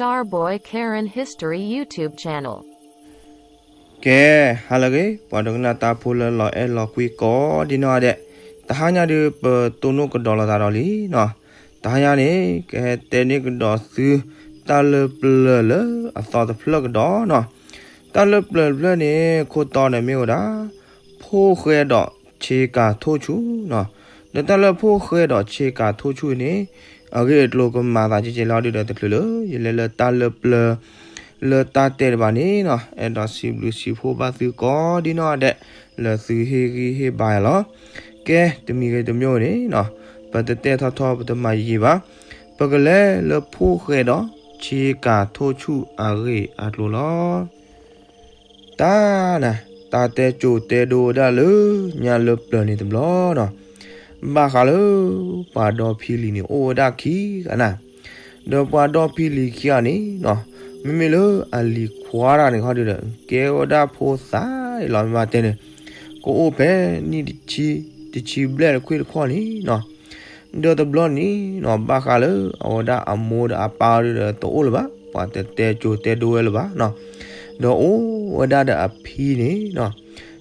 Starboy Karen History YouTube Channel. ကဲ, ဟါလၢအဂ့ၤ ပှၤဒိကနၣ်တၢ်ဖိလၢလီၤအဲၣ်လီၤကွံကိးဒ်နီၢ်ဒဲး, တဟါညါဒုး ပတိၢ်နီၣ်ကဒီးလိာ်သးဒီးလံနီၤ. တဟါညါန့ၣ် ကဟဲတဲန့ၢ်ကဒီးသု တၢ်လၢပျၢၤလၢအသီတဖျၢၣ်ကဒီးနီၤ. တၢ်လၢပျၢၤတဖျၢၣ်န့ၣ် ခိၣ်တီန့ၣ်မ့ၢ်ဝဲဒၣ် ဖိၣ်ဃဲဒီးဆ့ကၤထိၣ်ဆူၣ်နီၤ. ဒီးတၢ်လၢဖိၣ်ဃဲဒီးဆ့ကၤထိၣ်ဆူၣ်န့ၣ် အဂ့ၢ်အကျိၤကမၤသးကဲကဲလီၤဒုးဒီးတချုးလၢ ယလဲၤလၢတၢ်လၢပျၢၤ လၢတၢ်တဲတဘၣ်န့ၣ်နီၤ, အဲၣ်ဒိးစံးဘျုးစံးဖှိၣ်ဘၣ်သုကိးဒ်နီၢ်ဒဲး လၢသုဟ့ၣ်ဂံၢ်ဟ့ၣ်ဘါယၤလီၤ. ကဲ, တမံၤဂ့ၤတမံၤန့ၣ်နီၤ, ပတတဲထီထီ ပတမၤယံာ်ယံာ်ဘၣ်, ပကလဲၤလၢဖိၣ်ဃဲဒီးဆ့ကၤထိၣ်ဆူၣ်အဂ့ၢ်အကျိၤလီၤ. တၢ်နၤ, တၢ်တဲစိၤတဲဒိဝဲဒၣ်လၢညါလၢပျၢၤန့ၣ်တဘျီနီၤ, ဘၣ်ဃးလၢ ပှၤဒီဖံလံၤန့ၣ်အိၣ်ဝဲဒၣ်ခံဂၤနၤ, ဒီးပှၤဒီဖံလံၤခံဂၤန့ၣ်နီၤ, မ့မ့ၢ်လၢအလံၤခွါတဂၤန့ၣ်ခီဒုးဒီး ကဲဝဲဒၣ်ဖိသၣ်လီၤမးတဲန့ၣ်, ကအိၣ်ဖဲနံၣ်တဆံ, တဆံဘျဲၣ်တခွံတခီၣ်န့ၣ်နီၤ, ဒီးတဘျီန့ၣ်နီၤ ဘၣ်ဃးလၢအဝဲဒၣ်အမိၢ်ဒီးအပၢ်ဒုးဒီးတအိၣ်လၢၤဘၣ်, ပှၤတတဲစိၤတဲဒိဝဲလၢၤဘၣ်နီၤ, ဒီးအိၣ်ဝဲဒၣ်ဒီးအဖံန့ၣ်နီၤ,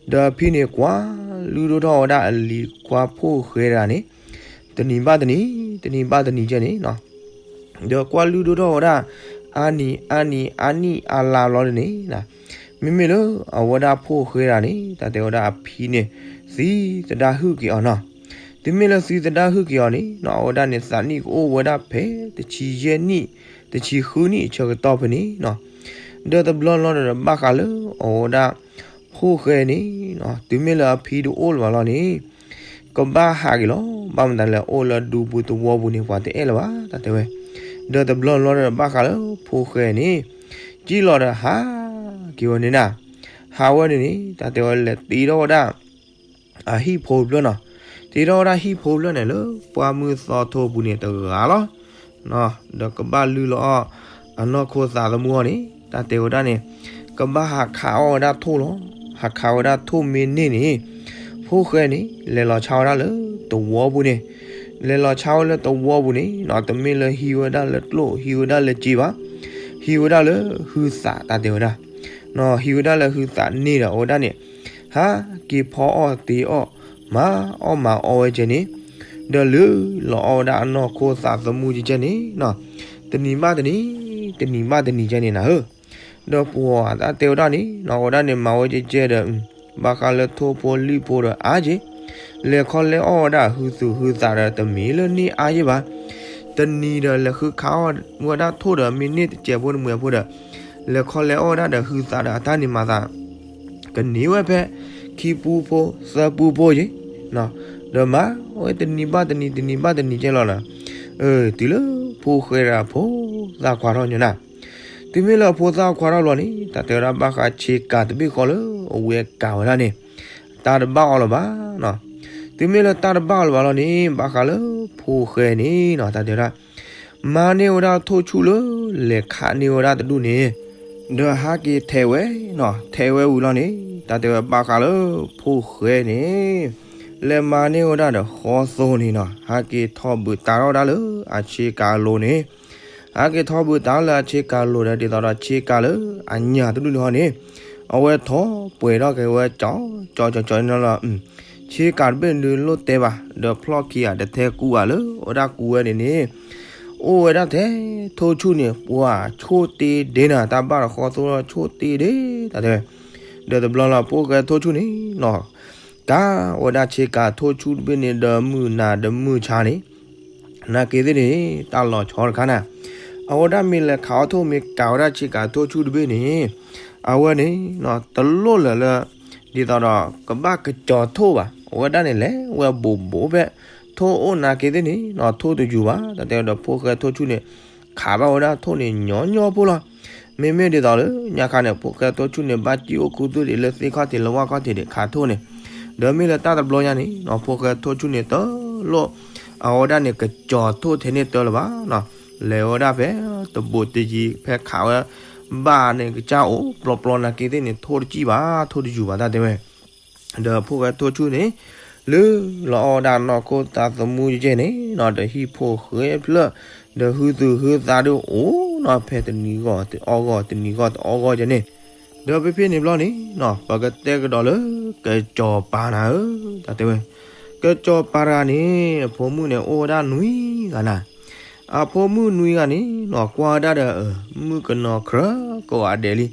ဒီးအဖံန့ၣ်ကွၢ်လုၢ်ဒိၣ်ထီၣ်ဝဲဒၣ်အလံၤခွါဖိၣ်ဃဲတဂၤန့ၣ် တနံၤဘၣ်တနံၤ, တနံၤဘၣ်တနံၤကဲန့ၣ်နီၤ, ဒီးကွၢ်လုၢ်ဒိၣ်ထီၣ်ဝဲဒၣ် အါနံၤအါနံၤအါနံၣ်အါလါဘျီဒ်န့ၣ်, မ့မ့ၢ်လၢအဝဲဒၣ်ဖိၣ်ဃဲတဂၤန့ၣ် တၢ်တဲဝဲဒၣ်အဖံန့ၣ် သံသဒၣ်ဟုၣ်က့ၤအီၤနီၤ, တုၤမ့ၢ်လၢသံသဒၣ်ဟုၣ်က့ၤအီၤန့ၣ်နီၤ, အဝဲဒၣ်န့ၣ်သးနံၣ်ကအိၣ်ဝဲဒၣ်ဖဲတဆံယဲၢ်နံၣ်, တဆံဃုနံၣ်အဆၢကတီၢ်ဖဲန့ၣ်နီၤ, ဒီးတဘျီလီၤဒီးဘၣ်ဃးလၢအဝဲဒၣ် ဖိၣ်ဃဲန့ၣ်နီၤ, တုၤမ့ၢ်လၢအဖံတအိၣ်လၢၤဘၣ်လီၤန့ၣ် ကဘၣ်ဟးက့ၤလီၤ, ဘၣ်မတၤလဲၣ် အိၣ်လၢဒူပူၤသဝီပူၤန့ၣ် ပှၤတအဲၣ်လၢၤဘၣ် တၢ်တဲဝဲ, ဒီးတဘျီလီၤဒီးဘၣ်ဃးလၢဖိၣ်ဃဲန့ၣ် ကံၣ်လီၤဒီးဟးက့ၤဝဲန့ၣ်နၤ, ဟးဝဲန့ၣ်န့ၣ် တၢ်တဲဝဲလဲၤတ့ထီၣ်ဝဲဒၣ် အဟံၣ်ဖိတဖျၢၣ်နီၤ, တ့ထီၣ်ဝဲဒၣ်ဟံၣ်ဖိတဖျၢၣ်န့ၣ်လၢပှၢ်မုၢ်သီထိပူၤန့ၣ်တဂၤလီၤ, ဒီးကဘၣ်လုၢ်လီၤအီၣ် အနီၢ်ခိသးသမူအီၤန့ၣ် တၢ်တဲဝဲဒၣ်န့ၣ် ကဘၣ်ဟးခးအီၣ်ဝဲဒၣ်ထိၣ်လီၤ, ဟးခးဝဲဒၣ်ထိၣ်မ့ၢ်န့ၢ်န့ၣ် ဖိၣ်ဃဲန့ၣ် လဲၤလီၤဆါဝဲဒၣ်လၢသဝီပူၤန့ၣ်, လဲၤလီၤဆါဝဲလၢသဝီပူၤန့ၣ်နီၤ, တမ့ၢ်လၢဟံးဝဲဒၣ်လၢကျိၣ် ဟံးဝဲဒၣ်လၢစ့ဘၣ်, ဟံးဝဲဒၣ်လၢဟုသး တၢ်တဲဝဲဒၣ်, ဟံးဝဲဒၣ်လၢဟုသးန့ၣ်ဒီးအဝဲဒၣ်န့ၣ် ဟးက့ၤဖီအီၣ်တ့အီၣ် မၤအီၣ်မၤအီဝဲကဲန့ၣ်, ဒီးလုၢ်လီၤအီၣ်ဝဲဒၣ်အနီၢ်ခိသးသမူကဲကဲန့ၣ်နီၤ, တနံၤဘၣ်တနံၤ, တနံၤဘၣ်တနံၤကဲန့ၣ်နၤဧၢ, ဒီးပှၤတၢ်တဲဝဲဒၣ်န့ၣ်နီၤ, အဝဲဒၣ်န့ၣ်မၤဝဲကဲကဲဒီး ဘၣ်ဃးလၢထိၣ်ဖိလံၣ်ဖိဒီးအါက့ၤ, လဲၤခီလဲၤအီၣ်ဝဲဒၣ်ဟုသူၣ်ဟုသးဒီးတမ့ၢ်လၢန့ၢ်အါယ့ၢ်ဘၣ်, တနံၤဒီးလဲၤဃုခးအီၣ်ဝဲဒၣ်ထိၣ်ဒီး မ့ၢ်န့ၢ်တစဲးဖိတမှဲးဖိဒီး လဲၤခီလဲၤအီၣ်ဝဲဒၣ်ဒီးဟုသးဒီးအတၢ်န့ၣ်မၤသး ကန့ၢ်ဝဲဖဲခံပူဖိသၢပူဖိယ့ၢ်, ဒီးမၤဝဲတနံၤဘၣ်တနံၤ တနံၤဘၣ်တနံၤကဲလီၤလီၤ, တုၤလၢဖိၣ်ဃဲဒီးဖိသၣ်ခွါထီၣ်ညီနၤ, တုၤမ့ၢ်လၢအဖိသၣ်ခွါထီၣ်ဘျီန့ၣ် တၢ်တဲဝဲဒၣ်ဘၣ်ဃးဆ့ကၤတဘ့ၣ်ဃီလၢအဝဲကၤဝဲဒၣ်န့ၣ် တၢ်တဘၣ်အီၤလၢၤဘၣ်နီၤ, တုၤမ့ၢ်လၢတၢ်တဘၣ်အီၤလၢၤဘၣ်လီၤန့ၣ် ဘၣ်ဃးလၢဖိၣ်ဃဲန့ၣ်နီၤ, တၢ်တဲဝဲဒၣ် မၤန့ၢ်ဝဲဒၣ်ထိၣ်ဆူၣ်လၢ လဲၤခးန့ၢ်ဝဲဒၣ်တဒူၣ်န့ၣ်, ဒီးဟးက့ၤထဲးဝဲနီၤ, ထဲးဝဲဝံၤလီၤန့ၣ် တၢ်တဲဝဲဘၣ်ဃးလၢဖိၣ်ဃဲန့ၣ် လဲၤမၤန့ၢ်ဝဲဒၣ်ဒီးဃီသိန့ၣ်နီၤ, ဟးက့ၤထီၣ်ဘုးတးထီၣ်ဝဲဒၣ်လၢအဆ့ကၤအလိၤန့ၣ်, ဟးက့ၤထီၣ်ဘုးတးလၢအဆ့ကၤလိၤဒီး ဒ်သိးဒီးဆ့ကၤလၢအညၣ်တဒူၣ်န့ၣ်ဟီန့ၣ်, အဝဲထီၣ်ပှဲၤထီၣ်က့ၤဝဲကၠီကၠီကၠီန့ၣ်လီၤ. ဆ့ကၤတဘ့ၣ်ဒုးလိၣ်တဲဘၣ် ဒီးဖျီၣ်ခံဂၤတထဲကူဘၣ်လၢအဝဲဒၣ်ကူဝဲန့ၣ်န့ၣ်, အိၣ်ဝဲဒၣ်ထဲထိၣ်ဆူၣ်န့ၣ် ပှၤဆိၣ်တ့ဒ့နၤ, တၢ်ဘၣ်ဒီးဃီသိလီၤဆိၣ်တ့ဒ့ တၢ်တဲဝဲ, ဒီးတဘျီလီၤဖိၣ်ဃဲထိၣ်ဆူၣ်န့ၣ်နီၤ, ကၤဝဲဒၣ်ဆ့ကၤထိၣ်ဆူၣ်တဘ့ၣ်န့ၣ် ဒီးမုၢ်နၤဒီးမုၢ်ဆါန့ၣ် နာ်က့သ့ၣ်န့ၣ် တၢ်လီၤဆီတခါနၤ, အဝဲဒၣ်မ့ၢ်လဲၤခးအီၣ်ထိၣ် မ့ၢ်ကၤဝဲဒၣ်ဆ့ကၤထိၣ်ဆူၣ်တဘ့ၣ်န့ၣ်, အဝဲန့ၣ် တလိၣ်လၢၤလၢ ဒ်သိးဒီးကဘၣ်ကစီၤထိၣ်ဘၣ်, အဝဲဒၣ်န့ၣ်လဲၤဝဲဘူးဘူးဖဲ ထိၣ်အိၣ်နာ်က့သ့ၣ်န့ၣ်နီၤ, ထိၣ်တယူၤဘၣ်, တၢ်တဲဒီးဖိၣ်ဃဲထိၣ်ဆူၣ်န့ၣ် ခးဘၣ်ဝဲဒၣ်ထိၣ်န့ၣ်ညီညီဖိလီၤ. မ့မ့ၢ်ဒ်သိးလၢညါခါန့ၣ် ဖိၣ်ဃဲထိၣ်ဆူၣ်န့ၣ် ဘၣ်စံၣ်အိၣ်ခူသူၣ်ဒံးလၢသ့ၣ်ခီၣ်ထံးလၢဝၣ်ခီၣ်ထံးဒံးခးထိၣ်န့ၣ်, ဒီးမ့ၢ်လၢတၢ်တဘျီညါန့ၣ်နီၤ ဖိၣ်ဃဲထိၣ်ဆူၣ်န့ၣ် တလိၣ်အဝဲဒၣ်န့ၣ် ကစီၤထိၣ်ထဲန့ၣ်တၢ်လၢၤဘၣ်နီၤ, လဲၤဝဲဒၣ်ဖဲတဘူးတယံၤ ဖဲခးဝဲ ဘၣ်န့ၣ်ကစၢ်အိၣ်ပျီပျီနာ်က့သ့ၣ်န့ၣ် ထိၣ်တစံၣ်ဘၣ် ထိၣ်တယူၤဘၣ် တၢ်တဲဝဲ ဒီးဖိၣ်ဃဲထိၣ်ဆူၣ်န့ၣ် လုၢ်လီၤအီၣ်ဝဲဒၣ်နီၢ်ခိသးသမူကဲန့ၣ်နီၤ, ဒီးဟံၣ်ဖိဃဲဖျၢၣ် ဒီးဟုသူၣ်ဟုသးဒုးအိၣ် နီၤ ဖဲတနံၤဂီၢ်တအီၣ်ဂီၢ် တနံၤဂီၢ်တအီၣ်ဂီၢ်ကဲန့ၣ်, ဒီးဖဲဖဲန့ၣ်ဘျီန့ၣ်နီၤ ပကတဲကဒီးလၢ ကစီၤပၤနၤဧၢ, တၢ်တဲဝဲ, ကစီၤပၤတဂၤန့ၣ် အဖိမုၣ်န့ၣ်အိၣ်ဝဲဒၣ်နွံဂၤနၤ, အဖိမုၣ်နွံဂၤန့ၣ်နီၤ ကွၢ်ဝဲဒၣ်ဒီး မုၣ်ကနီၤ ခြၢကဝးဒဲးလံ,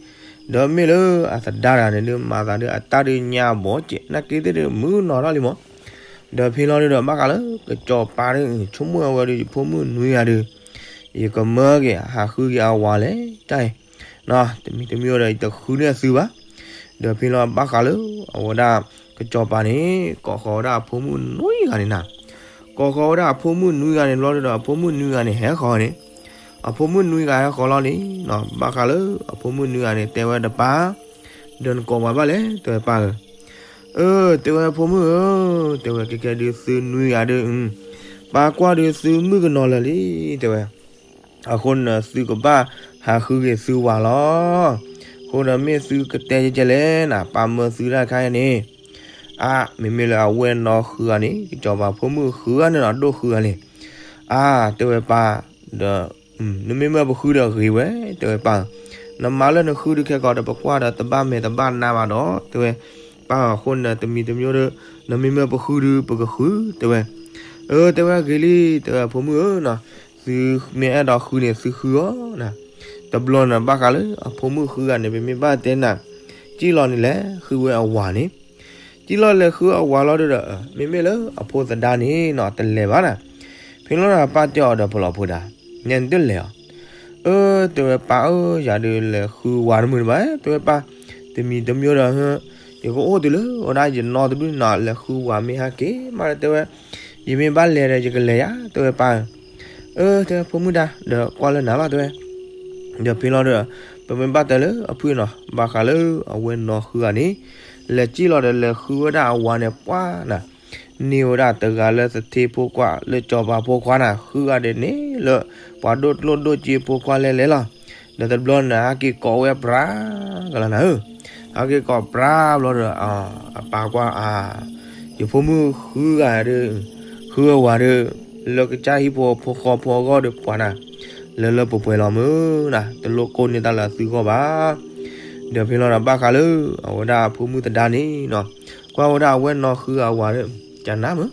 ဒီးမ့ၢ်လၢအသဒါတဂၤန့ၣ်ဒုး မၤသးဒုးအတၢ်ဒုးညါဘီကဲး နာ်က့သ့ၣ်ဒုး မုၣ်ကနီၤထီၣ်လံမး, ဒီးဖဲလီၤဒုးဒီး ဘၣ်ဃးလၢ ကစီၤပၤဒုး ဆိကမိၣ်အဝဲဒုး ယဖိမုၣ်နွံဂၤဒုး ယကမၢက့ၤဟးဃုက့ၤအဝၤလဲၣ် တၢ်အံၤ, တမံၤတမံၤဒီး ယတဃုန့ၢ်သုဘၣ်, ဒီးဖဲလီၤဘၣ်ဃးလၢ အဝဲဒၣ် ကစီၤပၤန့ၣ် ကိးဃီၤဝဲဒၣ်အဖိမုၣ်နွံဂၤန့ၣ်နၤ, ကိးဃီၤဝဲဒၣ်အဖိမုၣ်နွံဂၤန့ၣ်ဘျီဒုးဒီး အဖိမုၣ်နွံဂၤန့ၣ် ဟဲဃီၤန့ၣ်, အဖိမုၣ်နွံဂၤဟဲဃီၤလီၤန့ၣ်နီၤ ဘၣ်ဃးလၢ အဖိမုၣ်နွံဂၤန့ၣ် တဲဝဲတပၢ်, ဒီးနကိးပှၤဘၣ်လဲၣ် တဲဝဲပၢ်ဧၢ, အၢ တဲဝဲဖိမုၣ်ဧၢ, တဲဝဲ ကဲကဲဒုးသုနွံဂၤဒုး ပၢ်ကွၢ်ဒုးသုမုၣ်ကနီၤလၢာ်လံ တဲဝဲ, အဃိန့ၣ်သုကဘၣ်ဟးဃုက့ၤသုဝၤလီၤ, အဃိဒီးမ့ၢ်သုကတဲကဲကဲလဲၣ်နၤ ပၢ်မၢသုတၢ်ခါအံၤန့ၣ်, အါ မ့မ့ၢ်လၢအဝဲၢ်နီၢ်ဃုဂၤန့ၣ် ကစီၤပၤဖိမုၣ်ဃုဂၤန့ၣ်နီၤ ဒိၣ်ဃုဂၤန့ၣ်, အါ တဲဝဲပၢ်, ဒီး နမ့ၢ်မၢပဃုဒီးဂ့ၤဝဲ တဲဝဲပၢ်, နမၤလၢနဃုဒုးခဲကီးဒီးပကွၢ်ဒီးတဘၣ်မဲာ်တဘၣ်နါဘၣ်ဒီး တဲဝဲ, ပၢ်အဃိန့ၣ် တမံၤတမံၤဒီး နမ့ၢ်မၢပဃုဒုးပကဃု တဲဝဲ, အၢ တဲဝဲဂ့ၤလံ တဲဝဲဖိမုၣ်ဧၢနီၤ, သုမ့ၢ်အဲၣ်ဒိးဃုန့ၣ်သုဃုအီၤနၤ, တဘျီန့ၣ်ဘၣ်ဃးလၢအဖိမုၣ်ဃုဂၤန့ၣ် ပမ့ၢ်ဘၣ်တဲနၤ, ကံၣ်လီၤန့ၣ်လဲၤဃုဝဲအဝၤန့ၣ် ကံၣ်လီၤလဲၤဃုအဝၤလီၤဒုးဒီး မ့မ့ၢ်လၢအဖိသဒါန့ၣ်နီၤ တလဲၤဘၣ်နၤ, ဖဲလီၤဒီးပၢ်တဲအီၤဒီးဖီလီၤဖိဒါ, နဲနတလဲၤအီၤ, အၢ တဲဝဲပၢ်ဧၢ ယၤဒုးလဲၤဃုဝၤတမုာ်တဘၣ် တဲဝဲပၢ်, တမံၤတမံၤဒီး ယကအိၣ်တုၤလၢဝဲဒၣ်ယနီၢ်တဒူၣ်န့ၣ်နီၤ လဲၤဃုဝၤမ့ၢ်ဟဲက့ၤမးဒီး တဲဝဲ, ယမ့ၢ်ဘၣ်လဲၤဒီးယကလဲၤယၤ တဲဝဲပၢ်, အၢ တဲဝဲဖိမုၣ်ဒါ ဒီးကွၢ်လၢနၤလီၤ တဲဝဲ ဒီးဖဲလီၤဒီး ပမ့ၢ်ဘၣ်တဲလၢအဖုၣ်နီၤ ဘၣ်ဃးလၢအဝဲၢ်နီၢ်ဃုဂၤန့ၣ် လဲၤကံၣ်လီၤဒီးလဲၤဃုဝဲဒၣ်အဝၤန့ၣ်ပှၤနၤ, န့ၢ်ဝဲဒၣ်တဂၤလၢသထ့ဖိခွါ လၢစီၤပၤဖိခွါနၤ ဃုဂၤဒဲးန့ၣ်လၢ ပှၤဒိၣ်ကျိၣ်ဒိၣ်စ့ဖိခွါလဲၤလဲၤလီၤ, ဒီးတဘျီန့ၣ် ဟဲက့ၤကိးဝဲပြးကလီၤနၤဧၢ, ဟဲက့ၤကိးပြးဘျီဒီး အပၢ်ကွၢ်အါ ယဖိမုၣ်ဃုဂၤဒုး ဃုအဝၤဒုး လၢကစၢ်ဟံၣ်ဖိဃီဖိအဂီၢ်ဒီးပှၤနၤ လၢလၢပှဲၤပှဲၤလီၤမုၢ်နၤ တလိၣ်ကိးန့ၢ်တၢ်လၢအသုဂီၢ်ဘၣ်, ဒီးဖဲလီၤဒီးဘၣ်ဃးလၢ အဝဲဒၣ်အဖိမုၣ်သဒါန့ၣ်နီၤ ကွၢ်ဝဲဒၣ်အဝဲၢ်နီၢ်ဃုဂၤအဝၤဒီး ကနၣ်မုၢ်,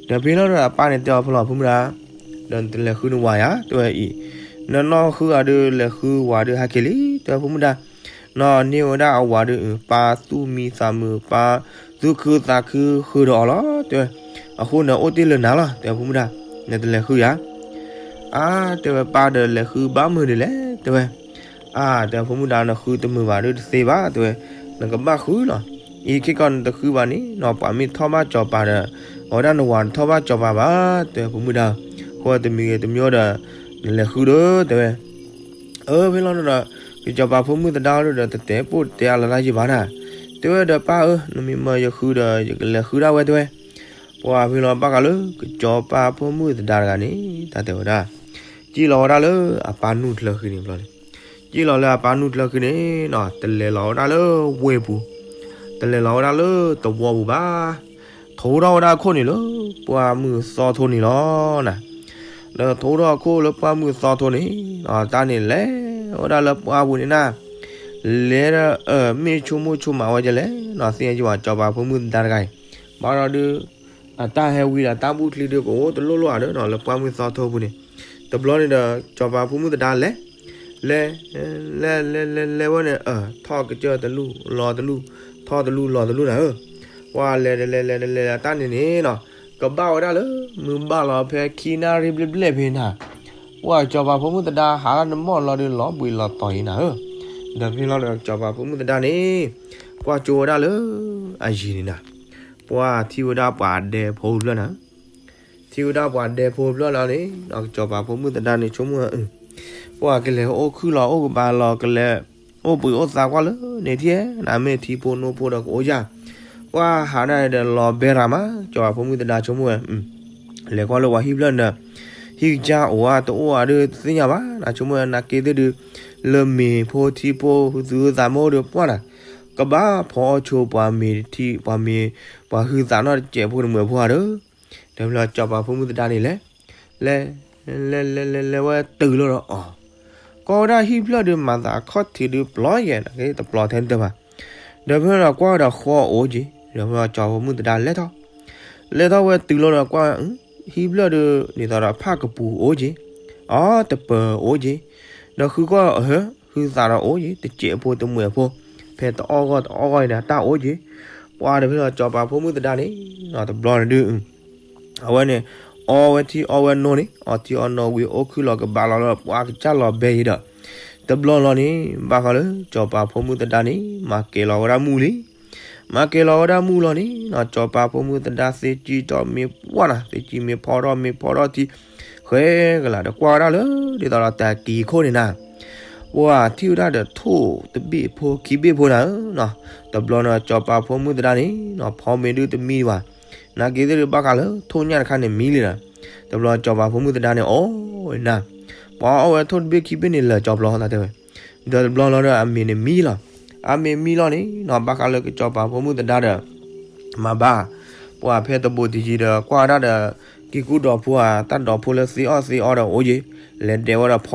ဒီးဖဲလီၤဒီးအပၢ်န့ၣ်တဲအီၤဖဲလီၤဖိမုၣ်ဒၣ် ဒီးနတလဲၤဃုနဝၤယၤ တဲဝဲအံၤ, နနီၢ်ဃုဂၤဒုးလဲၤဃုဝၤဒုးဟဲက့ၤလံ တဲဝဲဖိမုၣ်ဒၣ်, နီၢ်န့ၢ်ဝဲဒၣ်အဝၤဒုး ပၢ်သူၣ်မံသးမုာ် ပၢ်သူၣ်ခုသးခုဃုာ်ဒီးအီၤလီၤ တဲဝဲ, အဃိန့ၣ်အိၣ်တ့ၢ်လၢနၤလီၤ တဲဝဲဖိမုၣ်ဒၣ်, နတလဲၤဃုယၤ, အါ တဲဝဲပၢ်ဒီးလဲၤဃုဘၣ်မုာ်ဒ်လဲၣ် တဲဝဲ အါ တဲဖိမုၣ်ဒၣ် နဃုတမုာ်ဘၣ်ဒုးတသ့ဘၣ် တဲဝဲ, နကဘၣ်ဃုလီၤ, အံၤခဲကီးနတဃုဘၣ်န့ၣ်နီၤ ပှၤမ့ၢ်ထီၣ်ဘၣ်စီၤပၤဒီး အဝဲဒၣ်နဝၤနထီၣ်ဘၣ်စီၤပၤဘၣ် တဲဖိမုၣ်ဒၣ်, အဃိတမံၤဂ့ၤတမံၤဒီး နလဲၤဃုဒီး တဲဝဲ, အၢ ဖဲလီၤဒီး ကစီၤပၤဖိမုၣ်သဒါဒီး တတဲပိာ်တဲအါလီၤတၢ်ယံာ်ဘၣ်နၤ, တဲဝဲဒီးပၢ်ဧၢ နမ့ၢ်မၢယဃုဒီး ယကလဲၤဃုဒၣ်ဝဲ တဲဝဲ, ပှၤဖဲလီၤဘၣ်ဃးလၢ ကစီၤပၤဖိမုၣ်သဒါတဂၤန့ၣ် တၢ်တဲဝဲဒၣ် ကံၣ်လီၤဝဲဒၣ်လၢအပၢ်နူၢ်ချၢဃံန့ၣ်ဘျီန့ၣ်, ကံၣ်လီၤလၢအပၢ်နူၢ်ချၢဃံန့ၣ်နီၤ တလဲၤလီၤဝဲဒၣ်လၢဝ့ၢ်ပူၤ, တလဲၤလီၤဝဲဒၣ်လၢသဝီပူၤဘၣ်, ထိထီၣ်ဝဲဒၣ်အခိၣ်န့ၣ်လၢ ပှၢ်မုၢ်သီထိန့ၣ်လီၤနၤ, ဒီးထိထီၣ်အခိၣ်လၢပှၢ်မုၢ်သီထိန့ၣ် တၢ်န့ၣ်လဲၤဝဲဒၣ်လၢပှၢ်ပူၤန့ၣ်နၤ, လဲၤဒီး မ့ၢ်ဆိကမိၣ်ဆိကမးဝဲဒ်လဲၣ်နီၤ သ့ၣ်ညါယဝဲ စီၤပၤဖိမုၣ်သဒါတဂၤအံၤ, ဘၣ်ဒီးဒုး အတၢ်ဟဲဝံဒီးတၢ်ဘူၣ်ချံဒုးကအိၣ်တလိၣ်လိၣ်ဧါဒီးနီၤ လၢပှၢ်မုၢ်သီထိပူၤန့ၣ်, တဘျီန့ၣ်ဒီး စီၤပၤဖိမုၣ်သဒါလဲၤ လဲၤ လဲၤ လဲၤ လဲၤ လဲၤဝဲန့ၣ် ထီၣ်ကစၢၢ်တလူၢ်လီၤတလူၢ်, ထီၣ်တလူၢ်လီၤတလူၢ်နၤဧၢ, ပှၢ်လဲၤတလဲၤလဲၤတလဲၤလဲၤတၢ်န့ၣ်န့ၣ်နီၤ, ကဘၣ်ဝဲဒၣ်လၢ မုၢ်ဘၣ်လီၤဖဲခံနၣ်ရံၣ်ဘျဲၣ်ဘျဲၣ်ဖဲနၤ, ပှၢ်စီၤပၤဖိမုၣ်သဒါဟးထီၣ်တမီၢ်လီၤဒီးလီၤဘှံးလီၤတီၤအံၤနၤဧၢ, ဒီးဖဲလီၤဒီးစီၤပၤဖိမုၣ်သဒါန့ၣ် ကွၢ်ကၠိဝဲဒၣ်လၢ အယံၤန့ၣ်နၤ, ပှၢ်ထံၣ်ဝဲဒၣ်ပှၤဒဲဖိဖျၢၣ်နၤ ထံၣ်ဝဲဒၣ်ပှၤဒဲဖိဖျၢၣ်လီၤန့ၣ် စီၤပၤဖိမုၣ်သဒါန့ၣ်ဆိကမိၣ်, ပှၢ်ကလဲၤအိၣ်ခုၣ်လီၤအိၣ်ကပၤလီၤ ကလဲၤအိၣ်ဘှံးအိၣ်သါကွၢ်လၢန့ၣ်ထံၣ်, နမ့ၢ်ထံဖိနိဖိဒီးကအိၣ်ယၤ, ပှၢ်ဟးဒၣ်ဒီးလီၤဘဲရၤမး စီၤပၤဖိမုၣ်သဒါဆိကမိၣ်ဝဲ, လဲၤကွၢ်လၢပှၤဟံၣ်ဖျၢၣ်န့ၣ်ဒီး ဟံၣ်ကစၢ်အိၣ်ဧါတအိၣ်ဧါဒီးတသ့ၣ်ညါဘၣ် နဆိကမိၣ်ဝဲ နာ်က့သ့ၣ်ဒုး လၢမ့ၤဖိထံဖိသုသးမိၢ်ဒီးပှၢ်နၤ, ကဘၣ်ဖီအီၣ်ဆိပှၤမ့ၤထံ ပှၤမ့ၤ ပှၤဟုသးနီၣ်တစဲးဖိတမှဲးဖိဧါဒီး, ဒီးဖဲလီၤစီၤပၤဖိမုၣ်သဒါန့ၣ်လဲၤ လဲၤ လဲၤ လဲၤ လဲၤ လဲၤဝဲတုၤလီၤဒီးအီၤ, ပီဝဲဒၣ်ဟံၣ်ဖျၢၣ်ဒုး မၤသးအခီၣ်ထံးဒုးပျီယဲၢ် တပျီထဲန့ၣ်တဘၣ်. ဒီးဖဲလီၤဒီးကွၢ်ဝဲဒီးဃီအိၣ်က့ၤ, ဒီးဖဲလီၤဒီးစီၤပၤဖိမုၣ်သဒါလဲၤထီၣ်, လဲၤထီၣ်ဝဲတုၤလီၤဒီးကွၢ် ဟံၣ်ဖျၢၣ်ဒုး ဒ်သိးဒီးဖၣ်ကပူၤအိၣ်က့ၤ, အီ တပၢၤအိၣ်က့ၤ, ဒီးဃုကွၢ်အဟၢ ဟုသးဒီးအိၣ်က့ၤ တစဲးဖိတမှဲၤဖိ, ဖဲတအီၣ်ဂီၢ်တအီၣ်ဂီၢ်အံၤန့ၣ် တၢ်အိၣ်က့ၤ, ပှၤဒီးဖဲလီၤဒီးစီၤပၤဖိမုၣ်သဒါန့ၣ် နီၤတဘျီန့ၣ်ဒုး အဝဲန့ၣ် အီဝဲထံအီဝဲနိန့ၣ် အီထံအီနိဝံၤ အိၣ်ခုၣ်လီၤကဘၣ်လီၤလၢ ပှၤကစၢ်လီၤဘဲယံၤဒီး တဘျီလီၤန့ၣ် ဘၣ်ဃးလၢစီၤပၤဖိမုၣ်သဒါန့ၣ် မၤကဲၤလီၤဝဲဒၣ်မူလံ. မၤကဲၤလီၤဝဲဒၣ်မူလီၤန့ၣ်နီၤ စီၤပၤဖိမုၣ်သဒါသ့ကံထီၣ်မ့ၢ်ပှၢ်နၤ သ့ကံမ့ၢ်ဖီထီၣ်မ့ၢ်ဖီထီၣ်ထံ ဃဲကလးဒီးကွၢ်ဝဲဒၣ်လၢ ဒ်သိးဒီးတၢ်ကံၤခိၣ်န့ၣ်နၤ ပှၤထံၣ်ဝဲဒၣ်ဒီးထိၣ်တဘ့ၣ်ဖိခံဘ့ၣ်ဖိနၤဧၢနီၤ. တဘျီနီၤ စီၤပၤဖိမုၣ်သဒါန့ၣ်နီၤ ဖီမ့ၤဒုးတမံဘၣ်. နာ်က့ၤသ့ၣ်ဒုးဘၣ်ဃးလၢထိၣ်ညၣ်တခါန့ၣ်မံလံဒီး တဘျီစီၤပၤဖိမုၣ်သဒါန့ၣ် အီၣ်ဝဲနၤ ပှၤအီၣ်ဝဲထိၣ်တဘ့ၣ်ခံဘ့ၣ်န့ၣ်လၢာ်ကၠီပျီတၢ်တဲဝဲ. ဒီးတဘျီလီၤဒီးအမ့ၤန့ၣ်မံလီၤ. အမ့ၤမံလီၤန့ၣ်နီၤ ဘၣ်ဃးလၢကစီၤပၤဖိမုၣ်သဒါဒီး မၤဘၣ် ပှၤဖဲတဘိးတယံၤဒီး ကွၢ်ဝဲဒၣ်ဒီး က့ၤကူဒီးဖိဧါ တၢ်ဒီးဖိလၢသ့အီၣ်သ့အီဒီးအိၣ်ယံၤ လဲၤဒဲးဝဲဒီးဖီအီၣ်ဝဲဝံၤလီၤ အီၣ်ဝဲ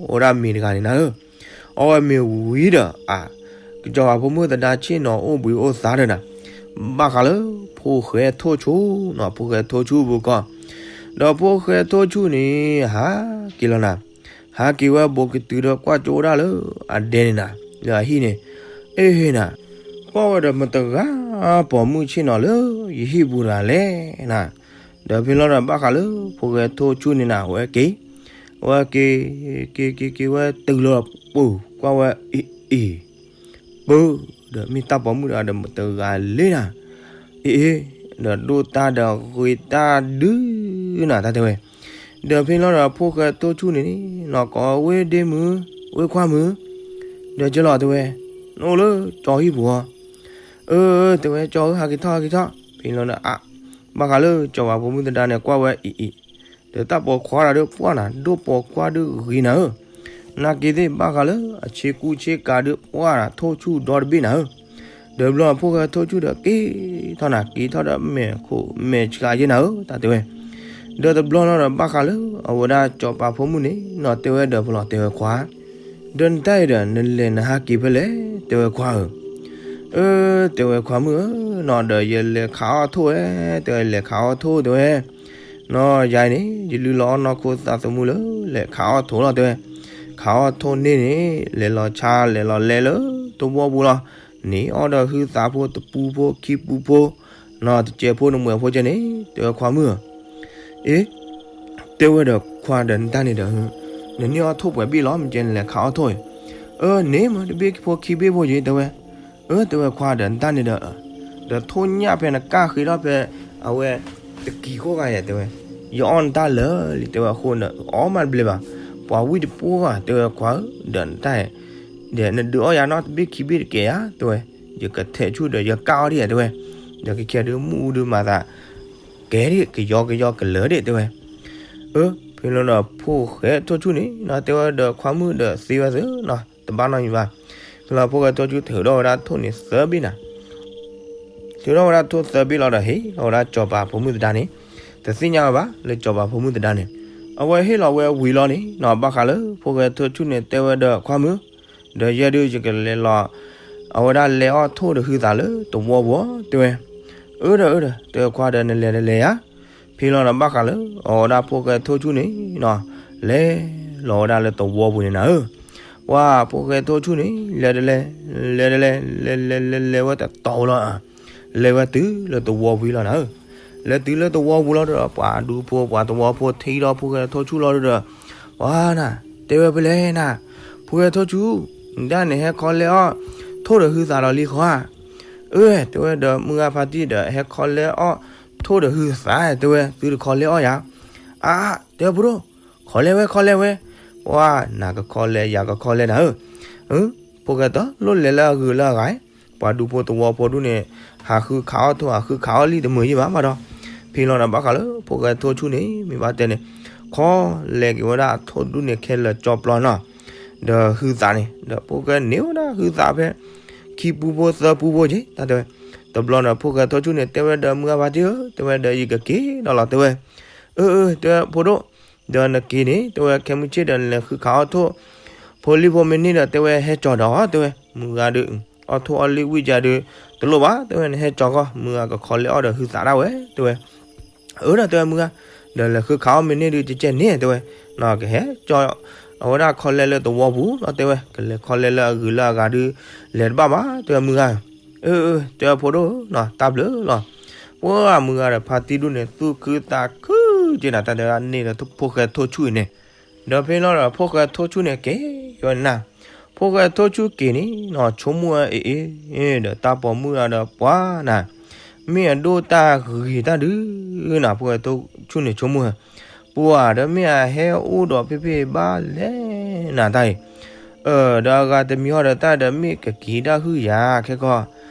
ဒၣ်မ့ၤတဂၤန့ၣ်နၤဧၢ. အီၣ်ဝဲမ့ၤဝံၤဒီး အ ကစီၤပၤဖိမုၣ်သဒါဆ့ၣ်နီၤအိၣ်ဘှံးအိၣ်သါဒီးနၤ ဘၣ်ဃးလၢဖိၣ်ဃဲထိၣ်ဆူၣ်နီၤ ဖိၣ်ဃဲထိၣ်ဆူၣ်ပူၤကီၢ် ဒီးဖိၣ်ဃဲထိၣ်ဆူၣ်န့ၣ် ဟးက့ၤလီၤနၤ ဟးက့ၤဝဲဘူးကတုၤဒီးကွၢ်ကၠိဝဲဒၣ်လၢအဒဲန့ၣ်နၤ လၢအဟံၣ်န့ၣ် အ့ၣ်နၤ ကွၢ်ဝဲဒီးမတဂၤ ပိာ်မုၣ်ဆ့ၣ်နီၤလၢယဟံၣ်ပူၤတဂၤလဲၣ်နၤ. ဒီးဖဲလီၤဒီးဘၣ်ဃးလၢဖိၣ်ဃဲထိၣ်ဆူၣ်န့ၣ်နၤ အဝဲက့ၤ အဝဲက့ၤ က့ၤက့ၤက့ၤဝဲတုၤလီၤပူၤ ကွၢ်ဝဲအ့ၣ်အ့ၣ် ပၢ ဒီးမ့ၢ်တၢ်ပိာ်မုၣ်တဂၤဒီးမတဂၤလဲၣ်နၤ အ့ၣ်အ့ၣ် ဒီးဒိၣ်တၢ်ဒီးဂ့ၤတၢ်ဒုးနၤ တၢ်တဲဝဲ. ဒီးဖဲလီၤဒီးဖိၣ်ဃဲထိၣ်ဆူၣ်န့ၣ် နီၢ်ကီဝ့ၢ်ဒ့မုၣ် ဝ့ၢ်ခွါမုၣ် ဒီးကဲလီၤတဲဝဲ နအိၣ်လၢကၠီဟံၣ်ပူၤဧါ. အၢ တဲဝဲ ကၠီဧၢ ဟးက့ၤထီၣ် ဟးက့ၤထီၣ် ဖဲလီၤဒီး အ ဘၣ်ဃးလၢစီၤပၤဖိမုၣ်သဒါန့ၣ် ကွၢ်ဝဲအံၤအံၤ ဒီးတၢ်ပိာ်ခွါတဂၤဒီးပှၢ်နၤ ဒိၣ်ပိာ်ခွါဒုးဂ့ၤနၤဧၢ. နာ်က့ၤသ့ၣ်ဘၣ်ဃးလၢအဆ့ကူဆ့ကၤဒုးပှၢ်နၤ ထိၣ်ဆူၣ်ဒီတဘ့ၣ်နၤဧၢ. ဒီးဘျီဖိၣ်ဃဲထိၣ်ဆူၣ်ဒီးက့ၤထီၣ်နၤ က့ၤထီၣ်ဒီးမဲာ်ခိၣ်မဲာ်ဆှးယဲနၤဧၢ တၢ်တဲဝဲ. ဒီးတဘျီလီၤဒီးဘၣ်ဃးလၢအဝဲဒၣ်စီၤပၤဖိမုၣ်န့ၣ် နီၤတဲဝဲဒီးဖဲလီၤတဲဝဲခွါ ဒီးနတၢ်အံၤဒီး နလဲၤနဟးက့ၤဖဲလဲၣ် တဲဝဲခွါဧၢ. အၢ တဲဝဲခွါမုၣ်ဧၢ နီၤဒီးယလဲၤခးအီၣ်ထိၣ်ဝဲ တဲဝဲလဲၤခးအီၣ်ထိၣ်တဲဝဲ နီၤယၤအံၤန့ၣ် ယလုၢ်လီၤအီၣ်နီၢ်ခိသးသမူလၢ လဲၤခးအီၣ်ထိၣ်လီၤတဲဝဲ. ခးအီၣ်ထိၣ်န့ၣ်န့ၣ် လဲၤလီၤဆါလဲၤလီၤလဲၤလၢသဝီပူၤလီၤ. န့ၢ်အီၣ်ဒီးဟုသးဖိတပူဖိခံပူဖိ နီၤတစဲးဖိနမှဲၤဖိကဲန့ၣ် တဲဝဲခွါမုၣ်ဧၢ. အ့ တဲဝဲဒီးခွါဒီးနတၢ်န့ၣ်ဒီး နန့ၢ်အီၣ်ထိၣ်ပှဲၤဘ့ၣ်လီၤ မ့ၢ်ကဲနလဲၤခးအီၣ်ထိၣ်အံၤ. အၢ န့ၢ်မ့ၢ်တဘ့ၣ်ဖိခံဘ့ၣ်ဖိက့ၤတဲဝဲ. အၢ တဲဝဲခွါဒီးနတၢ်န့ၣ်ဒီး ဒီးထိၣ်ညၣ်ဖဲနကၢ်ဃ့ထီၣ်ဖဲ အဝဲ တကံၤခိၣ်ဂၤယဲၢ်တဲဝဲ. ယအီၣ်နတၢ်လၢာ်လံ တဲဝဲအဃိန့ၣ် အီၣ်မးတဘျဲးဘၣ်. ပှၤဝံၣ်တပှၢ်ဂၤ တဲဝဲခွါဧၢ ဒီးနတၢ် ဒီးနဒုးအီၣ်ယၤနီတဘ့ၣ်ခံဘ့ၣ်တကဲယၤ တဲဝဲ. ယကထဲးဆူၣ်ဒီးယကၢ်အီၣ်ဒံးယၤ တဲဝဲ. ဒီးကဲခဲဒုးမုၢ်အူဒုးမၤသး ကဲဒံး ကယီကယီကလၢာ်ဒံး တဲဝဲ. အၢ ဖဲလီၤဒီးဖိၣ်ဃဲထိၣ်ဆူၣ်န့ၣ် နီၤတဲဝဲဒီးခွါမုၣ်ဒီးသ့ဝဲသ့နီၤ တဘၣ်နီတမံၤဘၣ်. ဖဲလီၤဖိၣ်ဃဲထိၣ်ဆူၣ်ထုးထီၣ်ဝဲဒၣ်ထိၣ်န့ၣ်သၢဘ့ၣ်နၤ ထုးထီၣ်ဝဲဒၣ်ထိၣ်သၢဘ့ၣ်လီၤဒီး ဟ့ၣ်လီၤဝဲဒၣ်စီၤပၤဖိမုၣ်သဒါန့ၣ် တသ့ၣ်ညါဝဲဘၣ်လၢစီၤပၤဖိမုၣ်သဒါန့ၣ် အဝဲဟ့ၣ်လီၤဝဲဝံၤလီၤန့ၣ်နီၤ ဘၣ်ဃးလၢဖိၣ်ဃဲထိၣ်ဆူၣ်န့ၣ် တဲဝဲဒီးခွါမုၣ် ဒီးယဲဒုးယကလဲၤလီၤ အဝဲဒၣ်လဲၤအီၣ်ထိၣ်ဒီးဟုသးလၢသဝီပူၤ တဲဝဲ. အၢဒီးအၢဒီး တဲဝဲခွါဒီးနလဲၤတလဲၤယၤ. ဖဲလီၤဒီးဘၣ်ဃးလၢအဝဲဒၣ်ဖိၣ်ဃဲထိၣ်ဆူၣ်န့ၣ်နီၤ လဲၤလီၤဝဲဒၣ်လၢသဝီပူၤန့ၣ်နၤဧၢ. ပှၤဖိၣ်ဃဲထိၣ်ဆူၣ်န့ၣ် လဲၤတလဲၤ လဲၤတလဲၤ လဲၤလဲၤလဲၤလဲၤဝဲတတီၤလီၤ လဲၤဝဲတုၤလၢသဝီပူၤလီၤနၤဧၢ. လဲၤတုၤလၢသဝီပူၤလီၤဒီး ပှၤဒူဖိပှၤသဝီဖိထံၣ်ဒီးဖိၣ်ဃဲထိၣ်ဆူၣ်လီၤဒီး ပှၤနၤ တဲဝဲဖဲလဲၣ်နၤ ဖိၣ်ဃဲထိၣ်ဆူၣ် နတၢ်န့ၣ်ဟဲခီလဲအီၣ်ထိၣ်ဒီးဟုသးဒီးလံဃီဧါ. အၢ တဲဝဲဒီးမုၢ်ဂၢ်ဖါတံၢ်ဒီးဟဲခီလဲအီၣ်ထိၣ်ဒီးဟုသး တဲဝဲ သုတခီလဲအီၣ်ယၤ. အါ တဲဝဲဖိဒိၣ် ခီလဲဝဲခီလဲဝဲ ပှၤနၤကခီလဲယၤကခီလဲနၤဧၢ. ဖိၣ်ဃဲတလိၣ်လဲၤလၢအဂုၤလၢအဂၤ ပှၤဒူဖိသဝီဖိဒူၣ်န့ၣ် ဟးဃုခးအီၣ်ထိၣ် ဟးဃုခးအီၣ်လံတမုာ်ယံၤဘၣ်မးဒီး ဖဲလီၤဒီးဘၣ်ဃးလၢဖိၣ်ဃဲထိၣ်ဆူၣ်န့ၣ် မ့ၢ်ဘၣ်တဲန့ၣ် ခီလဲက့ၤဝဲဒၣ်အထိၣ်ဒူၣ်န့ၣ်ခဲလၢာ်ကၠီပျီနီၤ ဒီးဟုသးန့ၣ် ဒီးဖိၣ်ဃဲန့ၢ်ဝဲဒၣ်ဟုသးဖဲ ခံပူဖိသၢပူဖိက့ၤ တၢ်တဲဝဲ. တဘျီဒီးဖိၣ်ဃဲထိၣ်ဆူၣ်န့ၣ် တဲဝဲဒီးမုၢ်ဂၢ်ဖါတံၢ်ဧၢ တဲဝဲဒီးယကက့ၤဒီးလီၤတဲဝဲ. အၢ အၢ တဲဝဲဖိဒိၣ် ဒီးနက့ၤန့ၣ် တဲဝဲ ခဲမုၢ်ဆ့ၣ်ဒီးနလဲၤဃုခးအီၣ်ထိၣ်ဖိလံၣ်ဖိမ့ၢ်န့ၢ်ဒီး တဲဝဲ ဟဲကၠီၤဒီး တဲဝဲ မုၢ်ဂၤဒီး အီၣ်ထိၣ်အီၣ်လံၣ်ဝံၣ်ကဒီး တလိၣ်ဘၣ် တဲဝဲ နဟဲကၠီၤကီၢ် မုၢ်ဂၤကခီလဲအီၣ်ဒီးဟုသးဒၣ်ဝဲ တဲဝဲ အၢ ဒီးတဲဝဲမုၢ်ဂၤ ဒီးလဲၤဃုခးအီၣ်မ့ၢ်န့ၢ်ဒုးကကဲန့ၣ် တဲဝဲ ကဟဲကၠီၤ အဝဲဒၣ်ခီလဲလၢသဝီပူၤလီၤ တဲဝဲ ကလဲၤခီလဲလၢအဂုၤလၢအဂၤဒုး လဲၤတဘၣ်ဘၣ် တဲဝဲမုၢ်ဂၤ အၢ အၢ တဲဝဲဖိဒိၣ်နီၤ တၢ်ဘျုးလီၤ. ပှၤမုၢ်ဂၤဒီးဖါတံၢ်ဒူၣ်န့ၣ် သူၣ်ခုသးခုက့ၤနၤ တၢ်တဲဒၣ်န့ၣ်ဒီးဖိၣ်ဃဲထိၣ်ဆူၣ်အံၤန့ၣ် ဒီးဖဲလီၤဒီးဖိၣ်ဃဲထိၣ်ဆူၣ်န့ၣ်က့ၤ ယဝဲနၤ ဖိၣ်ဃဲထိၣ်ဆူၣ်က့ၤန့ၣ်နီၤ ဆိကမိၣ်ဝဲအ့ၣ်အ့ၣ် ဒီးတၢ်ပိာ်မုၣ်ဒီးပှၤနၤ မ့ၢ်အဒိၣ်တၢ်ဂ့ၤတၢ်ဒုးနၤ ဖိၣ်ဃဲထိၣ်ဆူၣ်န့ၣ်ဆိကမိၣ်ဝဲ ပှၤဒီးမ့ၢ်အဟဲအိၣ်ဒီးဖဲဖဲဘၣ်လဲၣ်နၤတၢ်အံၤ ဒီးအဂၤတမံၤဟီဒီးတၢ်ဒီးမ့ၢ်ကက့ၤတၢ်ဟုၣ်ယၤခဲကီၢ်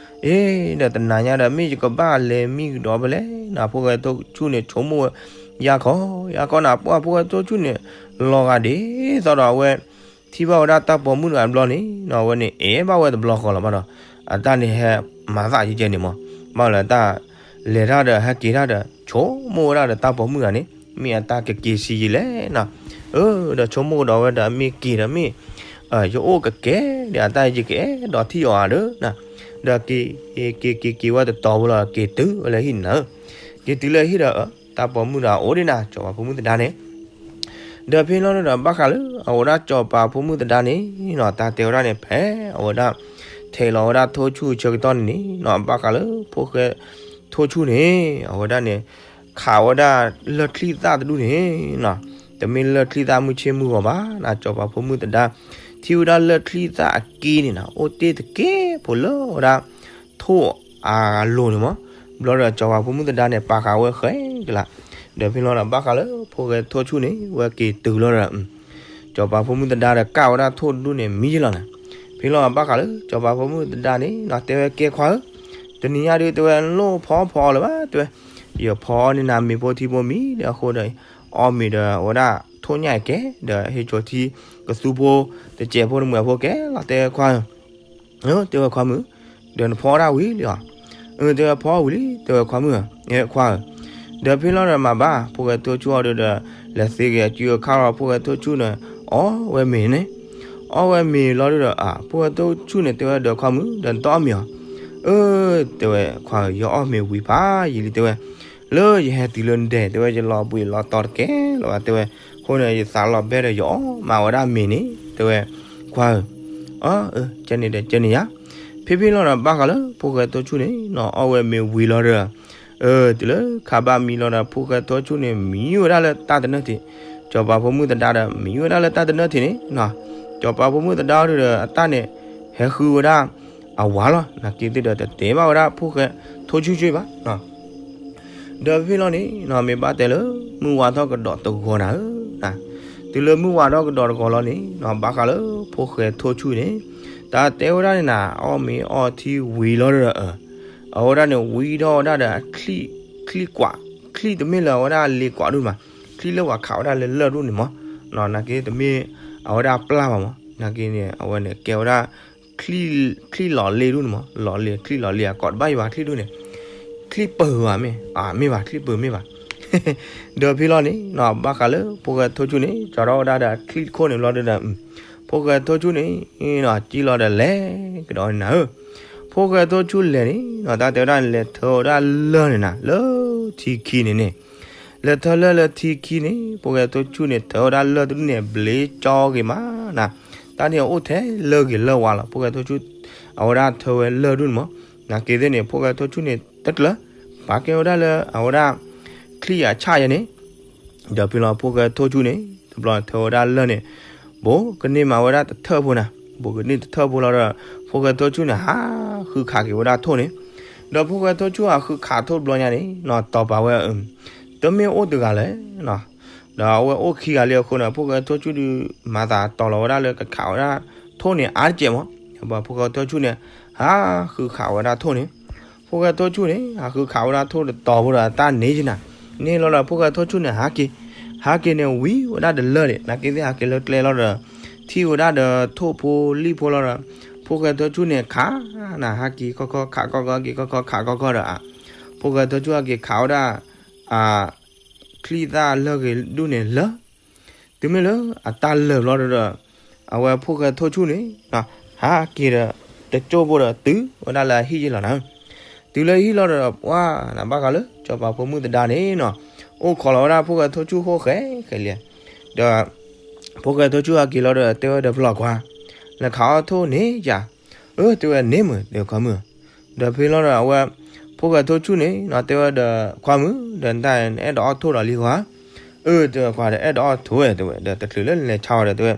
အ့ၣ် ဒီးတနၤညါဒီးမ့ၢ်ယကဘၣ်လဲၤမံကဒီးဖဲလဲၣ်နၤ ဖိၣ်ဃဲထိၣ်ဆူၣ်န့ၣ်ဆိကမိၣ်ဝဲ ယၤခီ ယၤခီနၤ ပှၤဖိၣ်ဃဲထိၣ်ဆူၣ်န့ၣ် လီၤဂာ်ဒ်သိးဒီးအဝဲ ထံၣ်ဘၣ်ဝဲဒၣ်တၢ်ပိာ်မုၣ်တဂၤတဘျီန့ၣ်နီၤ အဝဲန့ၣ်အဲၣ်ဘၣ်ဝဲတဘျီဃီလီၤဘၣ်ဒီး အတၢ်န့ၣ်ဟဲမၤသးယကဲန့ၣ်မး ဘၣ်လၢတၢ်လဲၤတၢ်ဒီးဟဲက့ၤတၢ်ဒီး ဆိကမိၣ်ဝဲဒၣ်ဒီးတၢ်ပိာ်မုၣ်တဂၤန့ၣ် မ့ၢ်အတၢ်ကက့ၤဆံးယံာ်လဲၣ်နီၤ အၢ ဒီးဆိကမိၣ်ကဒီးဝဲဒီးမ့ၢ်က့ၤဒီးမ့ၢ် ယအိၣ်ကကဲဒီးအတၢ်ယကအဲၣ်ဒိးထံၣ်အီၤဧါဒီး ဒီးက့ၤ က့ၤက့ၤက့ၤဝဲတတီၤဖိလီၤ က့ၤတုၤဝဲလၢဟံၣ်နၤဧၢ က့ၤတုၤလၢဟံၣ်ဒီး တၢ်ပိာ်မုၣ်ဒီးအိၣ်ဒံးနၤ စီၤပၤဖိမုၣ်သဒါန့ၣ် ဒီးဖဲလီၤဒီးဘၣ်ဃးလၢအဝဲဒၣ်စီၤပၤဖိမုၣ်သဒါန့ၣ်နီၤ တၢ်တဲဝဲဒၣ်န့ၣ် ဖဲအဝဲဒၣ် ထဲးလီၤဝဲဒၣ်ထိၣ်ဆူၣ်ဆၢကတီၢ်န့ၣ်န့ၣ်နီၤ ဘၣ်ဃးလၢဖိၣ်ဃဲထိၣ်ဆူၣ်န့ၣ် အဝဲဒၣ်န့ၣ် ခးဝဲဒၣ်လၢၢ်ချံၣ်သၣ်တဒူၣ်န့ၣ်နီၤ တမ့ၢ်လၢၢ်ချံၣ်သၣ်မုၢ်ဆ့ၣ်မုၢ်ဂီၤဘၣ်နၤ စီၤပၤဖိမုၣ်သဒါ ထံၣ်ဝဲဒၣ်လၢၢ်ချံၣ်သၣ်အက့န့ၣ်နီၤ အိၣ်တ့ၢ်တက့ၢ်ဖိလၢဝဲဒၣ် ထိၣ်အလိၤန့ၣ်မး ဘျီဒီးစီၤပၤဖိမုၣ်သဒါန့ၣ် ပာ်ဃာ်ဝဲဃဲကလး ဒီးဖဲလီၤဒီးဘၣ်ဃးလၢဖိၣ်ဃဲထိၣ်ဆူၣ်န့ၣ် ဝဲက့ၤတုၤလီၤဒီး စီၤပၤဖိမုၣ်သဒါဒီးကၣ်ဝဲဒၣ်ထိၣ်တဒူၣ်န့ၣ်မံယလီၤနၤ ဖဲလီၤဘၣ်ဃးလၢစီၤပၤဖိမုၣ်သဒါန့ၣ်နီၤ တဲဝဲကဲခွါဧၢ တနံၤညါဒုးတဲဝဲ နလိၣ်ဖီဖီအီၣ်လၢၤဘၣ် တဲဝဲ ယဖီအီၣ်န့ၢ်နၤမ့ၤဖိထံဖိမံၤဒီးအဃိဒီး အီၣ်မ့ၤဒီးအဝဲဒၣ်ထိၣ်ညၣ်အံၤကဲ ဒီးဟ့ၣ်ကၠီၤထံကသူဖိတစဲးဖိတမှဲၤဖိကဲလီၤ တဲခွါဧၢ တဲဝဲခွါမုၣ် ဒီးနဖီအီၣ်ဒၣ်ဝံၤလံဧါ အၢ တဲဝဲဖီအီၣ်ဝံၤလံ တဲဝဲခွါမုၣ်ဧၢ ခွါဧၢ ဒီးဖဲလီၤဒီးမၤဘၣ် ဖိၣ်ဃဲထိၣ်ဆူၣ်အီၤဒီး လဲၤသ့က့ၤအစုအခါလီၤ ဖိၣ်ဃဲထိၣ်ဆူၣ်န့ၣ် အီၣ်ဝဲမ့ၤန့ၣ် အီၣ်ဝဲမ့ၤလီၤဒီး အဖိၣ်ဃဲထိၣ်ဆူၣ်န့ၣ် တဲဝဲဒီးခွါမုၣ် ဒီးနတအီၣ်မ့ၤဧါ အၢ တဲဝဲခွါဧၢ ယအီၣ်မ့ၤဝံၤဖးယံာ်လံ တဲဝဲ လၢယဟဲတုၤလၢနဒဲ တဲဝဲ ယလီၤဘှံးလီၤတီၤတကဲလၢၤဘၣ် တဲဝဲ အဃိန့ၣ် ယသးလီၤဘဲဒီးယအီၣ်မးဝဲဒၣ်မ့ၤန့ၣ် တဲဝဲ ခွါဧၢ အၢ ကဲန့ၣ်ဒီးကဲန့ၣ်ယါ ဖဲဖဲလီၤဒီးဘၣ်ဃးလၢဖိၣ်ဃဲထိၣ်ဆူၣ်န့ၣ်နီၤ အီၣ်ဝဲမ့ၤဝံၤလီၤဒီး အၢ တုၤလၢခါဘၣ်မံလီၤဒီး ဖိၣ်ဃဲထိၣ်ဆူၣ်န့ၣ် မံဝဲဒၣ်လၢတၢ်တနၢၣ်ထံး စီၤပၤဖိမုၣ်သဒါဒီး မံဝဲဒၣ်လၢတၢ်တနၢၣ်ထံးန့ၣ်နီၤ စီၤပၤဖိမုၣ်သဒါဒီး အတၢ်န့ၣ် ဟဲဃုဝဲဒၣ် အဝၤလီၤ နာ်က့သ့ၣ်ဒီးတတဲဘၣ်ဝဲဒၣ်ဖိၣ်ဃဲထိၣ်ဆူၣ်ဆူၣ်ဘၣ်နီၤ ဒီးဖဲလီၤန့ၣ်နီၤ မ့ၢ်ဘၣ်တဲလၢ မုၢ်ဝါထီၣ်ကဒီးတဂီၤနၤဧၢ, တုၤလၢမုၢ်ဝါထီၣ်ကဒီးတဂီၤလီၤန့ၣ်နီၤ ဘၣ်ဃးလၢဖိၣ်ဃဲထိၣ်ဆူၣ်န့ၣ် တၢ်တဲဝဲဒၣ်န့ၣ်နၤ အီၣ်မ့ၤအီထံဝံၤလီၤဒီး အဝဲဒၣ်န့ၣ် ဝံထီၣ်ဝဲဒၣ်ဒီး ချံၣ်ကွး, ချံၣ်တမ့ၢ်လၢအဝဲဒၣ်လ့ကွးဒိၣ်မး, ချံၣ်လၢပှၤခးဝဲဒၣ်လၢလၢၢ်ဒိၣ်န့ၣ်မး, နာ်က့တမ့ၢ်အဝဲဒၣ်ပျၢ်ဘၣ်မး, နာ်က့န့ၣ် အဝဲန့ၣ်ကဲဝဲဒၣ် ချံၣ်လီၤလ့ဒိၣ်န့ၣ်မး, လီၤလ့ ချံၣ်လီၤလ့အကိးတဘၣ်ယဘၣ်ချံၣ်ဒိၣ်န့ၣ်, ချံၣ်ပၢၤဘၣ်မ့ၢ်, မ့ၢ်ဘၣ် ချံၣ်ပၢၤမ့ၢ်ဘၣ်, ဒီးဖဲလီၤန့ၣ် ဘၣ်ဃးလၢဖိၣ်ဃဲထိၣ်ဆူၣ်န့ၣ် ကၠီထီၣ်ဝဲဒၣ်ဒီးချံၣ်တခိၣ်န့ၣ်ဘျီဒီး ဖိၣ်ဃဲထိၣ်ဆူၣ်န့ၣ် ကံၣ်လီၤဒီးလဲၤကဒီးန့ၣ်နၤဧၢ, ဖိၣ်ဃဲထိၣ်ဆူၣ်လဲၤန့ၣ် တၢ်တဲဝဲဒၣ်လဲၤထၢဝဲဒၣ်လၢၢ်န့ၣ်နၤ လၢထံခံန့ၣ်န့ၣ်, လဲၤထၢလၢၢ်လၢထံခံန့ၣ် ဖိၣ်ဃဲထိၣ်ဆူၣ်န့ၣ် ထၢဝဲဒၣ်လၢၢ်တဒူၣ်န့ၣ် ဘျ့ကၠီဂ့ၤမးနၤ, တၢ်န့ၣ်အိၣ်ထဲလၢၢ်ဂ့ၤလၢၢ်ဝါလီၤ, ဖိၣ်ဃဲထိၣ်ဆူၣ် အဝဲဒၣ်ထၢဝဲလၢၢ်ဒိၣ်န့ၣ်မး, နာ်က့သ့ၣ်န့ၣ် ဖိၣ်ဃဲထိၣ်ဆူၣ်န့ၣ် တကျၢၤ, ပာ်ကဲဝဲဒၣ်လၢအဝဲဒၣ် ချံၣ်အဆၣ်ယဲန့ၣ် ဒီးဖဲလီၤဖိၣ်ဃဲထိၣ်ဆူၣ်န့ၣ် တဘျီထၢဝဲဒၣ်လၢၢ်န့ၣ်, ဘိးကန့ၢ်မးဝဲဒၣ်တထၢၣ်ဖိနၤ, ဘိးကန့ၢ်တထၢၣ်ဖိလီၤဒီး ဖိၣ်ဃဲထိၣ်ဆူၣ်န့ၣ် ဟးဃုခးက့ၤဝဲဒၣ်ထိၣ်န့ၣ်, ဒီးဖိၣ်ဃဲထိၣ်ဆူၣ်ဟးဃုခးထိၣ်တဘျီညါန့ၣ် နီၤတီၤပာ်ဝဲ တမ့ၢ်အိၣ်တဂၤလဲၣ်, ဒီးအဝဲအိၣ်ခံဂၤလံအဃိန့ၣ် ဖိၣ်ဃဲထိၣ်ဆူၣ်ဒုး မၤသးတီၤလီၤဝဲဒၣ်လၢကခးဝဲဒၣ်ထိၣ်န့ၣ် အါတကဲးမး, ဖိၣ်ဃဲထိၣ်ဆူၣ်န့ၣ် ဟးဃုခးဝဲဒၣ်ထိၣ်န့ၣ်, ဖိၣ်ဃဲထိၣ်ဆူၣ်န့ၣ် ဟးဃုခးဝဲဒၣ်ထိၣ်တတီၤဖိဒီးတၢ်န့ၣ်ယနၤ, န့ၣ်လီၤဒီးဖိၣ်ဃဲထိၣ်ဆူၣ်န့ၣ် ဟးက့ၤ, ဟးက့ၤန့ၣ်ဝံၤဝဲဒၣ်ဒီးလၢၢ်န့ၣ် နာ်က့သ့ၣ်ဟးက့ၤလၢကျဲလီၤဒီး ထံၣ်ဝဲဒၣ်ဒီးထိၣ်ဖိလံၣ်ဖိလီၤဒီး ဖိၣ်ဃဲထိၣ်ဆူၣ်န့ၣ် ခးနၤဟးက့ၤခီခီ ခးခီခီ ဟဲက့ၤခီခီ ခးခီခီဒီး ဖိၣ်ဃဲထိၣ်ဆူၣ်ဟဲက့ၤခးဝဲဒၣ် ချံၣ်သၣ်လၢၢ်ဂ့ၤဒူၣ်န့ၣ်လၢ တုၤမ့ၢ်လၢအတၢ်လၢာ်ဘျီဒီး အဝဲဖိၣ်ဃဲထိၣ်ဆူၣ်န့ၣ် ဟးက့ၤဒီး တကၠိၢ်ဖိဒီးတုၤဝဲဒၣ်လၢအဟံၣ်ယ့ၢ်လီၤနၤ. တုၤလၢဟံၣ်လီၤဒီး ပှၤနဘၣ်ဃးလၢ စီၤပၤဖိမုၣ်သဒါန့ၣ်နီၤ အိၣ်ခိးလီၤဝဲဒၣ်ဖိၣ်ဃဲထိၣ်ဆူၣ်ဃိဃဲဃဲလံ. ဒီး ဖိၣ်ဃဲထိၣ်ဆူၣ်ဟးက့ၤလီၤဒီး တဲဝဲဒီးဖလီၤခွါ, နခးအီၣ်ထိၣ်န့ၣ်ယၤ. အၢ တဲဝဲန့ၣ်မုၢ် တဲခွါမုၣ်. ဒီးဖဲလီၤဒီးအဝဲ ဖိၣ်ဃဲထိၣ်ဆူၣ်န့ၣ်နီၤ တဲဝဲဒီးခွါမုၣ် ဒီးနတၢ်နအဲၣ်ဒိးအီၣ်ထိၣ်ဒီးလံဧါ. အၢ တဲဝဲခွါဒီး အဲၣ်ဒိးအီၣ်ထိၣ်ဝဲ တဲဝဲ ဒီးတချုးလၢလဲၤဆါအီၤဒီးတဲဝဲ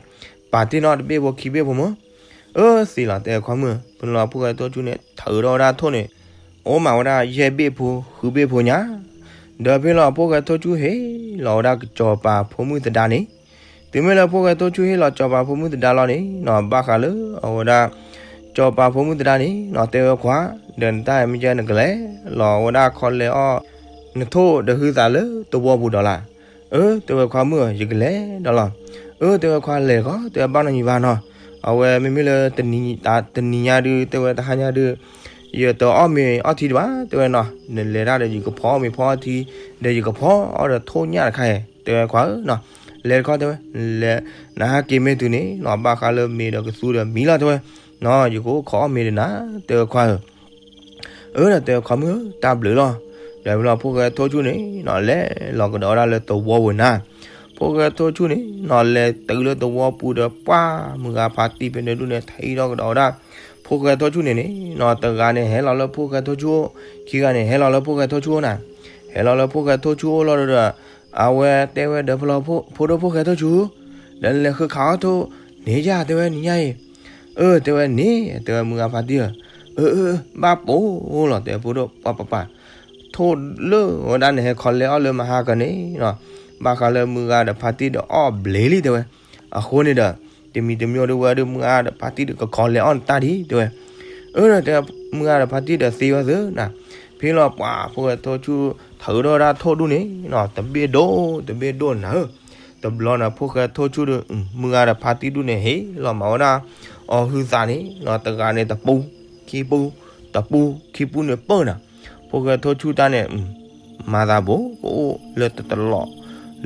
ပာ်တ့ၢ်နီၣ်တဘ့ၣ်ဖိခံဘ့ၣ်ဖိမုၢ်. အၢ သ့လီၤ တဲခွါမုၣ်. ဖဲလီၤဖိၣ်ဃဲထိၣ်ဆူၣ်န့ၣ် ထုးထီၣ်ဝဲဒၣ်ထိၣ်န့ၣ် အိၣ်မးဝဲဒၣ်ယဲၢ်ဘ့ၣ်ဖိ ဃုဘ့ၣ်ဖိညါ. ဒီးဖဲလီၤဖိၣ်ဃဲထိၣ်ဆူၣ်ဟ့ၣ်လီၤဝဲဒၣ်စီၤပၤဖိမုၣ်သဒါန့ၣ် တုၤမ့ၢ်လၢဖိၣ်ဃဲထိၣ်ဆူၣ်ဟ့ၣ်လီၤစီၤပၤဖိမုၣ်သဒါလီၤန့ၣ်နီၤ ဘၣ်ဃးလၢအဝဲဒၣ် စီၤပၤဖိမုၣ်သဒါန့ၣ်နီၤ တဲဝဲခွါ, ဒီးနတၢ်မ့ၢ်ကဲနကလဲၤလီၤဝဲဒၣ်ခီလဲအီၣ် နထိၣ်ဒီးဟုသးလၢသဝီပူၤဒီးလၢ်. အၢ တဲဝဲခွါမုၣ်ဧၢ ယကလဲၤဒီးလီၤ. အၢ တဲဝဲခွါလဲၤတခီ တဲဝဲဘၣ်နီၢ်ယံၤဘၣ်နီၤ. အဝဲမ့မ့ၢ်လၢ တနံၤညါဒုး တဲဝဲတဟါညါဒုး ယတအီၣ်မ့ၤအီထံတဘၣ် တဲဝဲနီၤ. နလဲၤတၢ်ဒီးယကဖီအီၣ်မ့ၤဖီအီထံ ဒီးယကဖီအီၣ်ဒီးထိၣ်ညၣ်တခါအံၤ တဲဝဲခွါဧၢနီၤ. လဲၤတခီတဲဝဲ လဲၤ နဟးက့ၤမ့ၢ်တုၤန့ၣ်နီၤ ဘၣ်ဃးလၢမ့ၤဒီးကသူဒီးမံလီၤတဲဝဲ နီၤ ယကအိၣ်ခိးအီၣ်မ့ၤဒီးနၤ တဲဝဲခွါဧၢ. အၢ ဒီးတဲဝဲခွါမုၣ်ဧၢ တၢ်ဘျုးလီၤ. ဒီးဖဲလီၤဖိၣ်ဃဲထိၣ်ဆူၣ်န့ၣ်နီၤ လဲၤလီၤကဒီးဝဲဒၣ်လၢသဝီပူၤနၤ. ဖိၣ်ဃဲထိၣ်ဆူၣ်န့ၣ်နီၤ လဲၤတုၤလၢသဝီပူၤဒီးပှၢ်မုၢ်ဂၤဖးတံၢ်ဖဲန့ၣ်ဒုးန့ၣ် ထံၣ်ထီၣ်ကဒီးဝဲဒၣ် ဖိၣ်ဃဲထိၣ်ဆူၣ်န့ၣ်န့ၣ်နီၤ တဂၤန့ၣ်ဟဲလီၤလၢဖိၣ်ဃဲထိၣ်ဆူၣ်အိၣ် ခံဂၤန့ၣ်ဟဲလီၤလၢဖိၣ်ဃဲထိၣ်ဆူၣ်အိၣ်နၤ. ဟဲလီၤလၢဖိၣ်ဃဲထိၣ်ဆူၣ်အိၣ်လီၤဒီး အဝဲတဲဝဲဒီးဖဲလီၤဖိဒိၣ်ဖိၣ်ဃဲထိၣ်ဆူၣ် ဒီးနလဲၤဃုခးအီၣ်ထိၣ်န့ၣ်ယၤ တဲဝဲနံၤညါအံၤ. အၢ တဲဝဲန့ၣ် တဲဝဲမုၢ်ဂၤဖးတံၢ်ဧၢ. အၢ အၢ ဘၣ်ပိာ်လီၤ တဲဖိဒိၣ်ပှၤပှၤပှၤ ထိၣ်လၢဝဲဒၣ်န့ၣ်ဟဲခီလဲအီၣ်လၢမဟါကန့ၣ်နီၤ ဘၣ်ဃးလၢမုၢ်ဂၤဒီးဖးတံၢ်ဒီးအီၣ်ဘျ့လံတဲဝဲ. အဃိန့ၣ်ဒီး တမံၤတမံၤဒုးဝဲဒုး မုၢ်ဂၤဒီးဖးတံၢ်ဒီးကခီလဲအီၣ်နတၢ်ဒံးတဲဝဲ. အၢ ဒီးတဲ မုၢ်ဂၤဒီးဖးတံၢ်ဒီးသ့ဝဲသ့နၤ. ဖဲလီၤပှၤဖိၣ်ဃဲထိၣ်ဆူၣ် ထုးထီၣ်ဝဲဒၣ်ထိၣ်ဒူၣ်န့ၣ်နီၤ တဘ့ၣ်ဒိၣ် တဘ့ၣ်ဒိၣ်နၤဧၢ. တဘျီန့ၣ် ဖိၣ်ဃဲထိၣ်ဆူၣ်ဒီး မုၢ်ဂၤဒီးဖးတံၢ်ဒူၣ်န့ၣ် ဟ့ၣ်လီၤမၤဝဲဒၣ် အီၣ်ဟုသးန့ၣ်နီၤ တဂၤန့ၣ်တပူ ခံပူ တပူ ခံပူန့ၣ်ပၢၢ်နၤ. ဖိၣ်ဃဲထိၣ်ဆူၣ်တၢ်န့ၣ် မၤသးဘိ ကအိၣ်လၢတတလီၢ်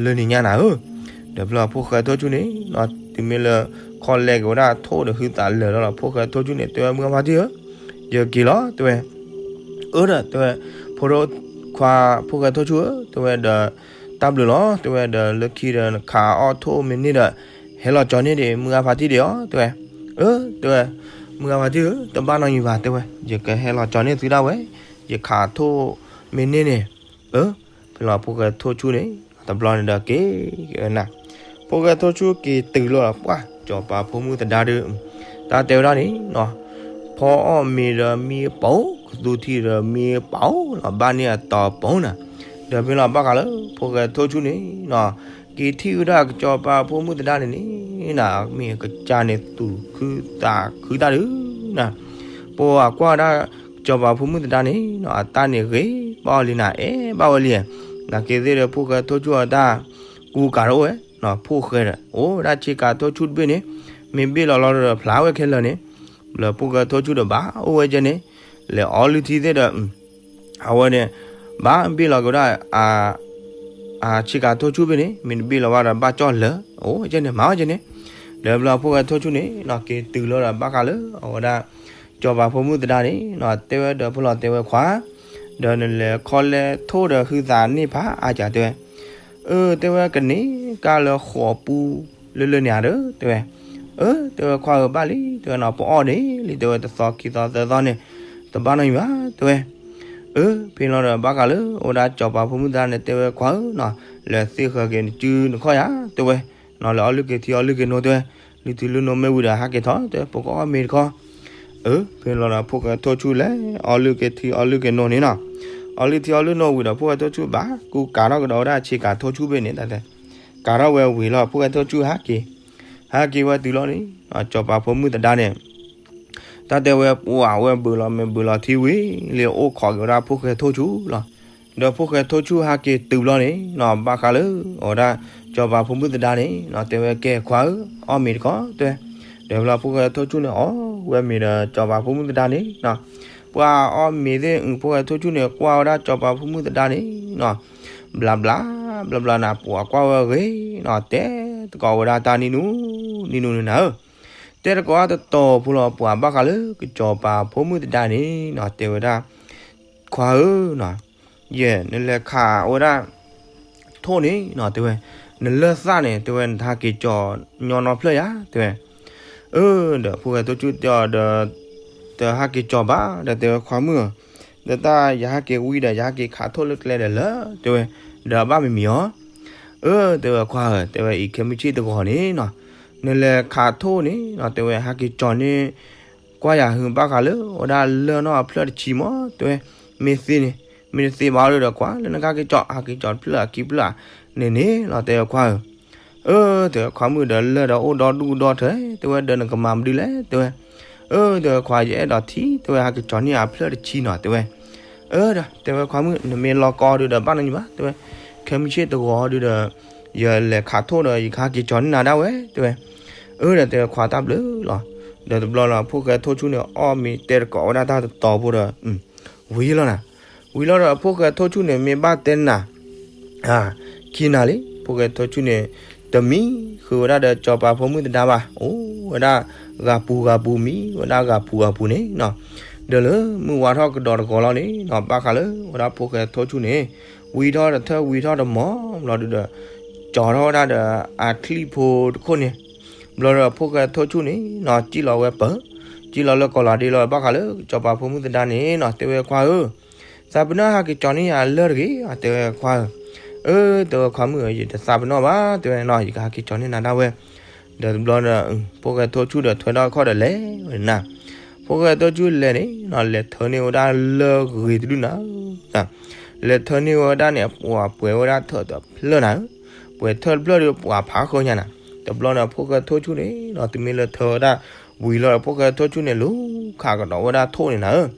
လၢန့ၣ်ညါနၤဧၢ. ဒီးဖဲလီၤဖိၣ်ဃဲထိၣ်ဆူၣ်န့ၣ်နီၤ တုၤမ့ၢ်လၢ ခီလဲက့ၤဝဲဒၣ်ထိၣ်ဒီးဟုသးလၢာ်လီၤလီၤ ဖိၣ်ဃဲထိၣ်ဆူၣ်န့ၣ် တဲဝဲမုၢ်ဂၤဖးတံၢ်ဧၢ ယက့ၤလီၤတဲဝဲ. အၢ ဒီးတဲဝဲ ဖိဒိၣ်ခွါ ဖိၣ်ဃဲထိၣ်ဆူၣ်ဧၢ တဲဝဲဒီး တၢ်ဘျုးလီၤ တဲဝဲဒီး လၢခံဒီးနခးအီၣ်ထိၣ်မ့ၢ်န့ၢ်ဒီး ဟဲလီၤကၠီန့ၢ်ဒံးမုၢ်ဂၤဖးတံၢ်ဒံးအီၤ တဲဝဲ. အၢ တဲဝဲ မုၢ်ဂၤဖးတံၢ်ဧၢ တဘၣ်နီၢ်ယံၤဘၣ် တဲဝဲ ယကဟဲလီၤကၠီန့ၢ်သုဒၣ်ဝဲ ယခးထိၣ်မ့ၢ်န့ၢ်န့ၣ်. အၢ ဖဲလီၤဖိၣ်ဃဲထိၣ်ဆူၣ်န့ၣ် တဘျီန့ၣ်ဒီးက့ၤက့ၤနၤ. ဖိၣ်ဃဲထိၣ်ဆူၣ်က့ၤတုၤလီၤပှၢ် စီၤပၤဖိမုၣ်သဒါဒီး တၢ်တဲဝဲဒၣ်န့ၣ်နီၤ ဖီအီၣ်မ့ၤဒီးမ့ၢ်ပိာ် ကသူထံဒီးမ့ၢ်ပိာ်နီၤ ဘၣ်န့ၢ်အတီၤပိာ်နၤ. ဒီးဖဲလီၤဘၣ်ဃးလၢ ဖိၣ်ဃဲထိၣ်ဆူၣ်န့ၣ်နီၤ က့ၤထံၣ်ဝဲဒၣ်စီၤပၤဖိမုၣ်သဒါန့ၣ်န့ၣ်နၤ မ့ၢ်ကစၢ်န့ၣ်သူၣ်ခုသးခုတၢ်ဒုးနၤ. ပှၤကွၢ်ဝဲဒၣ် စီၤပၤဖိမုၣ်သဒါန့ၣ်နီၤ အတၢ်န့ၣ်ဂ့ၤဘၣ်ဝဲလံနၤ အဲၣ်ဘၣ်ဝဲလံ. နာ်က့ၤသ့ၣ်ဒီးဖိၣ်ဃဲထိၣ်ဆူၣ်အတၢ် ကူကၤထီၣ်ဝဲနီၤ ဖိၣ်ဃဲဒီး အိၣ်ဝဲဒၣ်ဆ့ကၤထိၣ်ဆူၣ်တဘ့ၣ်န့ၣ် မ့ၢ်ဘ့ၣ်လီၤလီၤဒီးဖျါဝဲခဲလၢာ်န့ၣ် လၢဖိၣ်ဃဲထိၣ်ဆူၣ်ဒီးဘၣ်အိၣ်ဝဲကဲန့ၣ် လဲၤအီလုၢ်ထံသ့ၣ်ဒီး အဝဲန့ၣ် ဘၣ်ဘ့ၣ်လီၤက့ၤဝဲဒၣ် အဆ့ကၤထိၣ်ဆူၣ်ဘ့ၣ်န့ၣ် မ့ၢ်တဘ့ၣ်လီၤဘၣ်ဒီးဘၣ်ကၠီၣ်လၢာ် အိၣ်ကဲန့ၣ် မၤဝဲကဲန့ၣ်. ဒီးဖဲလီၤဖိၣ်ဃဲထိၣ်ဆူၣ်န့ၣ်နီၤ က့ၤတုၤလီၤဒီးဘၣ်ဃးလၢအဝဲဒၣ် စီၤပၤဖိမုၣ်သဒါန့ၣ်နီၤ တဲဝဲဒီးဖဲလီၤတဲဝဲခွါ ဒီးနလဲၤခီလဲထိၣ်ဒီးဟုသးန့ၢ်ဖးအါကၢ်တဲဝဲ. အၢ တဲဝဲကန့ၢ်ကါလၢဃိာ်ပူလၢလၢန့ၣ်ဧါဒီး တဲဝဲ. အၢ တဲဝဲခွါဧၢဘၣ်လံ တဲဝဲနီၤ ပအီၣ်န့ၣ်လံ တဲဝဲတသီခံသီသၢသီန့ၣ် တဘၣ်နီတမံၤဘၣ် တဲဝဲ. အၢ ဖဲလီၤဒီးဘၣ်ဃးလၢ အိၣ်ဝဲဒၣ်စီၤပၤဖိမုၣ်သဒါန့ၣ် တဲဝဲခွါဧၢနီၤ လဲၤသ့ၣ်ဃၢၤက့ၤနစုနခီၣ်ယၤ တဲဝဲ. နီၤ လဲၤအီလုၢ်က့ၤထံအီလုၢ်က့ၤနိ တဲဝဲ. လုၢ်ထံလုၢ်နိမ့ၢ်ဝံၤဒီးဟးက့ၤထီၣ် တဲဝဲ ပကအီၣ်မ့ၤတခီ အၢ ဖဲလီၤဒီးဖိၣ်ဃဲထိၣ်ဆူၣ်လဲၤ အီလုၢ်က့ၤထံအီလုၢ်က့ၤနိန့ၣ်နီၤ. အီလုၢ်ထံအီလုၢ်နိဝံၤဒီး ဖိၣ်ဃဲထိၣ်ဆူၣ်ဘၣ်ကူကၤထီၣ်ကဒီးဝဲဒၣ်ဆ့ကၤထိၣ်ဆူၣ်ဘ့ၣ်န့ၣ် တၢ်တဲ ကၤထီၣ်ဝဲဝံၤလီၤ ဖိၣ်ဃဲထိၣ်ဆူၣ်ဟးက့ၤ ဟးက့ၤဝဲတုၤလီၤန့ၣ် စီၤပၤဖိမုၣ်သဒါန့ၣ် တၢ်တဲဝဲပှၤဝဲဘုးလီၤမ့ၢ်ဘုးလီၤထံဝံၤလံ အိၣ်ခိးက့ၤဝဲဒၣ်ဖိၣ်ဃဲထိၣ်ဆူၣ်လီၤ. ဒီးဖိၣ်ဃဲထိၣ်ဆူၣ်ဟးက့ၤတုၤလီၤန့ၣ်နီၤ ဘၣ်ဃးလၢ အဝဲဒၣ် စီၤပၤဖိမုၣ်သဒါန့ၣ်နီၤ တဲဝဲကဲခွါဧၢ အီၣ်မ့ၤတခီ တဲဝဲ. ဒီးဖဲလီၤဖိၣ်ဃဲထိၣ်ဆူၣ်န့ၣ် အီၣ်ဝဲမ့ၤဒီးစီၤပၤဖိမုၣ်သဒါန့ၣ်နီၤ ပှၤအီၣ်မ့ၤသ့ၣ် ဖိၣ်ဃဲထိၣ်ဆူၣ်န့ၣ် ကွၢ်ဝဲဒၣ်စီၤပၤဖိမုၣ်သဒါန့ၣ်နီၤ ဘျးဘျး ဘျးဘျးနၤ ပှၤကွၢ်ဝဲဂ့ၤနီၤ တဲ တဲသကိးဝဲဒၣ်တၢ်နံၣ်နူ နံၣ်နူန့ၣ်နၤဧၢ, တဲသကိးတတီၤဖိလီၤ ပှၤဘၣ်ဃးလၢကစီၤပၤဖိမုၣ်သဒါန့ၣ်နီၤ တဲဝဲဒၣ်, ခွါဧၢနီၤ, ယဲ နလဲၤခးဝဲဒၣ် ထိၣ်န့ၣ်နီၤ တဲဝဲ, နလၢၢ်သၣ်န့ၣ် တဲဝဲ နတဟးက့ၤကၠီၤညီနီဖျၢၣ်ယၤ တဲဝဲ. အၢ ဒီးဖိၣ်ဃဲထိၣ်ဆူၣ်တဲအီၤဒီး, တဟးက့ၤကၠီၤဘၣ် ဒီးတဲဝဲခွါမုၣ်ဧၢ, ဒီးတၢ်ယဟးက့ၤဝံဒီး ယဟးက့ၤခးထိၣ်လၢကျဲဒီးလၢ တဲဝဲ, ဒီးအဘၣ်မံၤမံၤအီၤ. အၢ တဲဝဲခွါဧၢ, တဲဝဲ အံၤခဲမုၢ်ဆ့ၣ်တဂီၤန့ၣ်နီၤ, နလဲၤခးထိၣ်န့ၣ်နီၤ တဲဝဲ ဟးက့ၤကၠီၤန့ၢ် ကွၢ်ယၤဟု ဘၣ်ဃးလၢဝဲဒၣ်လၢၢ်နီၢ်အဖျၢၣ်တဆံမး တဲဝဲ, မ့ၢ်သ့န့ၣ်, မ့ၢ်တသ့ဘၣ်ဒီး ကွၢ်လၢနကဟးက့ၤကၠီၤ ဟးက့ၤကၠီၤတဖျၢၣ်အခံဖျၢၣ်ဧါန့ၣ်န့ၣ်လီၤ တဲဝဲခွါဧၢ. အၢ တဲဝဲခွါမုၣ် ဒီးလၢၢ်ဒီးအိၣ်ဒီဒူၣ်ဒီထၢ တဲဝဲ ဒီးနကမၤမနုၤလဲၣ် တဲဝဲ. အၢ တဲဝဲခွါ ယအဲၣ်ဒိးထံၣ် တဲဝဲ ဟးက့ၤကၠီၤန့ၢ်အဖျၢၣ်တဆံနီၤ တဲဝဲ. အၢ ဒီးတဲဝဲခွါမုၣ် နမ့ၢ်လီၤကီဒုးဒီး ဘၣ်နီတမံၤဘၣ် တဲဝဲ, ခဲမုၢ်ဆ့ၣ်တဂီၤဒုးဒီး ယလဲၤခးထိၣ်ဒီး ယကဟးက့ၤကၠီၤန့ၢ်နၤဒၣ်ဝဲ တဲဝဲ. အၢ ဒီးတဲဝဲခွါတၢ်ဘျုးလီၤ. ဒီးတဘျီလီၤ ဖိၣ်ဃဲထိၣ်ဆူၣ်န့ၣ် အီၣ်မ့ၤတဲသကိးဝဲဒၣ်တၢ်တတီၤဖိဒီး ဝံၤလီၤနၤ, ဝံၤလီၤဒီးဖိၣ်ဃဲထိၣ်ဆူၣ်န့ၣ် မ့ၢ်ဘၣ်တဲနၤ ခံနၤလံ ဖိၣ်ဃဲထိၣ်ဆူၣ်န့ၣ် တမံဃုာ်ဝဲဒၣ်ဒီးစီၤပၤဖိမုၣ်သဒါဘၣ်, အိၣ်ဝဲဒၣ်ဂၤပူၤဂၤပူၤ မံဝဲဒၣ်ဂၤပူၤဂၤပူၤန့ၣ်နီၤ. ဒီးလၢမုၢ်ဝါထီၣ်ကဒီးတဂီၤလီၤန့ၣ်နီၤ ဘၣ်ဃးလၢဝဲဒၣ်ဖိၣ်ဃဲထိၣ်ဆူၣ်န့ၣ် ဝံထီၣ်တထၢၣ်ဝံထီၣ်တမီၤဘျီဒုးဒီး ကၠီၤထီၣ်ဝဲဒၣ်ဒီးအချံၣ်ဖိတခိၣ်န့ၣ်, ဘျီဒီးဖိၣ်ဃဲထိၣ်ဆူၣ်န့ၣ်နီၤ စံၣ်လီၤဝဲပၢၤ, စံၣ်လီၤလၢကီၤလၤဒ့လီၤ ဘၣ်ဃးလၢစီၤပၤဖိမုၣ်သဒါန့ၣ်နီၤ တဲဝဲခွါဧၢ သးပ့ၤနီၣ်ဟးက့ၤကၠီၤန့ၢ်ယၤအလၢၢ်တဂ့ၤ တဲဝဲခွါဧၢ. အၢ တဲဝဲခွါမုၣ်ဧၢ ယတသးပ့ၤနီၣ်ဘၣ် တဲဝဲနီၤ ယကဟးက့ၤကၠီၤန့ၢ်နၤဒၣ်ဝဲ. ဒီးတဘျီဒီး ဖိၣ်ဃဲထိၣ်ဆူၣ်ဒီးထွဲထီၣ်ခီၣ်ဒီးလဲၤဝဲနၤ, ဖိၣ်ဃဲထိၣ်ဆူၣ်လဲၤန့ၣ်နီၤ လဲၤထၢန့ၢ်ဝဲဒၣ်လၢၢ်ဂ့ၤတဒူၣ်နၤ, လဲၤထၢန့ၢ်ဝဲဒၣ်န့ၣ် ပှၤပှဲၤဝဲဒၣ်ထၢၣ်တဖျၢၣ်နၤဧၢ, ပှဲၤထၢၣ်တဖျၢၣ်ဒီး ပှၤဖးဃၢညါနၤ, တဘျီန့ၣ် ဖိၣ်ဃဲထိၣ်ဆူၣ်န့ၣ်နီၤ တုၤမ့ၢ်လၢထၢဝဲဒၣ်ဝံၤလီၤဒီး ဖိၣ်ဃဲထိၣ်ဆူၣ်န့ၣ် လူၤခးကဒီးဝဲဒၣ်ထိၣ်န့ၣ်နၤဧၢ.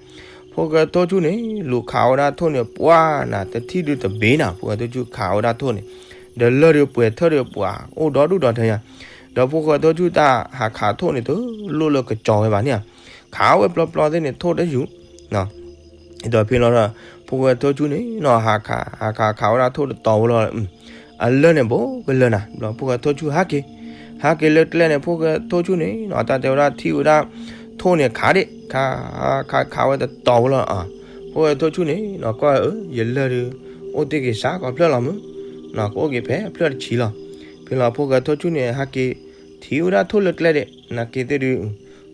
ဖိၣ်ဃဲထိၣ်ဆူၣ်န့ၣ် လူၤခးဝဲဒၣ်ထိၣ်န့ၣ် ပှၤနၤ တထံၣ်ဒုးတဘ့ၣ်နၤ ဖိၣ်ဃဲထိၣ်ဆူၣ်ခးဝဲဒၣ်ထိၣ်န့ၣ်, ဒီးလၢၢ်ဒုးပှဲၤထၢၣ်ဒီးပှၤအိၣ်ဒီဒူၣ်ဒီထၢညါ, ဒီးဖိၣ်ဃဲထိၣ်ဆူၣ်တၢ်ဟးခးထိၣ်န့ၣ် တလိၣ်လၢကကၠီၤဝဲဘၣ်န့ၣ်ဧါ, ခးဝဲပျီပျီသ့ၣ်န့ၣ် ထိၣ်တယူၤ ဒီးဖဲလီၤဒီး ဖိၣ်ဃဲထိၣ်ဆူၣ်န့ၣ်နီၤ ဟးခး ဟးခးခးဝဲဒၣ်ထိၣ်တတီၤဖိလီၤ, အလၢၢ်န့ၣ် ဘူးကလၢၢ်နၤ ဘျီဖိၣ်ဃဲထိၣ်ဆူၣ်ဟးက့ၤ, ဟးက့ၤလၢကျဲန့ၣ် ဖိၣ်ဃဲထိၣ်ဆူၣ်န့ၣ်နီၤ တၢ်တဲဝဲဒၣ်ထံၣ်ဝဲဒၣ်ထိၣ်န့ၣ် ခးဒ့ၣ် ခး ခး ခးဝဲတတီၤဖိလီၤ, ဖိၣ်ဃဲထိၣ်ဆူၣ်န့ၣ်နီၤ ကွၢ်ဧၢ ယလၢၢ်ဒုး အိၣ်တ့ၢ်က့ၤစးကီးဖျၢၣ်လီၤမုၢ်, ကအိၣ်က့ၤဖဲဖျၢၣ်တဆံလီၤ, ဖဲလီၤဖိၣ်ဃဲထိၣ်ဆူၣ်န့ၣ် ဟးက့ၤထံၣ်ဝဲဒၣ်ထိၣ်လၢကျဲဒ့ၣ် နာ်က့သ့ၣ်ဒုး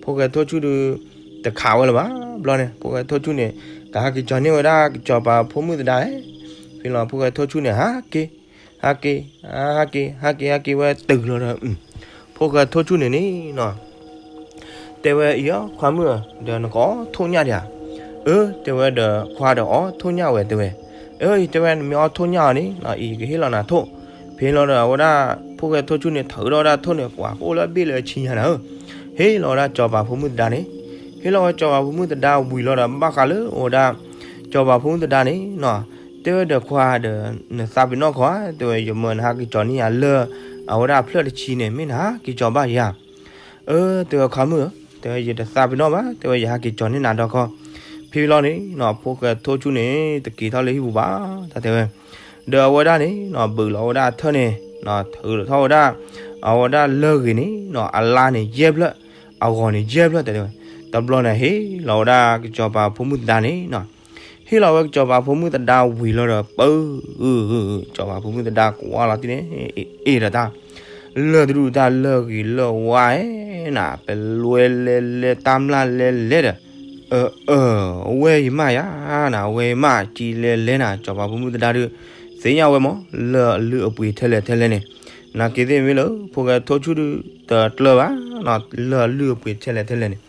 ဖိၣ်ဃဲထိၣ်ဆူၣ်ဒုး တခးဝဲလၢၤဘၣ်, ဘျီန့ၣ် ဖိၣ်ဃဲထိၣ်ဆူၣ်န့ၣ် ကဟးက့ၤကၠီၤန့ၢ်ဝဲဒၣ်ကစီၤပၤဖိမုၣ်သဒါ, ဖဲလီၤဖိၣ်ဃဲထိၣ်ဆူၣ်န့ၣ် ဟးက့ၤ ဟးက့ၤ ဟးက့ၤ ဟးက့ၤဟဲက့ၤဝဲတုၤလီၤဒီး ဖိၣ်ဃဲထိၣ်ဆူၣ်န့ၣ်န့ၣ်နီၤ တဲဝဲအံၤ ခွါမုၣ်ဧၢ ဒီးနကအီၣ်ထိၣ်ညၣ်ဒံးဧါ, အၢ တဲဝဲဒီးခွါဒီးအီၣ်ထိၣ်ညၣ်ဝဲတဲဝဲ, အၢ တဲဝဲနမ့ၢ်အီၣ်ထိၣ်ညၣ်အီၤန့ၣ် အံၤယကဟ့ၣ်လီၤနၤထိၣ်, ဖဲလီၤဒီးအဝဲဒၣ် ဖိၣ်ဃဲထိၣ်ဆူၣ်န့ၣ် ထုးထီၣ်ဝဲဒၣ်ထိၣ်န့ၣ် ပှၤကအိၣ်လၢအဘ့ၣ်လၢအဆံညါနၤဧၢ, ဟ့ၣ်လီၤဝဲဒၣ်စီၤပၤဖိမုၣ်သဒါန့ၣ်, ဟ့ၣ်လီၤဝဲစီၤပၤဖိမုၣ်သဒါဝံၤလီၤဒီး ဘၣ်ဃးလၢအဝဲဒၣ် စီၤပၤဖိမုၣ်သဒါန့ၣ်နီၤ, တဲဝဲဒီးခွါဒီး နသးပ့ၤနီၣ်ခီဧါ တဲဝဲ ယမၢနဟးက့ၤကၠီၤန့ၢ်ယၤလၢၢ် အဝဲဒၣ်အဖျၢၣ်တဆံန့ၣ် မ့ၢ်နဟးက့ၤကၠီၤဘၣ်ယၤ အၢ တဲဝဲခွါမုၣ်ဧၢ တဲဝဲယတသးပ့ၤနီၣ်ဘၣ် တဲဝဲယဟးက့ၤကၠီၤန့ၢ်နၤဒီးခီ, ဖဲလီၤန့ၣ်နီၤ ဖိၣ်ဃဲထိၣ်ဆူၣ်န့ၣ် တက့ၤထီၣ်လၢဟံၣ်ပူၤဘၣ် တၢ်တဲဝဲ, ဒီးအဝဲဒၣ်န့ၣ်နီၤ ဘုးလီၤဝဲဒၣ်အထၢၣ်န့ၣ်နီၤ ထုးထီၣ်ဝဲဒၣ် အဝဲဒၣ်လၢၢ်ဂ့ၤန့ၣ်နီၤ အလါန့ၣ်ယဲၢ်ဖျၢၣ် အဂီၤန့ၣ်ယဲၢ်ဖျၢၣ် တၢ်တဲဝဲ, တဘျီန့ၣ် ဟ့ၣ်လီၤဝဲဒၣ်ကစီၤပၤဖိမုၣ်သဒါန့ၣ်နီၤ ဟ့ၣ်လီၤဝဲကစီၤပၤဖိမုၣ်သဒါဝံၤလီၤဒီး ပၢ ကစီၤပၤဖိမုၣ်သဒါကွၢ်လီၤတံၢ်န့ၣ် အ့ၣ်ဒီးတၢ် လၢၢ်တဒူၣ်တၢ်လၢၢ်ဂ့ၤလၢၢ်ဝါဧဲနၤ ပလွဲလဲၤလဲၤတၢ်မျၢ်လဲၤလဲၤဒီး အၢ အဝဲအံၤမးယၤနၤ အဝဲအံၤမးကံလဲၤလဲၤနၤ ကစီၤပၤဖိမုၣ်သဒါဒုး သ့ၣ်ညါဝဲမး လၢၢ်အလုၢ်အပှ့ၤထဲလဲၣ်ထဲလဲၣ်န့ၣ်, နာ်က့သ့ၣ်မ့ၢ်လၢ ဖိၣ်ဃဲထိၣ်ဆူၣ်ဒုး တကျၢၤဘၣ် လၢၢ်အလုၢ်အပှ့ၤထဲလဲၣ်ထဲလဲၣ်န့ၣ်,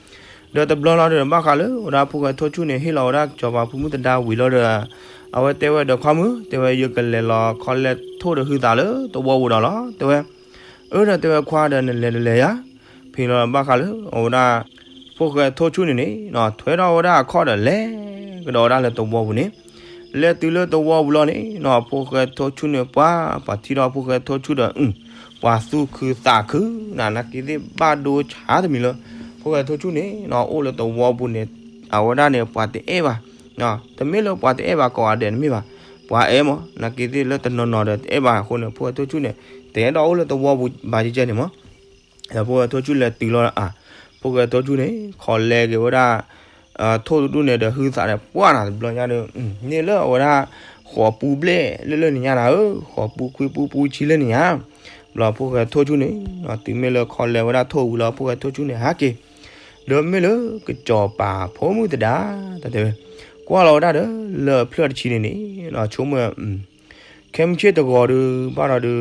ဒီးတဘျီလီၤဒီး ဘၣ်ဃးလၢ ဝဲဒၣ်ဖိၣ်ဃဲထိၣ်ဆူၣ်န့ၣ် ဟ့ၣ်လီၤဝဲဒၣ်ကစီၤပၤဖိမုၣ်သဒါဝံၤလီၤဒီး အဝဲတဲဝဲဒီးခွါမုၣ် တဲဝဲယကလဲၤလီၤခီလဲၣ်ထိၣ်ဒီးဟုသးလၢသဝီပူၤဒီးလီၤ တဲဝဲ, အၢ ဒီးတဲဝဲခွါဒီးနလဲၤတလဲၤယၤ, ဖဲလီၤဘၣ်ဃးလၢ အဝဲဒၣ် ဖိၣ်ဃဲထိၣ်ဆူၣ်န့ၣ်န့ၣ် ထွဲထီၣ်ဝဲဒၣ်အခီၣ်ဒီးလဲၤကဒီးဝဲဒၣ်လၢသဝီပူၤန့ၣ်, လဲၤတုၤလၢသဝီပူၤလီၤန့ၣ် ဖိၣ်ဃဲထိၣ်ဆူၣ်န့ၣ် ပှၤ ပှၤထံၣ်ထီၣ်ဖိၣ်ဃဲထိၣ်ဆူၣ်ဒီး ပှၤသူၣ်ခုသးခုနၤ နာ်က့သ့ၣ်ဘၣ်ဒိဆါတမံၤလၢ ဖိၣ်ဃဲထိၣ်ဆူၣ်န့ၣ် အိၣ်လၢသဝီပူၤန့ၣ် အဝဲဒၣ်န့ၣ် ပှၤတအဲၣ်ဘၣ်, တမ့ၢ်လၢပှၤတအဲၣ်ဘၣ်ကိးဂၤဒဲးတမ့ၢ်ဘၣ်, ပှၤအဲၣ်မး နာ်က့သ့ၣ်လၢတနီၤနီၤဒီးတအဲၣ်ဘၣ်အဃိန့ၣ် ဖိၣ်ဃဲထိၣ်ဆူၣ်န့ၣ် တအဲၣ်ဒိးအိၣ်လၢသဝီပူၤဘၣ်ကဲကဲန့ၣ်မး. ဒီးဖိၣ်ဃဲထိၣ်ဆူၣ်လဲၤတုၤလီၤဒီး အ ဖိၣ်ဃဲထိၣ်ဆူၣ်န့ၣ် ခီလဲက့ၤဝဲဒၣ် ထိၣ်တဒူၣ်န့ၣ်ဒီး ဟုသးဒီးပှၢ်နၤ တဘျီညါဒီး န့ၣ်လၢအဝဲဒၣ် ဃိးပူဘျဲၣ်လၢလၢန့ၣ်ညါနၤဧၢ, ဃိးပူခွံပူပူဆံလၢန့ၣ်ညါ. ဘျီဖိၣ်ဃဲထိၣ်ဆူၣ်န့ၣ် တုၤမ့ၢ်လၢခီလဲဝဲဒၣ်ထိၣ်ဝံၤလီၤ ဖိၣ်ဃဲထိၣ်ဆူၣ်န့ၣ်ဟးက့ၤ ဒီးမ့ၢ်လၢကစီၤပၤဖိမုၣ်သဒါ တၢ်တဲဝဲ ကွၢ်လီၤဝဲဒၣ်ဒီး လၢၢ်ဖျၢၣ်တဆံန့ၣ်န့ၣ် ဆိကမိၣ် ခဲမုၢ်ဆ့ၣ်တဂီၤဒီး ဘၣ်ဒီး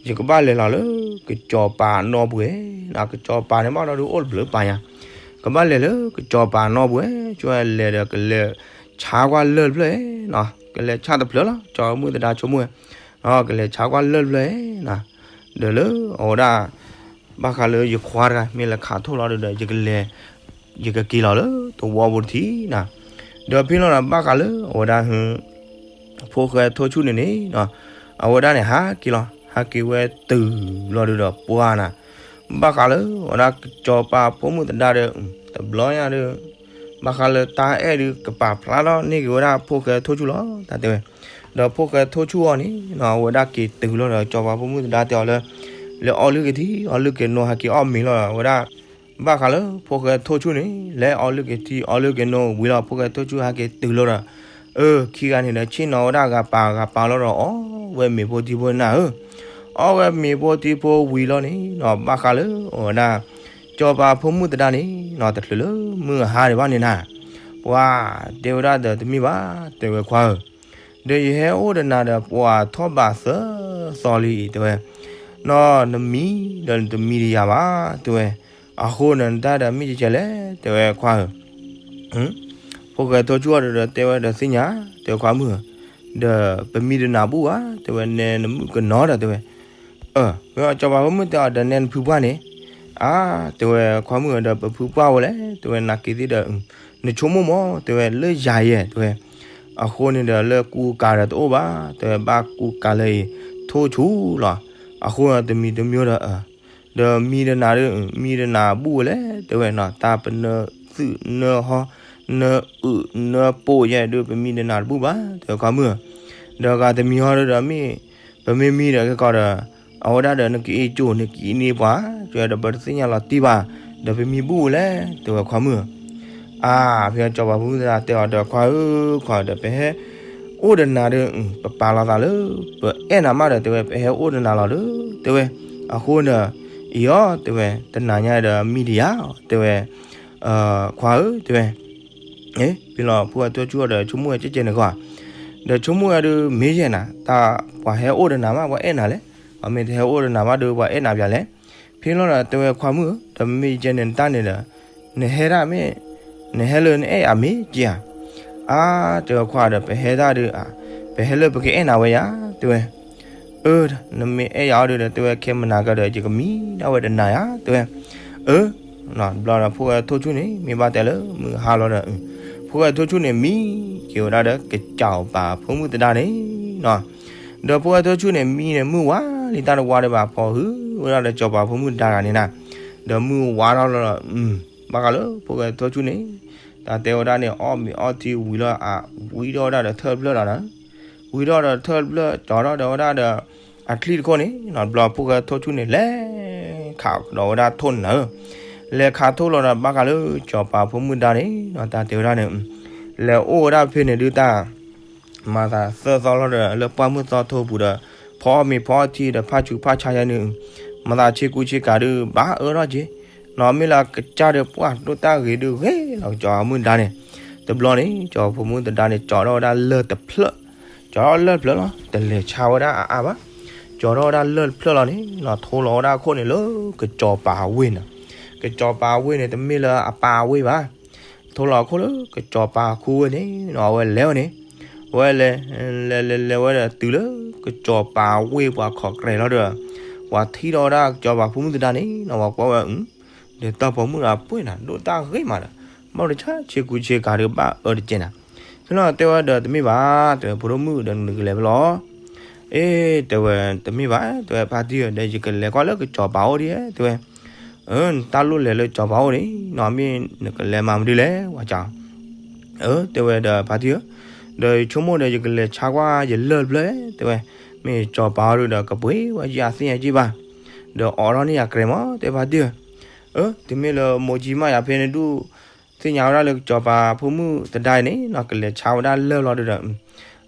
ဒီး ယကဘၣ်လဲၤလီၤလၢ ကစီၤပၤနီၣ်ပှဲၤ, ကစီၤပၤန့ၣ်ဘၣ်ဒီးဒီးအိၣ်တဘျုးပာ်ညါ, ကဘၣ်လဲၤလၢကစီၤပၤနီၣ်ပှဲၤ, ဆိလဲၤဒီးကလဲၤဆါကွၢ်လၢၢ်တဖျၢၣ်, ကလဲၤဆါတဖျၢၣ်လီၤ, ကစီၤပၤဖိမုၣ်သဒါဆိကမိၣ်, ကလဲၤဆါကွၢ်လၢၢ်တဖျၢၣ်, ဒီးလၢအဝဲဒၣ် ဘၣ်ဃးလၢယခွါတဂၤ မ့ၢ်လဲၤခးထိၣ်လီၤဒီး ယကလဲၤ ယကက့ၤလီၤလၢသဝီပူၤတထံၣ်နၤ, ဒီးဖဲလီၤဒီးဘၣ်ဃးလၢအဝဲဒၣ် ဖိၣ်ဃဲထိၣ်ဆူၣ်န့ၣ်န့ၣ်, အဝဲဒၣ်န့ၣ်ဟးက့ၤလီၤ, ဟးက့ၤဝဲတုၤလီၤဒီးပှၢ်နၤ, ဘၣ်ဃးလၢအဝဲဒၣ်ကစီၤပၤဖိမုၣ်သဒါဒီး တဘျီညါဒီး ဘၣ်ဃးလၢတၢ်အဲၣ်ဒုးကပာ်ဖျါထီၣ်န့ၢ်က့ၤဝဲဒၣ်ဖိၣ်ဃဲထိၣ်ဆူၣ်လီၤ တၢ်တဲဝဲ, ဒီးဖိၣ်ဃဲထိၣ်ဆူၣ်အီၤန့ၣ် အဝဲဒၣ်က့ၤတုၤလီၤဒီး ကစီၤပၤဖိမုၣ်သဒါတဲအီၤလၢ လဲၤအီလုၢ်က့ၤထံ အီလုၢ်က့ၤနိ ဟဲက့ၤအီၣ်မ့ၤလီၤဒီး အဝဲဒၣ် ဘၣ်ဃးလၢဖိၣ်ဃဲထိၣ်ဆူၣ်န့ၣ် လဲၤအီလုၢ်က့ၤထံ အီလုၢ်က့ၤနိဝံၤလီၤ ဖိၣ်ဃဲထိၣ်ဆူၣ်ဟဲက့ၤတုၤလီၤဒီး အၢ ခံဂၤန့ၣ်ဒီး ဆ့ၣ်နီၤဝဲဒၣ်ဂၤပာ်ဂၤပာ်လီၤဒီး အီၣ်ဝဲမ့ၤဖိထံဖိနၢ်ဧၢ, အီၣ်ဝဲမ့ၤဖိထံဖိဝံၤလီၤန့ၣ် ဘၣ်ဃးလၢအဝဲဒၣ် ကစီၤပၤဖိမုၣ်သဒါန့ၣ် တချုးလၢမုၢ်ဟါဒံးဘၣ်န့ၣ်နၤ, ပှၤတဲဝဲဒၣ်ဒီးတမ့ၢ်ဘၣ် တဲဝဲခွါဧၢ, ဒီးယဟဲအိၣ်ဒီးနၤဒီး ပှၤထီၣ်ဘးသၢသီလံ တဲဝဲ, နီၢ်နမံဒီးနတမံတယၤဘၣ် တဲဝဲ, အဃိန့ၣ် နတၢ်ဒီးမ့ၢ်ကဲကဲလဲၣ် တဲဝဲခွါဧၢ, ဖိၣ်ဃဲထိၣ်ဆူၣ်အီၤဒီးတဲဝဲဒီးသ့ၣ်ညါ တဲဝဲခွါမုၣ်ဧၢ, ဒီးပမံတနၤဘူၣ်ဘၣ် တဲဝဲ နဲနမုၣ်ကနီၤဒီး တဲဝဲ, အၢ မ့ၢ်ကစီၤပၤဖိမုၣ်တဲအီၤဒီးနဲနဖုပှၢ်န့ၣ်, အါ တဲဝဲခွါမုၣ်ဧၢ ဒီးပဖုပှၢ်ဝဲလဲၣ် တဲဝဲ နာ်က့ၤသ့ၣ်ဒီး နဆိကမိၣ်မး တဲဝဲ လၢယၤယဲ တဲဝဲ, အဃိန့ၣ်ဒီးလၢကူကၤဒီးတအိၣ်ဘၣ် တဲဝဲ ဘၣ်ကူကၤလၢအံၤ ထိၣ်ဆူၣ်လီၤ, အဃိတမံၤတမံၤဒီး ဒီးမံတနၤဒီး မံတနၤဘူၣ်ဝဲလဲၣ် တဲဝဲနီၤ တၢ်ပနၢသုၣ်နၢဟီ နၢအုၣ်နၢပိာ်ယဲဒုး ပမံတနၤတဘူၣ်ဘၣ် တဲဝဲခွါမုၣ်ဧၢ, ဒီးဂၤတမံၤဟီဒီး မ့ၢ် ပမ့ၢ်မံဒီးကဲကီးဒီး အဝဲဒၣ်ဒီးနကအံးကၠိၣ် နကအံးန့ၢ်ပှၤ တဲဝဲဒီးပတသ့ၣ်ညါလီၤတံၢ်ဘၣ် ဒီးပမံဘူၣ်ဝဲလဲၣ် တဲဝဲခွါမုၣ်ဧၢ, အါ ဖဲကစီၤပၤဖိမုၣ်သဒါတဲအီၤဒီးခွါဧၢ ခွါဒီး ပဟဲ အိၣ်ဒီးနၤဒီး ပပာ်လီၤသးလၢ ပအဲၣ်နၤမးဒီး တဲဝဲ ပဟဲအိၣ်ဒီးနၤလီၤဒီး တဲဝဲ, အဃိန့ၣ် အံၤအီၤ တဲဝဲ တနၤညါဒီးမံတယၤ တဲဝဲ, ခွါဧၢ တဲဝဲ, ဖဲလီၤဖိၣ်ဃဲထိၣ်ဆူၣ်အီၤဒီးဆိကမိၣ်ဝဲကဲကဲန့ၣ်ဂီၢ်, ဒီးဆိကမိၣ်ဝဲဒုး မ့ၢ်ယဲၢ်နၤ တၢ်ပှၤဟဲအိၣ်ဒီးနၤမး ပှၤအဲၣ်နၤလဲၣ်, ပှၤမ့ၢ်တဟဲအိၣ်ဒီးနၤဘၣ်ဒီး ပှၤအဲၣ်နၤပျဲလဲၣ်, ဖဲလီၤဒီးတဲဝဲခွါမုၣ်ဧၢ ဒီးမ့ၢ်ယဲၢ်န့ၣ်နတၢ်န့ၣ်ဒီး နဟဲဒၣ်မ့ၢ် နဟဲလၢနအဲၣ်အမ့ၢ်က့ဧါ, အါ တဲဝဲခွါဒီး ပဟဲဒၣ်ဒီး ပဟဲလၢပကအဲၣ်နၤဝဲယၤ တဲဝဲ, အၢ နမ့ၢ်အဲၣ်ယၤအီၤဒီး တဲဝဲ ခဲမုၢ်နၤကဒီး ယကမံဒၣ်ဝဲတနၤယၤ တဲဝဲ, အၢ ဘျီဒီးဖိၣ်ဃဲထိၣ်ဆူၣ်န့ၣ် မ့ၢ်ဘၣ်တဲလၢမုၢ်ဟါလီၤဒီး ဖိၣ်ဃဲထိၣ်ဆူၣ်န့ၣ် မံက့ၤဝဲဒၣ်ဒီးကစီၤပၤဖိမုၣ်သဒါန့ၣ်နီၤ, ဒီးဖိၣ်ဃဲထိၣ်ဆူၣ်န့ၣ် မံန့ၣ်မုၢ်ဝါလံတၢ်တဝါဒီးဘၣ်ဖီၣ်ဟုဝဲဒၣ်ဒီးကစီၤပၤဖိမုၣ်သဒါဂၤန့ၣ်နၤ, ဒီးမုၢ်ဝါထီၣ်လီၤဒီး ဘၣ်ဃးလၢဖိၣ်ဃဲထိၣ်ဆူၣ်န့ၣ် တၢ်တဲဝဲဒၣ်န့ၣ် အီၣ်မ့ၤအီထံဝံၤလီၤ အဝံထီၣ်ဝဲဒၣ်ဒီးထၢၣ်တဖျၢၣ်ဒီးနၤ, ဝံထီၣ်ဒီးထၢၣ်တဖျၢၣ် ကၠီထီၣ်ဒီးဝဲဒၣ်ဒီး အချံတခိၣ်န့ၣ်နီၤ, ဘျီဖိၣ်ဃဲထိၣ်ဆူၣ်န့ၣ် လဲၤခးဒီးဝဲဒၣ်ထိၣ်န့ၣ်နၤဧၢ, လဲၤခးထိၣ်လီၤဒီး ဘၣ်ဃးလၢကစီၤပၤဖိမုၣ်သဒါန့ၣ်နီၤ တၢ်တဲဝဲဒၣ်န့ၣ် လဲၤအိၣ်ဝဲဒၣ်ဖဲန့ၣ်ဒုးတၢ် မၤသးသၢသီလီၤဒီး လၢပှၢ်မုၢ်သီထိပူၤဒီး ဖီအီၣ်မ့ၤဖီအီၣ်ထံဒီး ဖးဆူးဖးဆါယဲန့ၣ် မၤသးဆ့ကူဆ့ကၤဒုး ဘၣ်အၢထီၣ်က့ၤ, နီၤမ့ၢ်လၢကစၢ်ဒီးပှၢ်ဒိၣ်တၢ်ဂ့ၤဒုးဂ့ၤလီၤ ကစီၤပၤမုၣ်သဒါန့ၣ်, တဘျီန့ၣ် ကစီၤပၤဖိမုၣ်သဒါန့ၣ် ကၠီထီၣ်ဝဲဒၣ်လၢၢ်တဖျၢၣ်, ကၠီထီၣ်လၢၢ်တဖျၢၣ်လီၤ တလဲၤဆါဝဲဒၣ်အါအါဘၣ်, ကၠီထီၣ်ဝဲဒၣ်လၢၢ်တဖျၢၣ်လီၤန့ၣ်နီၤ ထိလီၤဝဲဒၣ်အခိၣ်န့ၣ်လၢကစီၤပၤအဝ့ၢ်န့ၣ်, ကစီၤပၤအဝ့ၢ်န့ၣ် တမ့ၢ်လၢအပၢ်အဝ့ၢ်ဘၣ် ထိလီၤအခိၣ်လၢကစီၤပၤခူဝ့ၢ်န့ၣ်နီၤ အဝဲလဲၤဝဲန့ၣ်, အဝဲလဲၤ လဲၤလဲၤလဲၤဝဲဒီးတုၤလၢ ကစီၤပၤဝ့ၢ်ပှၤခီၣ်ကြဲၤလီၤဒီး ပှၤထံၣ်ထီၣ်ဝဲဒၣ်ကစီၤပၤဖိမုၣ်သဒါန့ၣ်နီၤ ပှၤကွၢ်ဝဲ ဒီးတၢ်ပိာ်မုၣ်ဒီးပှ့ၤနၤ ဒိၣ်တၢ်ဂ့ၤမးဒီး ဘၣ်တဆါဆ့ကူဆ့ကၤဒီးဘၣ်အၢတကဲနၤ, ဖဲလီၤတဲဝဲဒီးတမ့ၢ်ဘၣ် တဲဝဲဖိဒိၣ်မုၣ်ဒီးနကလဲၤဖဲလဲၣ် အ့ တဲဝဲ တမ့ၢ်ဘၣ် တဲဝဲဖါတံၢ်ဧၢ ဒီးယကလဲၤကွၢ်လၢကစီၤပၤအိၣ်ဒံး တဲဝဲ, အၢ နတၢ်လိၣ်လဲၤလၢကစီၤပၤအိၣ်န့ၣ် နီၤမ့ၢ်နကလဲၤမၤမနုၤလဲၣ် ဝဲကၠီ, အၢ တဲဝဲဒီးဖါတံၢ်ဧၢ, ဒီးယဆိကမိၣ်ဒီးယကလဲၤဆါကွၢ်ယလၢၢ်တဖျၢၣ် တဲဝဲ, မ့ၢ် မ့ၢ်စီၤပၤအီၤဒုဒီး ကပှ့ၤဝဲယၤသ့ၣ်ညါက့ဘၣ်, ဒီးအိးထီၣ်န့ၢ်ယၤကြဲးမး တဲဖါတံၢ်ဧၢ, အၢ တမ့ၢ်လၢမိၢ်ကၠံမးယၤဖဲန့ၣ်ဒုး သ့ၣ်ညါဝဲဒၣ်လၢစီၤပၤဖိမုၣ်သဒါအံၤန့ၣ်နီၤ ကလဲၤဆါဝဲဒၣ်လၢၢ်လီၤဒုဒီး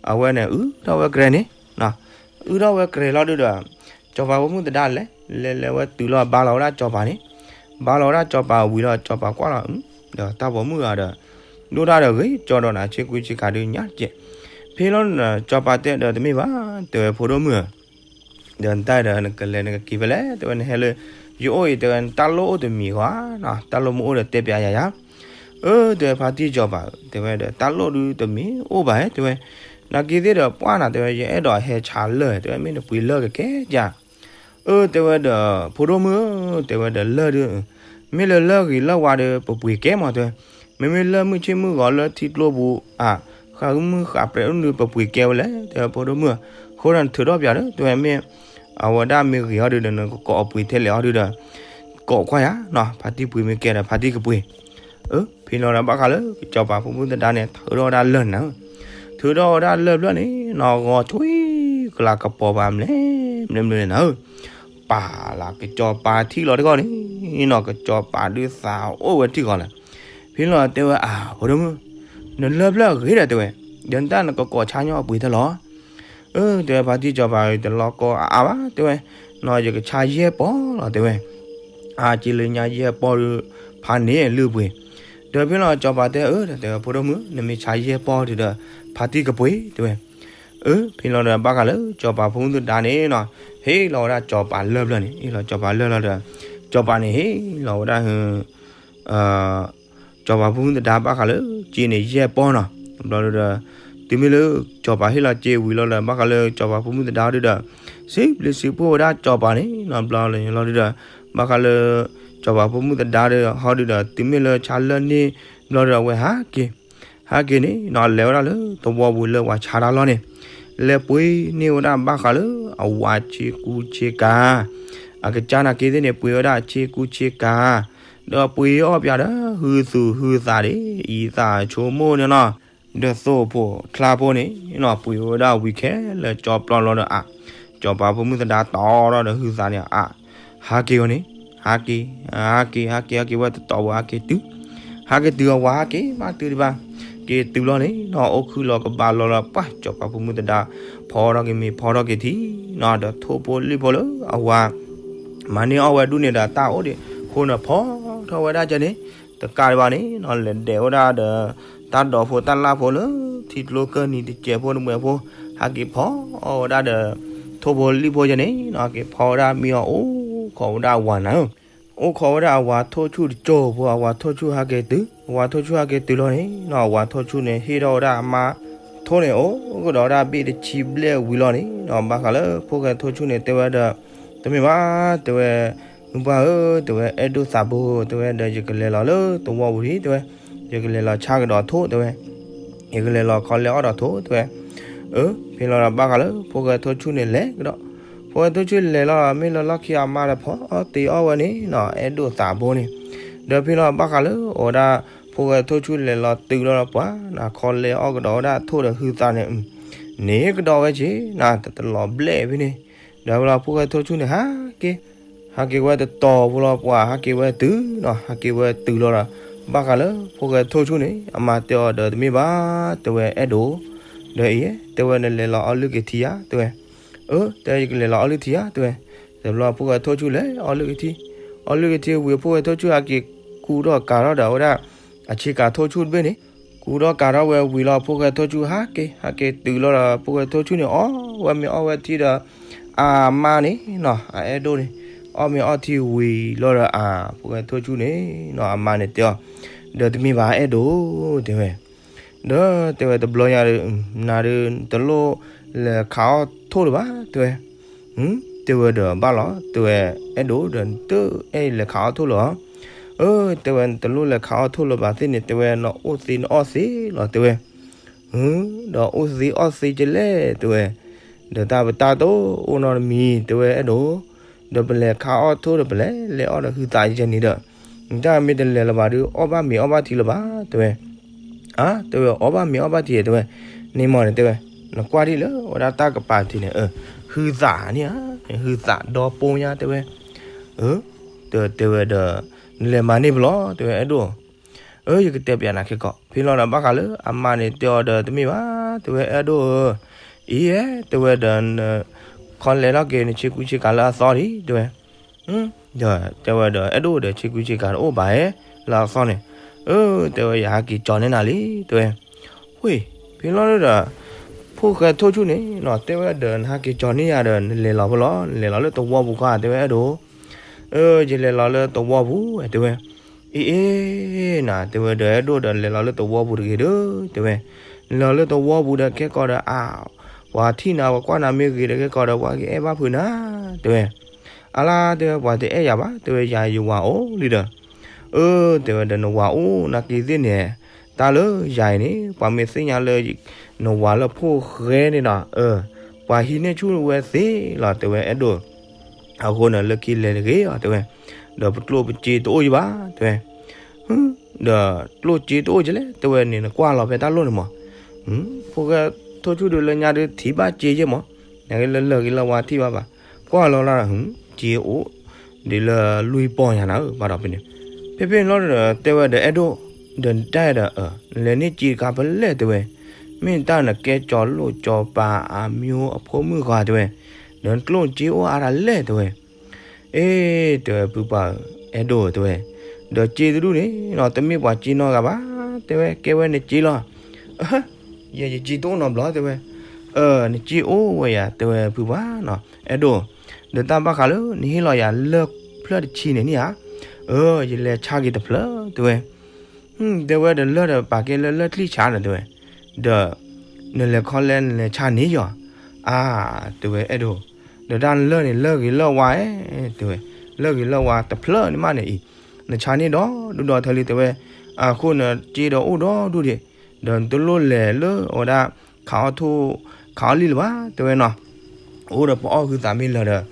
အဝဲန့ၣ် အုးထီၣ်ဝဲကြဲးန့ၣ်, အုးထီၣ်ဝဲကြဲးလီၤဒုဒီး စီၤပၤဖိမုၣ်သဒါလဲၤ လဲၤလဲၤဝဲတုၤလီၤ ဘါလီၤဝဲဒၣ်စီၤပၤန့ၣ်, ဘါလီၤဝဲဒၣ်စီၤပၤဝံၤလီၤ စီၤပၤကွၢ်လီၤ ဒီးတၢ်ပိာ်မုၣ်ဂၤဒီး ဒိၣ်တၢ်ဒီးဂ့ၤကၠီဒီးနၤ ဆ့ကူဆ့ကၤဒုညါတကဲး, ဖဲလီၤန့ၣ် စီၤပၤတဲဒီး တမ့ၢ်ဘၣ် တဲဝဲ ဖိဒိၣ်မုၣ်ဧၢ ဒီးနတၢ်ဒီးနကလဲၤနကက့ၤဖဲလဲၣ် တဲဝဲ နဟဲလၢ ယအိၣ်အံၤ တဲဝဲ နတၢ်လိၣ်အိၣ်တမံၤဧါနီၤ တၢ်လိၣ်မ့ၢ်အိၣ်ဒီးတဲပျးယၤယၤ, အၢ တဲဝဲ ဖါတံၢ်စီၤပၤဧၢ တဲဝဲဒီး တၢ်လိၣ်ဒုတမ့ၢ်အိၣ်ဘၣ် တဲဝဲ, နာ်က့သ့ၣ်ဒီးပှၢ်နၤ တဲဝဲ ယအဲၣ်ဒိးဟဲဆါလၢၢ် တဲဝဲ မ့ၢ်နပှ့ၤလၢၢ်ကကဲကၢ်, အၢ တဲဝဲဒီး ဖိဒိၣ်မုၣ်ဧၢ တဲဝဲဒီး လၢၢ်ဒု မ့ၢ်လၢလၢၢ်ဂ့ၤလၢၢ်ဝါဒီး ပပှ့ၤကဲမး တဲဝဲ, မ့မ့ၢ်လၢၢ်မုၢ်ဆ့ၣ်မုၢ်ဂီၤလၢထံကျိပူၤ အဃၢမုၢ်ဃာ်ပြဲးဒု ပပှ့ၤကဲဝဲလဲၣ် တဲဝဲ ဖိဒိၣ်မုၣ်ဧၢ, အဃိဒီးနထုးထီၣ်ပျးဒီး တဲဝဲ မ့ၢ် အဝဲဒၣ်မ့ၢ်ဂ့ၤအီၤဒုဒီး နကကိးအပှ့ၤထဲလဲၣ်အီၤဒုဒီး ကိးကွၢ်ယၤနီၤ ဖါတံၢ်ပှ့ၤမ့ၢ်ကဲဒီး ဖါတံၢ်ကပှ့ၤ, အၢ ဖဲလီၤဒီးဘၣ်ဃးလၢ စီၤပၤဖိမုၣ်သဒါန့ၣ် ထုးထီၣ်ဝဲဒၣ်လၢၢ်န့ၣ်, ထုးထီၣ်ဝဲဒၣ်လၢၢ်ဖျၢၣ်န့ၣ်နီၤ ဂီၤဆွံကလၤကပီၤဘၣ် မလဲၤမလဲၤမလဲၤနၤဧၢ, ပာ်လၢကစီၤပၤထံၣ်လီၤတဂီၢ်န့ၣ်နီၤ ကစီၤပၤဒုးသးအိၣ်ဝဲထံၣ်ဂီၤလၢ ဖဲလီၤတဲဝဲ အၢ ဖိဒိၣ်မုၣ် နလၢၢ်ဖျၢၣ်အဂ့ၤဒီး တဲဝဲ, ဒီးနတၢ်နကကိးဆါညီအပှ့ၤထဲလီၤ အၢ တဲဝဲ ဖါတံၢ်စီၤပၤ တလီၤကီအါအါဘၣ် တဲဝဲ, နီၤ ယကဆါယဲၢ်ပီၢ်လီၤ တဲဝဲ, အါက့လၢညါယဲၢ်ပီၢ်ဒုး ဖးန့ၣ်လုၢ်ပှ့ၤ, ဒီးဖဲလီၤစီၤပၤတဲ အၢ တဲဝဲ ဖိဒိၣ်မုၣ် နမ့ၢ်ဆါယဲၢ်ပီၢ်ဒုးဒီး ဖါတံၢ်ကပှ့ၤ တဲဝဲ, အၢ ဖဲလီၤဒီးဘၣ်ဃးလၢ စီၤပၤဖိမုၣ်သဒါန့ၣ်နီၤ ဟ့ၣ်လီၤဝဲဒၣ်စီၤပၤလၢၢ်ဖျၢၣ်န့ၣ် ဟ့ၣ်လီၤစီၤပၤလၢၢ်လီၤဒီး စီၤပၤန့ၣ်ဟ့ၣ်လီၤဝဲဒၣ် စီၤပၤဖိမုၣ်သဒါဘၣ်ဃးလၢ စ့န့ၣ်ယဲၢ်ပီၢ်နီၤ, ဘျီဒီး တုၤမ့ၢ်လၢ စီၤပၤဟ့ၣ်လီၤစ့ဝံၤလီၤဒီး ဘၣ်ဃးလၢစီၤပၤဖိမုၣ်သဒါဟီဒုဒီး စံးဘျုးစံးဖှိၣ်ဝဲဒၣ်စီၤပၤန့ၣ်နီၤ, ဘျီလီၤဒုဒီး ဘၣ်ဃးလၢ စီၤပၤဖိမုၣ်သဒါဒီးဟီဒုဒီး တုၤမ့ၢ်လၢဆါလၢၢ်န့ၣ် ဘျီဒီးအဝဲဟးက့ၤ ဟဲက့ၤန့ၣ်နီၤ လဲၤဝဲဒၣ်လၢသဝီပူၤလၢပှၤဆါတၢ်လီၢ်န့ၣ်, လဲၤပှ့ၤန့ၢ်ဝဲဒၣ်ဘၣ်ဃးလၢအဝၤဆ့ကူဆ့ကၤ, အကစၢ်နာ်က့သ့ၣ်န့ၣ် ပှ့ၤဝဲဒၣ်ဆ့ကူဆ့ကၤ, ဒီးပှ့ၤအီၣ်ပၠးဒီး ဟုသူၣ်ဟုသးဒၣ် အံသးဆိကမိၣ်န့ၣ်နီၤ, ဒီးသိၣ်ဖိချါဖိန့ၣ်နီၤ ပှ့ၤဝဲဒၣ်ဝံၤခဲလၢာ်ကၠီပျီလီၤဒီးအါ, စီၤပၤဖိမုၣ်သဒါတီဒီးဟုသးန့ၣ်အါ, ဟးက့ၤဝဲန့ၣ်, ဟးက့ၤ, ဟးက့ၤ ဟးက့ၤ ဟဲက့ၤဝဲတတီၤဘၣ် ဟးက့ၤတုၤ ဟးက့ၤတုၤအဝၤဟးက့ၤမးတုၤဒံးဘၣ်, က့ၤတုၤလီၤန့ၣ်နီၤ အိၣ်ခုၣ်လီၤကဘၣ်လီၤလီၤ ပှၢ် စီၤပၤဖိမုၣ်သဒါ ဖီထီၣ်က့ၤမ့ၤဖီထီၣ်က့ၤထံနီၤ ဒီးထိၣ်ဖိလံၣ်ဖိလၢအဝၤ မၤန့ၢ်အီၣ်ဝဲဒူၣ်န့ၣ်ဒီးတၢ်အိၣ်ဒံးအဃိန့ၣ် ဖီထီၣ်ဝဲဒၣ်ကဲန့ၣ် တကးဒံးဘၣ်န့ၣ်နီၤ လဲၤဒဲးဝဲဒၣ်ဒီး တၢ်ဒိးဖိတၢ်လၢ်ဖိလၢ ထံကျိကၢၢ်နံၤတစဲးဖိတမှဲးဖိ ဟဲက့ၤဖီအီၣ်ဝဲဒၣ်ဒီး ထိၣ်ဖိလံၣ်ဖိကဲန့ၣ်နီၤ က့ၤဖီဝဲဒၣ်မ့ၢ်အီၣ်အိၣ်ခိးဝဲဒၣ်အဝၤနၤဧၢ အိၣ်ခိးဝဲဒၣ်အဝၤထိၣ်ဆူၣ်တကၠိၢ်ဖိ အဝၤထိၣ်ဆူၣ်ဟဲက့ၤတုၤ အဝၤထိၣ်ဆူၣ်ဟဲက့ၤတုၤလီၤန့ၣ်နီၤ အဝၤထိၣ်ဆူၣ်န့ၣ် ဟ့ၣ်ထီၣ်ဝဲဒၣ်အမါထိၣ်န့ၣ် အိၣ်ကဒီးဝဲဒၣ်ဘ့ၣ်တဆံဘျဲၣ်ဝံၤလီၤန့ၣ်နီၤ ဘၣ်ဃးလၢဖိၣ်ဃဲထိၣ်ဆူၣ်န့ၣ် တဲဝဲဒီး တမ့ၢ်ဘၣ် တဲဝဲ မုၢ်ပှၢ်ဧၢ တဲဝဲ အဲၣ်ဒိၣ်သးဘိ တဲဝဲဒီး ယကလဲၤလီၤလၢသဝီပူၤလံ တဲဝဲ ယကလဲၤလီၤဆါကဒီးထိၣ် တဲဝဲ ယကလဲၤလီၤခီလဲအီၣ်ဒီးထိၣ် တဲဝဲ အၢ ဖဲလီၤဒီးဘၣ်ဃးလၢဖိၣ်ဃဲထိၣ်ဆူၣ်န့ၣ်လဲၤကဒီး ဖိၣ်ဃဲထိၣ်ဆူၣ်လဲၤလီၤ မ့ၢ်လၢလီၢ်ခံအမါဒီးဖီအီၣ်တ့အီၣ်ဝဲန့ၣ်နီၤ အဲၣ်ဒိၣ်သးဘိန့ၣ် ဒီးဖဲလီၤဘၣ်ဃးလၢအဝဲဒၣ် ဖိၣ်ဃဲထိၣ်ဆူၣ်လဲၤလီၤတုၤလီၤဒီးပှၤ နခီလဲအီၣ်ကဒီးဝဲဒၣ်ထိၣ်ဒီးဟုသးန့ၣ် န့ၣ်ကဒီးဝဲက့ၤ နတလီၤဘျဲၣ်ဖဲန့ၣ် ဒီးဖဲလီၤဖိၣ်ဃဲထိၣ်ဆူၣ်န့ၣ် ဟးက့ၤ ဟးက့ၤဝဲတတီၤဖိလီၤ ပှၤဟးက့ၤဝဲတုၤနီၤ ဟးက့ၤဝဲတုၤလီၤဒီး ဘၣ်ဃးလၢဖိၣ်ဃဲထိၣ်ဆူၣ်န့ၣ် အမါတဲအီၤဒီး တမ့ၢ်ဘၣ် တဲဝဲ အဲၣ်ဒိၣ် ဒီးအံၤ တဲဝဲ နလဲၤလီၤအီလုၢ်က့ၤထံဧါ တဲဝဲ အၢ တဲ ယကလဲၤလီၤအီလုၢ်ထံဧါ တဲဝဲ တဘျီဖိၣ်ဃဲထိၣ်ဆူၣ်လဲၤအီလုၢ်က့ၤထံ အီလုၢ်က့ၤထံဝံၤ ဖိၣ်ဃဲထိၣ်ဆူၣ်ဟးက့ၤကူထီၣ်ကၤထီၣ်ဒီးဝဲဒၣ် အဆ့ကၤထိၣ်ဆူၣ်တဘ့ၣ်န့ၣ် ကူထီၣ်ကၤထီၣ်ဝဲဝံၤလီၤ ဖိၣ်ဃဲထိၣ်ဆူၣ်ဟးက့ၤ ဟးက့ၤတုၤလီၤဒီး ဖိၣ်ဃဲထိၣ်ဆူၣ်န့ၣ် အီၣ်ဝဲမ့ၤအီၣ်ဝဲထံဒီး အမါန့ၣ်နီၤ အအဲၣ်ဒိၣ်န့ၣ် အီၣ်မ့ၤအီၣ်ထံဝံၤလီၤဒီးအ ဖိၣ်ဃဲထိၣ်ဆူၣ်န့ၣ်နီၤ အမါန့ၣ်တဲအီၤ ဒီးတမ့ၢ်ဘၣ်အဲၣ်ဒိၣ် တဲဝဲ ဒီးတဲဝဲတဘျီညါဒီး နၤဒီး တလိၣ်လဲၤခးအီၣ်ထိၣ်လၢၤဘၣ် တဲဝဲ တဲဝဲဒီးဘၣ်လီၤ တဲဝဲ အဲၣ်ဒိၣ်ဒီး နတအဲၣ်လဲၤခးအီၣ်ထိၣ်လၢၤ အၢ တဲဝဲ နတလိၣ်လဲၤခးအီၣ်ထိၣ်လၢၤဘၣ်သ့ၣ်န့ၣ် တဲဝဲ နအိၣ်သ့နအီၣ်သ့လီၤ တဲဝဲ ဒီးအိၣ်သ့အီၣ်သ့ကလဲၣ် တဲဝဲ ဒီးတၢ်ပတၢ်တအိၣ်နီတမံၤ တဲဝဲ အဲၣ်ဒိၣ် ဒီးပလဲၤခးအီၣ်ထိၣ်ဒီး ပလဲၤလဲၤအီၣ်ဒီးဟုသးယဲန့ၣ်ဒီး နတၢ်မ့ၢ်တလဲၤလၢၤဘၣ်ဒီး အီၣ်ဘၣ်မ့ၤအီၣ်ဘၣ်ထံလၢၤဘၣ် တဲဝဲ အါ တဲဝဲ အီၣ်ဘၣ်မ့ၤအီၣ်ဘၣ်ထံ တဲဝဲ န့ၣ်မးန့ၣ် တဲဝဲ နကွၢ်ဒ်လၢဝဲဒၣ်တၢ်ကပၤထံးန့ၣ် အၢ ဟုသးန့ၣ်ဧါ, ဟုသးဒီပိညါ တဲဝဲ. အၢ, တဲဝဲဒီး, နလဲၤမၤန့ၢ်ပလီၢ် တဲဝဲ အဲၣ်ဒိၣ်. အၢ ယကတဲပျးနၤခဲကီး. ဖဲလီၤဒီးဘၣ်ဃးလၢအမါန့ၣ်တဲအီၤဒီးတမ့ၢ်ဘၣ် တဲဝဲ အဲၣ်ဒိၣ်ဧၢ, အံၤဧဲ တဲဝဲဒီး ခီလဲၤထီၣ်က့ၤနဆ့ကူဆ့ကၤလၢအသီလံ တဲဝဲ. ဒီးတဲဝဲဒီး အဲၣ်ဒိၣ်ဒီး ဆ့ကူဆ့ကၤတအိၣ်ဘၣ်ဧဲ လၢအသီန့ၣ်. အၢ တဲဝဲ ယဟးက့ၤကၠီၤန့ၢ်နၤလံ တဲဝဲ. ဝ့ၢ် ဖဲလီၤဒီး ဖိၣ်ဃဲထိၣ်ဆူၣ်န့ၣ်နီၤ တဲဝဲဒီး နဟးက့ၤကၠီၤန့ၢ်ယၤဒီး နလဲၤလီၤဖဲလီၤ နလဲၤလီၤလၢသဝီပူၤခီ တဲဝဲ အဲၣ်ဒိၣ်. အၢ ယလဲၤလီၤလၢသဝီပူၤ တဲဝဲ. အ့ၣ်အ့ၣ် နၤ တဲဝဲဒီး အဲၣ်ဒိၣ်ဒီး လဲၤလီၤလၢသဝီပူၤတဂ့ၤဒီး တဲဝဲ. နလဲၤလီၤလၢသဝီပူၤဒီး ခဲကီးဒီး အါ ပှၤထံၣ်နၤ ပှၤကွၢ်နၤမ့ၢ်ဂ့ၤဒီး ခဲကီးဒီး ပှၤကအဲၣ်ဘၣ်ဖုးနၤ တဲဝဲ. အါလါ တဲဝဲ ပှၤတအဲၣ်ယၤဘၣ် တဲဝဲ ယၤယဝၤအိၣ်လံဒီး. အၢ တဲဝဲဒီး နဝၤအိၣ် နာ်က့ၤသ့ၣ်န့ၣ် တၢ်လၢယၤအံၤန့ၣ် ပှၤမ့ၢ်သ့ၣ်ညါလၢ နဝၤလၢဖိၣ်ဃဲန့ၣ်ဒီး အၢ ပှၤဟံးန့ၢ်ဆူၣ်ဝဲသ့လီၤ တဲဝဲ အဲၣ်ဒိၣ်. အဃိန့ၣ် လၢခံလဲၤတဂ့ၤအီၤ တဲဝဲ. ဒီးပကျိၣ်ပစ့တအိၣ်ယဘၣ် တဲဝဲ. ဒီးကျိၣ်စ့တအိၣ်ကလဲၣ် တဲဝဲန့ၣ် နကွၢ်လီၤဖဲတၢ်လိၣ်န့ၣ်မး. ဖိၣ်ဃဲထိၣ်ဆူၣ်ဒုးလၢညါဒုးထံၣ်ဘၣ်စ့ယဲၢ်မး, နကလၢလၢာ်ဂ့ၤလၢဝါထံၣ်ဘၣ်ဘၣ်, ကွၢ်လီၤလၢ စ့အိၣ်ဒ်လၢလွံၢ်ပီၢ်ညါနၤဧၢ ဘၣ်ဒီးဖဲန့ၣ်. ဖဲဖဲန့ၣ်လီၤဒီး တဲဝဲဒီးအဲၣ်ဒိၣ်, ဒီးတၢ်ဒီး နလဲၤန့ၢ်စ့တခါဖဲလဲၣ် တဲဝဲ. မ့ၢ်တၢ်နကဲကၠီၤလိၣ်ကၠီၤပၤအမံၤအဖိမုၣ်ဂၤ တဲဝဲ, ဒီးနကျိၣ်စ့အိၣ်အါတၢ်လဲၣ် တဲဝဲ. အ့ တဲဝဲဖုပှၢ်ဧၢ, အဲၣ်ဒိၣ်ဧၢ တဲဝဲ, ဒီးစ့တဒူၣ်န့ၣ်နီၤ တမ့ၢ်ပှၤစ့နီတဂၤဘၣ် တဲဝဲ, ကဲဝဲနစ့လီၤ. ယဲယစ့တအိၣ်နီတဘျီ တဲဝဲ. အၢ နစ့အိၣ်ဝဲယၤ တဲဝဲဖုပှၢ်နီၤ အဲၣ်ဒိၣ်, ဒီးတၢ်ဘၣ်ဃးလၢနဟ့ၣ်လီၤယၤလၢၢ်ဖျၢၣ်တဆံန့ၣ်န့ၣ်ဧါ. အၢ ယလဲၤဆါက့ၤတဖျၢၣ် တဲဝဲ. တဲဝဲဒီးလၢၢ်ဒီးပာ်ကဲလၢလၢၢ်ချံၣ်ဆါန့ၣ် တဲဝဲ, ဒီး နလဲၤခီလဲၣ် နလဲၤဆါန့ၢ်ယီၤ. အါ တဲဝဲအဲၣ်ဒိၣ်, ဒီးတၢ်လၢၢ်န့ၣ် လၢၢ်ဂ့ၤလၢၢ်ဝါဧါ တဲဝဲ, လၢၢ်ဂ့ၤလၢၢ်ဝါတဖျၢၣ်န့ၣ်မးန့ၣ်အံၤ, နဆါန့ၢ်ဒီဒူၣ်ဒီထၢလံ တဲဝဲ, အဃိနစ့ဒီးအိၣ်ဒီဒူၣ်ဒံး, ဒီးနတလိၣ်လဲၤလၢအဝဲဒၣ် ခးအီၣ်ထိၣ် ခးအီၣ်လံၣ်လၢၤဘၣ် တဲဝဲနီၤ. အိၣ်ဒီးပအီၣ်ဟုသးမ့ၢ်လၢာ်ဒီး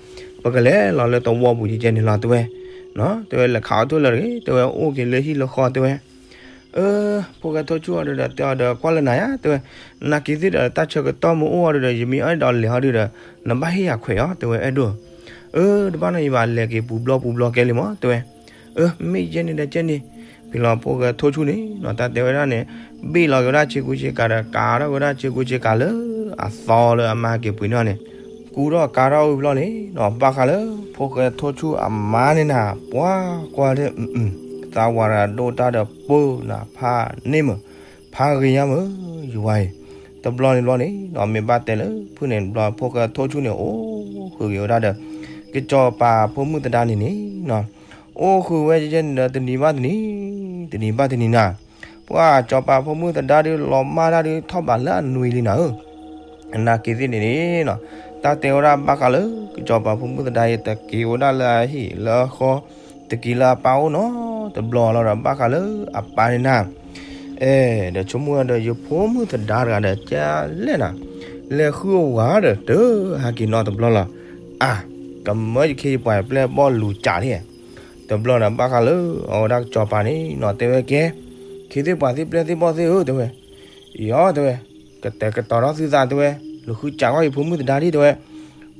ပကလဲၤလီၤလၢသဝီပူၤကဲကဲန့ၣ်လီၤ တဲဝဲ, တဲဝဲလဲၤခးအီၣ်ထိၣ်လၢာ်တဂ့ၤ တဲဝဲ အိၣ်က့ၤလၢဟံၣ်လၢဃီ တဲဝဲ. အၢ ဖိၣ်ဃဲထိၣ်ဆူၣ်အီၤဒီး တဲအီၤဒီးကွၢ်လၢနၤယါ တဲဝဲ, နာ်က့ၤသ့ၣ်ဒီးတၢ်ဆၢကတီၢ်မ့ၢ်အိၣ်အီၤဒီး ယမ့ၢ်အဲၣ်ဒိးလဲၤဟီဒုဒီး နဘၣ်ဟ့ၣ်ယၤခွဲးအီၤ တဲဝဲအဲၣ်ဒိၣ်. အၢ တဘၣ်နီၢ်ယဘၣ် လဲၤက့ၤပူၤဘျီပူၤဘျီကဲလံမး တဲဝဲ. အၢ မ့ၢ်ယဲန့ၣ်ဒီးကဲန့ၣ်, ဖဲလီၤဖိၣ်ဃဲထိၣ်ဆူၣ်န့ၣ်နီၤ တၢ်တဲဝဲဒၣ်န့ၣ် ဘ့ၣ်လီၤက့ၤဝဲဒၣ်ဆ့ကူဆ့ကၤဒီး ကၤထီၣ်က့ၤဝဲဒၣ်ဆ့ကူဆ့ကၤလၢအသီလၢအမါက့ၤပှ့ၤန့ၢ်အီၤန့ၣ်, ကူထီၣ်ကၤထီၣ်ဝံၤဘျီန့ၣ်နီၤ ဘၣ်ဃးလၢ ဖိၣ်ဃဲထိၣ်ဆူၣ်အမါန့ၣ်နၤ ပှၤကွၢ်ဒၣ် သးဝးရၤဒိၣ်တၢ်ဒီးပၢနၤဖးန့ၢ်မုာ်, ဖးဂ့ၤညါမုာ် ယဝၤအံၤ, တဘျီန့ၣ်ဘျီန့ၣ်နီၤ မ့ၢ်ဘၣ်တဲလၢဖုၣ်န့ၣ်တဘျီ ဖိၣ်ဃဲထိၣ်ဆူၣ်န့ၣ် အိၣ်ဃုာ်က့ၤဝဲဒၣ်ဒီး ကစီၤပၤဖိမုၣ်သဒါန့ၣ်န့ၣ်နီၤ, အိၣ်ဃုာ်ဝဲယဲန့ၣ်ဒီး တနံၤဘၣ်တနံၤ, တနံၤဘၣ်တနံၤနၤ, ပှၤကစီၤပၤဖိမုၣ်သဒါဒုး လီၤမၢ်တၢ်ဒုး ထီၣ်ဘးလၢအနွံလံနၤဧၢ. နာ်က့ၤသ့ၣ်န့ၣ်န့ၣ်နီၤ, တၢ်တဲဝဲဒၣ်ဘၣ်ဃးလၢ ကစီၤပၤဖိမုၣ်သဒါအံၤ တက့ၤဝဲဒၣ်လၢအဟံၣ်လၢအဃီ, တက့ၤလၢအပၢ်အိၣ်နီတဘျီလီၤဒီး ဘၣ်ဃးလၢအပၢ်န့ၣ်နၤ, အဲ ဒီးဆိကမိၣ်ဒီး ယဖိမုၣ်သဒါတဂၤဒီး ကလဲၣ်နၤ, လဲၤဃုအဝၤဒီး တဟးက့ၤနီတဘျီလီၤ. အါ, ကမၢယခ့ယပှၤပျဲၢ်ဘီၣ်လူၤကးလံ တဘျီဒီး ဘၣ်ဃးလၢအဝဲဒၣ်ကစီၤပၤန့ၣ်နီၤ တဲဝဲကဲ, ခ့သ့ၣ်ပှၤသ့ၣ်ပျဲၢ်သ့ၣ်ဘီၣ်သ့ၣ်ဧၢ တဲဝဲ, ယီၤ တဲဝဲ, ကတဲာ်ကတီၤထီၣ်သုသး တဲဝဲ, လူၤဃုကးကွၢ်ယဖိမုၣ်သဒါဒံး တဲဝဲ,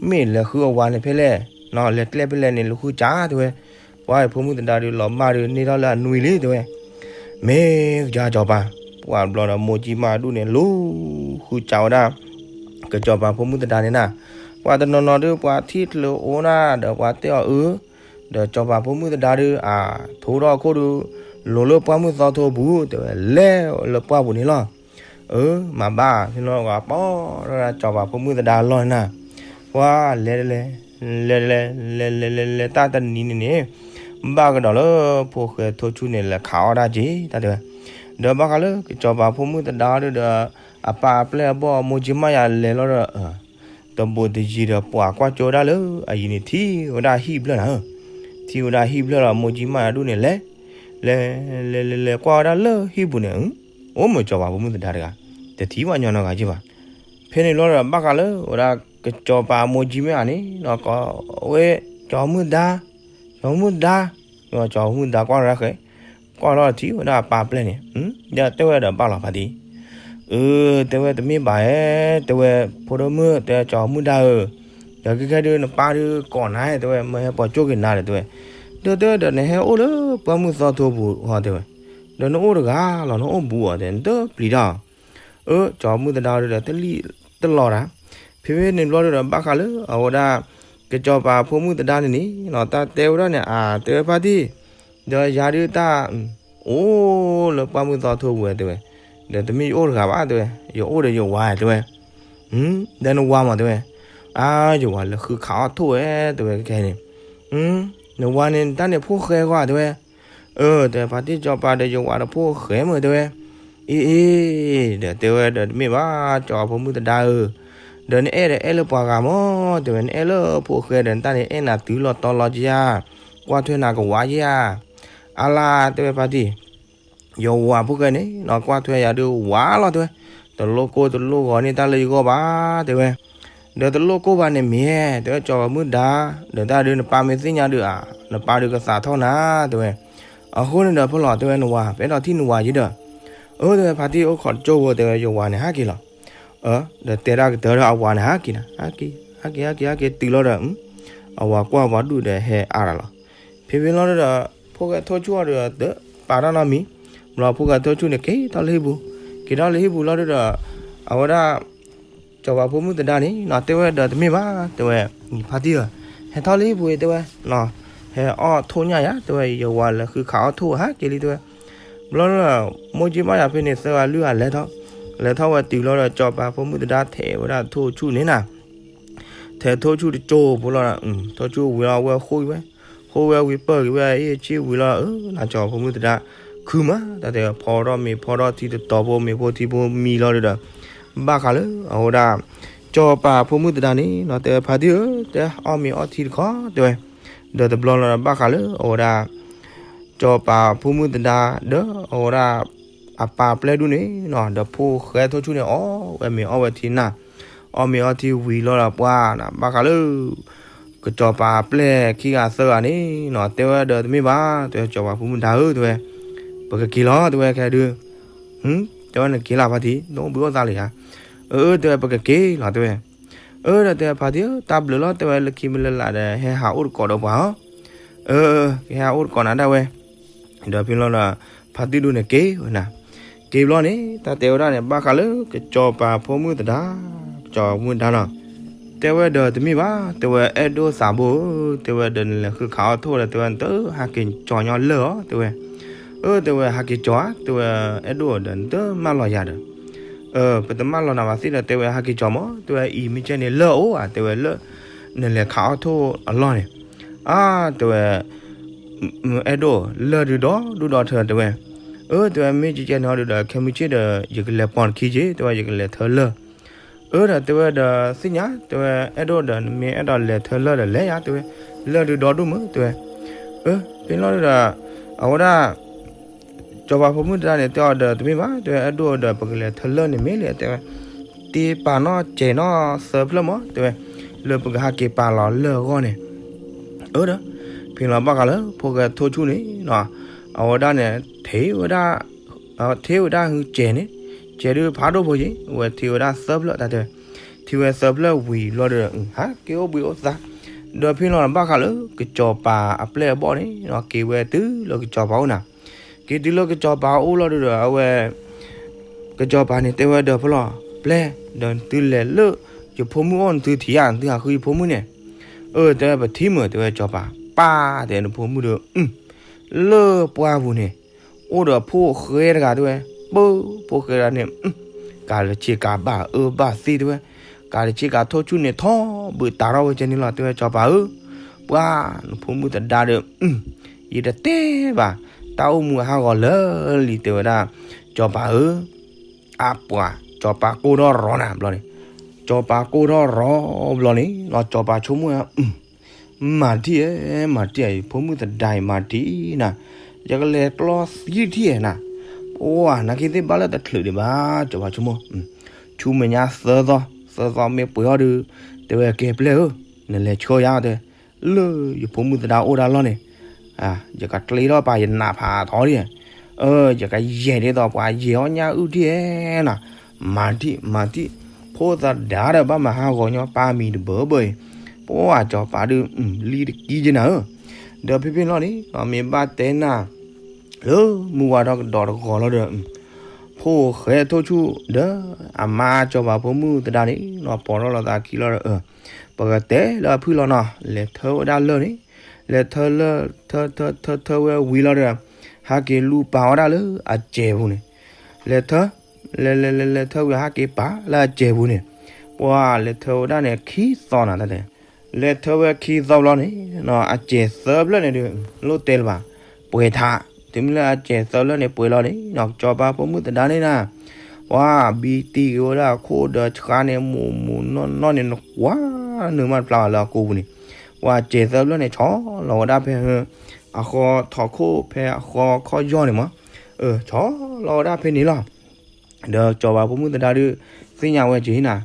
မ့ၢ်လဲၤဃုအဝၤန့ၣ်ဖဲလဲၣ်, လဲၤကျဲဖဲလဲၣ်န့ၣ် လူၤဃုကး တဲဝဲ, ပှၤယဖိမုၣ်သဒါဒုး လီၤမၢ်ဒုး န့ၢ်ထီၣ်လၢအနွံလံ တဲဝဲ, မ့ၢ်ကစၢ်ကစီၤပၤ, ပှၤဘျီဒီး မိၢ်ကံမၢ်အဒူၣ်န့ၣ် လူၤဃုကးဝဲဒၣ် ကစီၤပၤဖိမုၣ်သဒါန့ၣ်နၤ, ပှၤတနီၤနီၤဒုး ပှၤထံၣ်ချုးအိၣ်နၤဒီး ပှၤတဲအီၤအၢ, ဒီးစီၤပၤဖိမုၣ်သဒါဒုး အါ, ထိထီၣ်အခိၣ်ဒုး လိၤလၢပှၢ်မုၢ်သီထိပူၤ တဲဝဲ, လဲၤလၢပှၢ်ပူၤန့ၣ်လီၤ. အၢ, မၤဘၣ်, ဖဲလီၤဂၤပီၢ်ထီၣ်ဒၣ်စီၤပၤဖိမုၣ်သဒါလီၢ်နၤ, ပှၤလဲၤတလဲၤ, လဲၤတလဲၤ, လဲၤလဲၤလဲၤလဲၤ တၢ်တနံၤန့ၣ်န့ၣ်, ဘၣ်ကဒီးလၢ ဖိၣ်ဃဲထိၣ်ဆူၣ်န့ၣ် လဲၤခးအီၣ်ဒၣ်က့ၤ တၢ်တဲဝဲ, ဒီးဘၣ်ဃးလၢ ကစီၤပၤဖိမုၣ်သဒါဒုးဒီး အပၢ်အပျဲၢ်အဘီၣ်အမိၢ်ကံမၢ်ယၤလဲၤလီၤဒီး တဘူးတယံၤဒီး ပှၤကွၢ်ကၠိဝဲဒၣ်လၢအယံၤန့ၣ် ထံၣ်ဝဲဒၣ်ဟံၣ်ဖျၢၣ်နၤဧၢ, ထံၣ်ဝဲဒၣ်ဟံၣ်ဖျၢၣ်လီၤ မိၢ်ကံမၢ်အဒူၣ်န့ၣ်လဲၤ, လဲၤ, လဲၤလဲၤလဲၤကွၢ်ဝဲဒၣ်လၢဟံၣ်ပူၤန့ၣ်, အိၣ်မ့ၢ်စီၤပၤဖိမုၣ်သဒါတဂၤ, တထံၣ်ဘၣ်ညီနီတဂၤက့ၤဘၣ်. ဖဲန့ၣ်လီၤဒီး ဘၣ်ဃးလၢ ဝဲဒၣ်ကစီၤပၤမိၢ်ကံမၢ်ယၤန့ၣ် ဝဲ, ကၠီၤမုၢ်ဒါ, ကၠီၤမုၢ်ဒါ, ကၠီၤမုၢ်ဒါကွၢ်လီၤဃဲ ကွၢ်လီၤထံၣ်ဝဲဒၣ်အပၢ်ပျဲၢ်န့ၣ်, ဒီးတဲဝဲဒီးဘၣ်လီၤဖးတံၢ်, အၢ, တဲဝဲတမ့ၢ်ဘၣ်ဧဲ, တဲဝဲဖိဒိၣ်မုၣ် တဲကၠီၤမုၢ်ဒါဧၢ, ဒီးခဲခဲဒုးနပၢ်ဒုးကိးနၤ တဲဝဲ, မၢဟဲပိာ်ကၠိက့ၤနၤဒီး တဲဝဲ, ဒီးတဲဝဲဒီးနဟဲအိၣ်လၢပှၢ်မုၢ်သီထိပူၤဟီ တဲဝဲ, ဒီးနအိၣ်တဂၤလီၤ နအိၣ်ဘူးအီၤ တဲ နတပျံၤတၢ်အီၤ. အၢ စီၤပၤဖိမုၣ်သဒါဒုးဒီး တလံၣ်တလီၤတၢ်, ဖဲဖဲန့ၣ်ဘျီဒုးဒီး ဘၣ်ဃးလၢအဝဲဒၣ် ကစီၤပၤဖိမုၣ်သဒါန့ၣ်န့ၣ် တၢ်တဲဝဲဒၣ်န့ၣ် အါ တဲဝဲဖါတံၢ်, ဒီးယၤဒုးတၢ် အိၣ်လၢပှၢ်မုၢ်သီထိပူၤဝဲ တဲဝဲ, ဒီးတမ့ၢ်ယအိၣ်တဂၤဘၣ် တဲဝဲ, ယအိၣ်ဒီးယဝၤ တဲဝဲ, ဒီးနဝၤမး တဲဝဲ, အါ ယဝၤလဲၤဃုခးအီၣ်ထိၣ်ဝဲ တဲဝဲခဲန့ၣ်, နဝၤန့ၣ်တၢ်န့ၣ်ဖိၣ်ဃဲဂီၢ် တဲဝဲ, အၢ တဲဖါတံၢ် စီၤပၤဒီးယဝၤဒီးဖိၣ်ဃဲမး တဲဝဲ, အ့ အ့ ဒီးတဲဝဲဒီးတမ့ၢ်ဘၣ် စီၤပၤဖိမုၣ်သဒါဧၢ, ဒီးနအဲၣ်ဒီးအဲၣ်လၢပှၤဂၤမး တဲဝဲ, နအဲၣ်လၢဖိၣ်ဃဲဒီးနတၢ်န့ၣ်အဲၣ်နၤတုၤလီၤတီၤလီၤကယၤ, ကွၢ်ထွဲနၤကဝါယၤ, အါလါ တဲဝဲဖါတံၢ် ယဝၤဖိၣ်ဃဲန့ၣ် ကွၢ်ထွဲယၤဒုးဝါလီၤ တဲဝဲ, တလိၣ်ကိၢ်တလိၣ်ဂီၤန့ၢ်တၢ်လၢယဂီၢ်ဘၣ် တဲဝဲ, ဒီးတလိၣ်ကိၢ်ဘၣ်န့ၣ်မ့ၢ် တဲဝဲ စီၤပၤမုၣ်ဒါ, ဒီးတၢ်ဒုးနပၢ်မ့ၢ်သ့ၣ်ညါဒုးဧါ, နပၢ်ဒုးကသးထီၣ်နၤ တဲဝဲ, အဃိန့ၣ်ဒီးဖဲလီၤ တဲဝဲ နဝၤ ပအဲၣ်ဒိးထံၣ်နဝၤယံၤဒီး, အၢ တဲဝဲ ဖါတံၢ်အိၣ်ခိးတကၠိဖိ တဲဝဲ ယဝၤန့ၣ်ဟးက့ၤလီၤ, ဒီးတဲတၢ်ကတၢၢ်ဒီးအဝၤန့ၣ်ဟးက့ၤနၤ, ဟးက့ၤ ဟးက့ၤ ဟးက့ၤ ဟဲက့ၤတုၤလီၤဒီး အဝၤကွၢ်ပှၤဒူၣ်ဒီးဟဲအါရၤလီၤ, ဖဲဖဲလီၤဒုးဒီး ဖိၣ်ဃဲထိၣ်ဆူၣ်အီၤဒီး တပာ်တၢ်နီတမံၤ, ဘျီဖိၣ်ဃဲထိၣ်ဆူၣ်န့ၣ် က့ၤထီၣ်လၢဟံၣ်ပူၤ, က့ၤထီၣ်လၢဟံၣ်ပူၤလီၤဒုးဒီး အဝဲဒၣ် စီၤပၤဖိမုၣ်သဒါန့ၣ် တဲဝဲဒီးတမ့ၢ်ဘၣ် တဲဝဲ, ဖါတံၢ်ဧၢ, ဟဲထီၣ်လၢဟံၣ်ပူၤ တဲဝဲ, ဟဲအီၣ်ထိၣ်ညၣ်ယၤ တဲဝဲ, ယဝၤလဲၤဃုခးအီၣ်ထိၣ်ဟးက့ၤလံ တဲဝဲ, ဘျီဒုးဒီး မိၢ်က့ဘၣ်ယၤဖဲန့ၣ် သၢဂၤလွံၢ်ဂၤလဲၤထီၣ်, လဲၤထီၣ်ဝဲတုၤလီၤဒီး စီၤပၤဖိမုၣ်သဒါထဲးဝဲဒၣ်ထိၣ်ဆူၣ်န့ၣ်နၤ ထဲးထိၣ်ဆူၣ်တကၠိဖိလီၤ, ထိၣ်ဆူၣ်ဝံၤလီၤ အဝဲဃိဝဲ, ဃိဝဲဝံၤပၢၢ်က့ၤဝဲ အ့ၣ်ဆ့ၣ်ဝံၤလီၤ, အၢ နၤ စီၤပၤဖိမုၣ်သဒါ ခုမး တၢ်တဲ ဖီထီၣ်မ့ၤဖီထီၣ်ထံတတီၤဖိ မ့ၤဖိထံဖိမံလီၤဒုးဒီး ဘၣ်ဃးလၢအဝဲဒၣ် စီၤပၤဖိမုၣ်သဒါန့ၣ် တဲဝဲဖါတံၢ်ဧၢ တဲအီၣ်မ့ၤအီထံတခီ တဲဝဲ, ဒီးတဘျီလီၤဒီးဘၣ်ဃးလၢအဝဲဒၣ် စီၤပၤဖိမုၣ်သဒါ ဒီးအဝဲဒၣ် အပၢ်ပျဲၢ်ဒူၣ်န့ၣ် ဒီးဖိၣ်ဃဲထိၣ်ဆူၣ်န့ၣ် အီၣ်ဝဲမ့ၤအီဝဲထံနၤ, အီၣ်မ့ၤအီထံဝံၤလီၤဒီးပှၢ်နၤ ဘၣ်ဃးလၢ ကစီၤပၤပျဲၢ်ခံဂၤသၢဂၤန့ၣ် တဲဝဲဒီးတမ့ၢ်ဘၣ် တဲဝဲ စီၤပၤဖိမုၣ်သဒါဧၢ တဲဝဲ, ပကက့ၤလီၤ တဲဝဲခဲဒုး, တဲဝဲနက့ၤလၢ်ဖါတံၢ် နအိၣ်ဘှံးအိၣ်သါလၢယၤ, အၢ တဲဝဲ ပကက့ၤလီၤ တဲဝဲ, အၢ ဒီးတဲဖါတံၢ်ဧၢ တၢ်ဘျုးလီၤ တဲဝဲ လၢခံမ့ၢ်လၢလာ်ဒီး ဟဲဟးအိၣ်တကိးဒီးပှၤဧၢ, အၢ ကဟဲဟးအိၣ်တကိးနၤဒၣ်ဝဲ, ဒီးဖဲလီၤဒီး ဖါတံၢ်ဒုန့ၣ်က့ၤဝဲနၤ, က့ၤဘျီန့ၣ် တၢ်တဲဝဲဒၣ်န့ၣ် ဘၣ်ဃးလၢကစီၤပၤဖိမုၣ်သဒါ, ကစီၤပၤဖိမုၣ်သဒါနီၤ, တဲဝဲဒီးတမ့ၢ်ဘၣ် တဲဝဲ အဲၣ်ဒိၣ်သးဘိဧၢ တဲဝဲ ဒီးနလဲၤဃုခးအီၣ်ထိၣ်ဒီး တဲဝဲ နတဟးက့ၤကၠီၤညီလၢၢ်ဧါ တဲဝဲ, အၢ တဲဝဲ ဟးက့ၤကၠီၤဧါ တဲဝဲ အဲၣ်ဒိၣ်ဒီး နတမၢလီၤယၤဒီး ပတမၢလီၤနၤဘၣ်သ့ၣ်ဒီး တဲဝဲ ဟးက့ၤကၠီၤမး တဲဝဲ အံၤမ့ၢ်ကဲန့ၣ်လၢၢ်အိၣ်ဧါ တဲဝဲ လၢၢ် နလဲၤခးအီၣ်ထိၣ်အလီၢ်န့ၣ်, အါ တဲဝဲ အဲၣ်ဒိၣ် လၢၢ်ဒုးဒီဒူၣ်ဒီထၢ တဲဝဲ, အၢ တဲဝဲ မ့ၢ်ကဲကဲန့ၣ်ဒီး ခဲမုၢ်ဆ့ၣ်ဒီး ယကလဲၤပိာ်နခံက့ၤ တဲဝဲ ယကလဲၤထၢလၢၢ်, အၢ ဒီးတဲဝဲဒီးသ့ၣ်ညါ တဲဝဲ အဲၣ်ဒိၣ်ဒီး နမ့ၢ်အဲၣ်ဒိးလဲၤထၢလၢၢ်ဒီးလဲၤယၤ တဲဝဲ, လၢၢ်ဒုးဒီဒူၣ်မး တဲဝဲ, အၢ ဖဲလီၤဒီး အဝဲဒၣ် စီၤပၤဖိမုၣ်သဒါန့ၣ် တဲအီၤဒီး တမ့ၢ်ဘၣ် တဲဝဲ အဲၣ်ဒိၣ်ဒီး ပကလဲၤထၢလၢၢ်န့ၣ်မ့ၢ်လဲၣ် တဲဝဲ, တ့ပာ်နီၣ်စဲးနီၣ်သၢဖျၢၣ်မး တဲဝဲ, လၢပကဟးက့ၤပာ်လီၤလၢၢ်အဂီၢ်န့ၣ်, အၢ ဒီး ဖဲလီၤဘၣ်ဃးလၢ ဖိၣ်ဃဲထိၣ်ဆူၣ်န့ၣ် အဝဲဒၣ်န့ၣ် ထံၣ်ဝဲဒၣ် ထံၣ်ဝဲဒၣ်ဟုစဲးန့ၣ်, စဲးဒုးဖးဒိၣ်ဖိက့ၤ အဝဲထံၣ်ဝဲဒၣ်သၢဖျၢၣ် တၢ်တဲဝဲ, ထံၣ်ဝဲသၢဖျၢၣ်ဝံၤလီၤဒီး ဟးက့ၤအိၣ်ဘှံးအိၣ်သါ, ဒီးဖဲလီၤဘၣ်ဃးလၢ ကစီၤပၤအပျဲၢ်အဘီၣ်န့ၣ် က့ၤဝဲတုၤလၢကစီၤပၤအိၣ်နၤ, က့ၤတုၤလၢကစီၤပၤအိၣ်လီၤဒီး အဝဲ ကစီၤပၤန့ၣ်တဲဝဲဒီးဖဲလီၤ ပျဲၢ် ဒီးနသုလဲၤလၢ ယဖိမုၣ်အိၣ် နသုထံၣ်ဧါ နသုဟးဃုယဖိမုၣ်န့ၣ်, အၢ တဲဝဲ ပထံၣ်မုာ် တဲဝဲ စီၤပၤ ပၢ် တဲ နဖိမုၣ်ဒီး လၢပှၢ်ပူၤန့ၣ် အိၣ်ဒီးဖိၣ်ဃဲတဂၤ တဲဝဲ, ပၢ ဖိၣ်ဃဲတဂၤန့ၣ် ကးတဆ့ကၤဘၣ်အၢဘၣ်သီ တဲဝဲ, ကးတဆ့ကၤထိၣ်ဆူၣ်န့ၣ်ထီၣ်ဘုးတးထီၣ်ဝဲကဲန့ၣ်လီၤ တဲဝဲ စီၤပၤဧၢ, ပှၢ် နဖိမုၣ်သဒါဒီး ယတတဲဘၣ် တၢ်အိၣ်မူအဟးဂီၤလၢာ်လံ တဲဝဲဒၣ် စီၤပၤဧၢ, အါပှၤ စီၤပၤကိၢ်ထီၣ်ရီနၤဘျီန့ၣ်, စီၤပၤကိၢ်ထီၣ်ရီဘျီန့ၣ် စီၤပၤဆိကမိၣ် မၤတံၢ်ဧၢ မၤတံၢ်ဧၢ ယဖိမုၣ်သဒါအံၤ မၤတံၢ်နၤ, ယကလဲၤကျီသံတံၢ်ဧၢနၤ, ပှၢ် နာ်က့သ့ၣ်ဘၣ်လၢတချုးဒံးဘၣ် စီၤပၤဆိကမိၣ်, ဆူမဲာ်ညါသၢသီ သၢသီမ့ၢ်ပှဲၤအီၤဒီး တဲဝဲ ကဲပျဲၢ်ဧၢ, နလဲၤဆှၢယၤ တဲ လၢယဖိမုၣ်သဒါအိၣ်ဒၣ်လီၢ်န့ၣ်, ယကကျ့ထီၣ်ပာ်ယနးဖးထီဒံး, ယကယဲၢ်ဒ်သိးပှၤယဲၢ်အီၣ်ညၣ်အုၣ်တံၢ်ဧဲနၤ, မၤတံၢ် မၤတံၢ်, ဖိသဒါဒီးဘၣ်မၤဟးဂီၤညီပၢ်မံၤတဘၢဘၢအံၤ, ပှၢ်စီၤပၤဒုး လံတကံက့နၤဧၢ, ဒီးဖဲဖဲန့ၣ်လီၤန့ၣ် မ့ၢ်ဘၣ်တဲနၤ လၢမုၢ်ဝါထီၣ်ကဒီးတဂီၤလီၤဒီး ဖိၣ်ဃဲထိၣ်ဆူၣ် ဒီးအမါစီၤပၤဖိမုၣ်သဒါန့ၣ် ပိာ်ထီၣ်လီၤသးခံလီၤဒီး ပကတဲလၢအဖုၣ်လီၤနီၤ လဲၤထၢဝဲဒၣ်လၢၢ်န့ၣ်, လဲၤထၢလၢၢ် ထၢ ထၢ ထၢ ထၢဝဲဝံၤလီၤဒီး ဟဲက့ၤလူၤပာ်ဝဲဒၣ်လၢအစဲးပူၤန့ၣ်, လဲၤထၢ လဲၤလဲၤလဲၤလဲၤထၢဝံၤဟဲက့ၤပာ်လၢအစဲးပူၤန့ၣ်, ပှၢ်လဲၤထၢဝဲဒၣ်န့ၣ် ခံသီနၤ တၢ်တဲ လဲၤထၢဝဲခံသီဘျီန့ၣ် အစဲးသၢဖျၢၣ်န့ၣ်ဒုး လိၣ်တဲလၢၤဘၣ်, ပှဲၤထး, တုၤမ့ၢ်လၢအစဲးသၢဖျၢၣ်န့ၣ်ပှဲၤလီၤန့ၣ် စီၤပၤဖိမုၣ်သဒါန့ၣ်နၤ ပှၢ်ဘံတံၢ်က့ၤဝဲဒၣ်အခိၣ်ဒီးဆှါန့ၣ် မူးမူးနီၢ်နီၢ်န့ၣ် နကွၢ်နုာ်မးတဖျါဘၣ်လၢအကိာ်ပူၤန့ၣ်, ပှၢ်စဲးသၢဖျၢၣ်န့ၣ် ဆီလီၤဝဲဒၣ်ဖဲ အဃီထီၣ်ခိၣ်ဖဲအဃီခီၣ်ယီၢ်န့ၣ်မး, ဆီလီၤဝဲဒၣ်ဖဲန့ၣ်လီၤ. ဒီးစီၤပၤဖိမုၣ်သဒါဒုး သ့ၣ်ညါဝဲက့ၤနၤ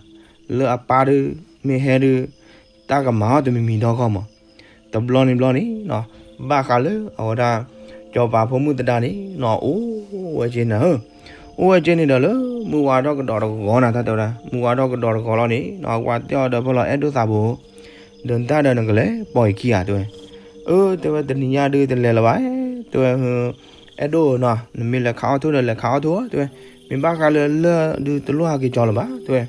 လၢအပၢ်ဒုး မ့ၢ်ဟဲဒုး တၢ်ကမၤအီၤတမံၤမံၤဒီဂီၢ်မး, တဘျီန့ၣ်ဘျီန့ၣ် ဘၣ်ဃးလၢအဝဲဒၣ် စီၤပၤဖိမုၣ်သဒါန့ၣ် အိၣ်ဝဲက့ၤနၤဧၢ, အိၣ်ဝဲက့ၤန့ၣ်ဒီးလၢ မုၢ်ဝါထီၣ်ကဒီးတဂီၤနၤ တၢ်တဲဝဲဒၣ် မုၢ်ဝါထီၣ်ကဒီးတဂီၤလီၤန့ၣ် အဝဲတဲအီၤဒီး ဖဲလီၤအဲၣ်ဒိၣ်သးဘိ ဒီးတၢ်ဒီးနကလဲၤပိာ်ယခံဂၤတဲဝဲ, အၢ တဲဝဲ တနံၤညါဒုးတလဲၤလၢၤဘၣ်, တဲဝဲ အဲၣ်ဒိၣ်နီၤ နမ့ၢ်လဲၤခးအီၣ်ထိၣ်ဒီးလဲၤခးအီၣ်ထိၣ်ဧါ တဲဝဲ, မ့ၢ်ဘၣ်ဃးလၢလၢၢ်ဒုးတလိၣ်ဟဲက့ၤကၠီလၢၤဘၣ် တဲဝဲ,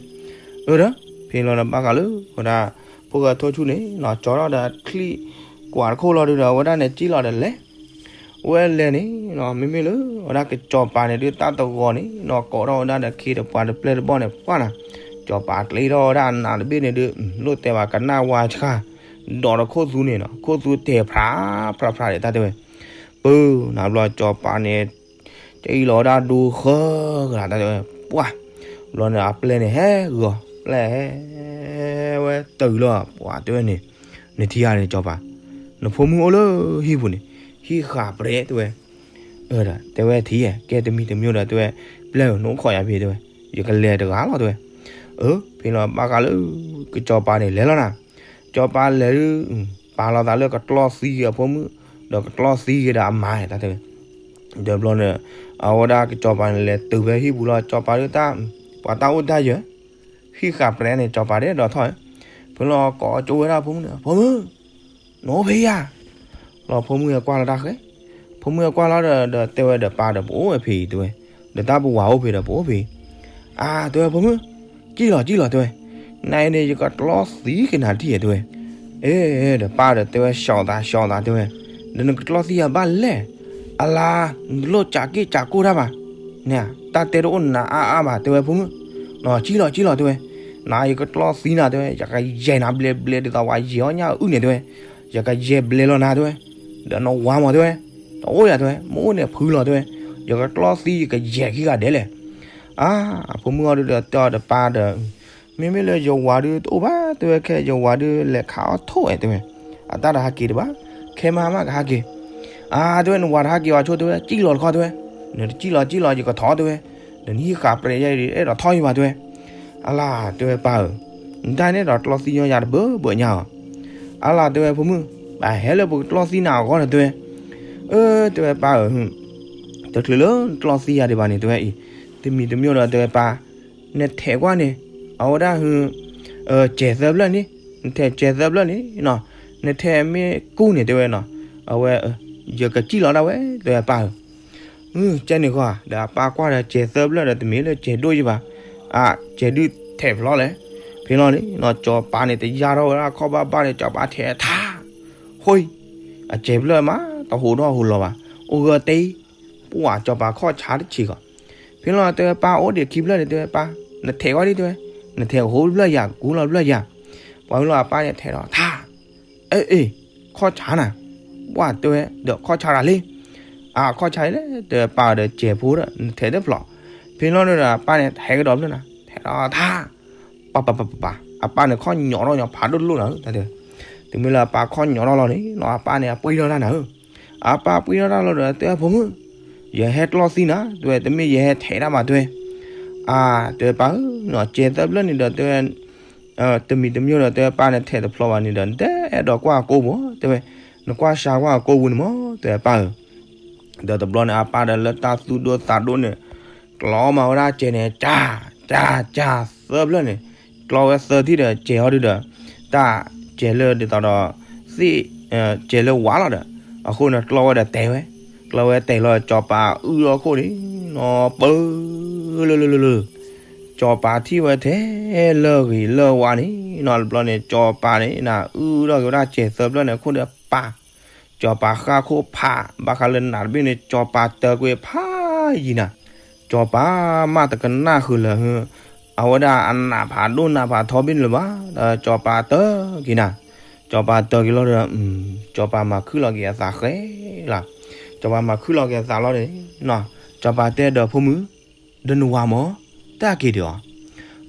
အၢ ဒီး ဖဲလီၤဒီးဘၣ်ဃးလၢ ဝဲဒၣ် ဖိၣ်ဃဲထိၣ်ဆူၣ်န့ၣ် ကၠီထီၣ်ဒီးချံၣ်ကွၢ်တခိၣ်လီၤဒုးဒီး အဝဲဒၣ်န့ၣ်စံၣ်လီၤဒီးလဲၤ ဝဲလဲၤန့ၣ် မ့မ့ၢ်လၢ ဝဲဒၣ်ကစီၤပၤန့ၣ်ဒုးတၢ်တဂီၤန့ၣ် ကိးထီၣ်ဝဲဒၣ်ဒီးခ့တပှၤတပျဲၢ်တဘီၣ်န့ၣ် ပှၢ်နၤ, စီၤပၤကျ့ထီၣ်ဝဲဒၣ်အနးတဘ့ၣ်န့ၣ်ဒုး လိၣ်တဲဘၣ်ကနၣ်ဝါဆှါ, ဒီးတခိၣ်သူန့ၣ်နီၤ ခိၣ်သူတဲာ်ဖြးဖြးဖြးဒံး တၢ်တဲဝဲ, ပၢ် နၤဘျီစီၤပၤန့ၣ် ကအံၣ်လီၤဝဲဒၣ်ဒိဃၢကလး တၢ်တဲဝဲ, ပှၢ်, ဘျီန့ၣ်အပျဲၢ်န့ၣ်ဟဲဂီၤ ပျဲၢ်ဟဲဝဲတုၤလီၤ ပှၢ်တဲဝဲန့ၣ်, နထံၣ်ဧါန့ၣ် စီၤပၤ, နဖိမုၣ်အိၣ်လၢဟံၣ်ပူၤန့ၣ် ဟံၣ်ဃာ်ပြဲးတဲဝဲ, ဒီးတဲဝဲထံၣ်ဧါ ကဲတမံၤတမံၤဒီးတဲဝဲ, ပျဲၢ်ဧၢ နအိၣ်ခိးယၤဖဲတဲဝဲ, ယကလဲၤတဂၤလီၤတဲဝဲ, အၢ ဖဲလီၤဘၣ်ဃးလၢ ကစီၤပၤန့ၣ်လဲၤလီၤနၤ, စီၤပၤလဲၤဒုး ပာ်လီၤသးလၢကကျီသံက့ၤအဖိမုၣ် ဒီးကကျီသံက့ၤဒီးအမါတၢ်တဲဝဲ, ဒီးဘျီန့ၣ် အဝဲဒၣ်ကစီၤပၤန့ၣ်လဲၤတုၤဖဲဟံၣ်ပူၤလီၤ စီၤပၤဒုးတၢ် ပှၤတၢ်အိၣ်တၢ်ယၢၤ ဟံၣ်ဃာ်ပြဲးန့ၣ် စီၤပၤဒဲးဒီးထီၣ်, ဖဲလီၤကိးကၠိဝဲဒၣ်ဖိမုၣ်န့ၣ် ဖိမုၣ်, နအိၣ်ဖဲယၤ, လီၤဖိမုၣ်ဟဲကွၢ်လီၤတၢ်ဃဲ, ဖိမုၣ်ဟဲကွၢ်လီၤဒီး ဒီးတဲဝဲဒီးပၢ်ဒီးပအိၣ်ဝဲဖဲအံၤတဲဝဲ, ဒီးတၢ်ပဝၤအိၣ်ဖဲဒီးပအိၣ်ဖဲအံၤ, အါ တဲဝဲဖိမုၣ်, ကံၣ်လီၤကံၣ်လီၤတဲဝဲ, နအံၤန့ၣ် ယကကျီသံက့ၤနၤတထံၣ်တဲဝဲ, အ့ ဒီးပၢ်ဒီးတဲဝဲ ဆှီသးဆှီသးတဲဝဲ, ဒီးနကကျီသံယၤဘၣ်လဲၣ်, အလါ, နတလိၣ်ကးက့ၣ်ကးကိၢ်တၢ်ဘၣ်, န့ၣ် တၢ်တဲတအိၣ်နၤအါအါဘၣ်တဲဝဲဖိမုၣ်, ကံၣ်လီၤကံၣ်လီၤတဲဝဲ, နၤယကကျီသံနၤတဲဝဲ ယကယဲၢ်နၤဘျဲးဘျဲး ဒ်သိးဝဲယဲၢ်အီၣ်ညၣ်အုၣ်န့ၣ်တဲဝဲ, ယကယဲၢ်ဘျဲးလီၤနၤတဲဝဲ, ဒီးနဝၤမးတဲဝဲ, တအိၣ်ယၤတဲဝဲ မ့ၢ်အိၣ်န့ၣ်ဖုလီၤတဲဝဲ, ယကကျီသံယကယဲၢ်ခံဂၤဒဲးလဲၣ်, အါ အဖိမုၣ်အီၤဒုးဒီးတဲအီၤဒီးပၢ်ဒီး မ့မ့ၢ်လၢယဝၤဒုးတအိၣ်ဘၣ်တဲဝဲ ခဲယဝၤဒုးလဲၤခးအီၣ်ထိၣ်ဝဲတဲဝဲ, အတၢ်တဟးက့ၤတဘၣ်, ခဲမးမးကဟးက့ၤ, အါ တဲဝဲ နဝၤတဟးက့ၤဘၣ်ဆိတဲဝဲ ကံၣ်လီၤတခီတဲဝဲ, နတကံၣ်လီၤကံၣ်လီၤ ယကထီၣ်တဲဝဲ, နဟံၣ်ဃာ်ပြဲးယဲအံၤအဲၣ်ဒိးထီၣ်ယၤဘၣ်တဲဝဲ, အလါ တဲဝဲပၢ်ဧၢ, နတၢ်န့ၣ်ဒီးကျီသံညီယၤတဘၢဘၢညါဧါ, အလါ တဲဝဲဖိမုၣ်, ဘၣ်ဟဲလၢပကကျီသံနၤအဂီၢ်ဒီးတဲဝဲ, အၢ တဲဝဲပၢ်ဧၢ တချုးလၢကျီသံယၤဒံးဘၣ်န့ၣ်တဲဝဲအံၤ, တမံၤတမံၤဒီးတဲဝဲပၢ်, နထဲးကွၢ်န့ၣ်, အဝဲဒၣ်ဟ, စဲးသၢဖျၢၣ်န့ၣ်, နထဲးစဲးသၢဖျၢၣ်န့ၣ်နီၤ, နထဲးမ့ၢ်ကူန့ၣ်တဲဝဲနီၤ, အဝဲ, ယကစံၣ်လီၤဒၣ်ဝဲတဲဝဲပၢ်ဧၢ, ကဲန့ၣ်ဃီ, ဒီးအပၢ်ကွၢ်ဒီးစဲးသၢဖျၢၣ်ဒီးတမ့ၢ်လၢစဲးဒိၣ်ယံၤဘၣ်, အါ, စဲးဒုးထဲးဖျီလဲၣ်, ဖဲလီၤန့ၣ်နီၤ စီၤပၤန့ၣ်တယါထီၣ်ဝဲဒၣ်ခီၣ်ဘၣ်ဘၣ်န့ၣ် စီၤပၤထဲးထါ, ဟိ, အစဲးဖျၢၣ်မး, တဟူးထီၣ်ဟူးလီၤဘၣ်, အိၣ်ဂၢၢ်တ့ ပှၢ်စီၤပၤခီၣ်ဆါတဆံးဃီ, ဖဲလီၤတဲဝဲပၢ်အိၣ်ဒံးခံဖျၢၣ်န့ၣ်တဲဝဲပၢ်, နထဲးကွၢ်ဒ်တဲဝဲ, နထဲးဟူးဖျၢၣ်ယၤ ကူလီၤဖျၢၣ်ယၤ, ပှၤဖဲလီၤအပၢ်န့ၣ်ထဲးဒီးထါ, အ့ၣ်အ့ၣ်, ခီၣ်ဆါနၤ, ပှၢ်တဲဝဲ ဒီးခီၣ်ဆါတၢ်လံ, အါ ခီၣ်ဆါအံၤလဲၣ် တဲဝဲပၢ်ဒီးစဲးဖိဒီး နထဲးတဖျီ, ဖဲလီၤန့ၣ်ဒီးအပၢ်န့ၣ်ထဲးကဒီးဖျၢၣ်နၤ ထဲးဒီးထါ ပပပပပ, အပၢ်န့ၣ်ခီၣ်ညီၣ်ထီၣ်ညီၣ်ဖးဒိၣ်လိၣ်နၤဧၢ, တၢ်တဲ, တုၤမ့ၢ်လၢအပၢ်ခီၣ်ညီၣ်ထီၣ်လီၤန့ၣ်နီၤ အပၢ်န့ၣ်အပှ့ၤထီၣ်တၢ်နၤဧၢ, အပၢ်ပှ့ၤထီၣ်တၢ်လီၤဒီးတဲဖိမုၣ်, ယဟဲကျီသံနၤ တဲဝဲ တမ့ၢ်ယဟဲထဲးတၢ်ဘၣ်တဲဝဲ, အါ တဲဝဲပၢ်ဧၢ, စဲးသၢဖျၢၣ်န့ၣ်ဒီးတဲဝဲ တမံၤတမံၤဒီးတဲဝဲပၢ်န့ၣ်ထဲးတဖျီဘၣ်န့ၣ်ဒီး နတအဲၣ်ဒိးကွၢ်အကိပူၤ တဲဝဲ, နကွၢ်စှၤကွၢ်အကိပူၤန့ၣ်မး တဲဝဲပၢ်ဧၢ, ဒီးတဘျီန့ၣ် အပၢ်ဒီးလၢတၢ်သူၣ်ဒိၣ်သးဒိၣ်န့ၣ် ကျီမးဝဲဒၣ်စဲးန့ၣ် ကၢ် ကၢ် ကၢ် သၢဖျၢၣ်န့ၣ်, ကျီဝဲသၢထံၣ်ဒီးစဲးဟီဒုဒီး, တၢ် ကဲၤလၢဒ်သိးဒီး သ့ၣ်, ကဲၤလၢဝါလီၤဒီး, အဃိန့ၣ်ကျီဝဲဒီးတဲာ်ဝဲ, ကျီဝဲတဲာ်လီၤ စီၤပၤအုၣ်ထီၣ်ခိၣ်န့ၣ်နီၤ ပၢ လၢလၢလၢလၢ စီၤပၤထံၣ်ဝဲထဲလၢဂ့ၤလၢဝါန့ၣ်နီၤ တဘျီန့ၣ် စီၤပၤန့ၣ်နၤ အုၣ်ထီၣ်က့ၤဝဲဒၣ်စဲးသၢဖျၢၣ်န့ၣ် အခိၣ်ဒီးပၢ်, စီၤပၤဃၣ်ခိၣ်ဖး ဘၣ်ဃးလၢနးတဘ့ၣ်န့ၣ် စီၤပၤတၢကွံာ်ဖးယံၤနၤ, စီၤပၤမ့ၢ်တကနၣ်ဃုာ်လၢာ် အဝဲဒၣ်အနးဖးဒိၣ်နးဖးထီဘ့ၣ်န့ၣ်လၢၤဘၣ်, ဒီးစီၤပၤတၢက့ၤနၤ, စီၤပၤတၢက့ၤလီၤဒီး စီၤပၤမၤခုၣ်လီၤက့ၤအသးဃဲလီၤ, စီၤပၤမၤခုၣ်လီၤက့ၤအသးလီၤန့ၣ်, စီၤပၤတဲဒီးဖိမုၣ်, ဒီးနဝၤမ့ၢ်, တၢ်ဟးက့ၤဒံးအီၤ,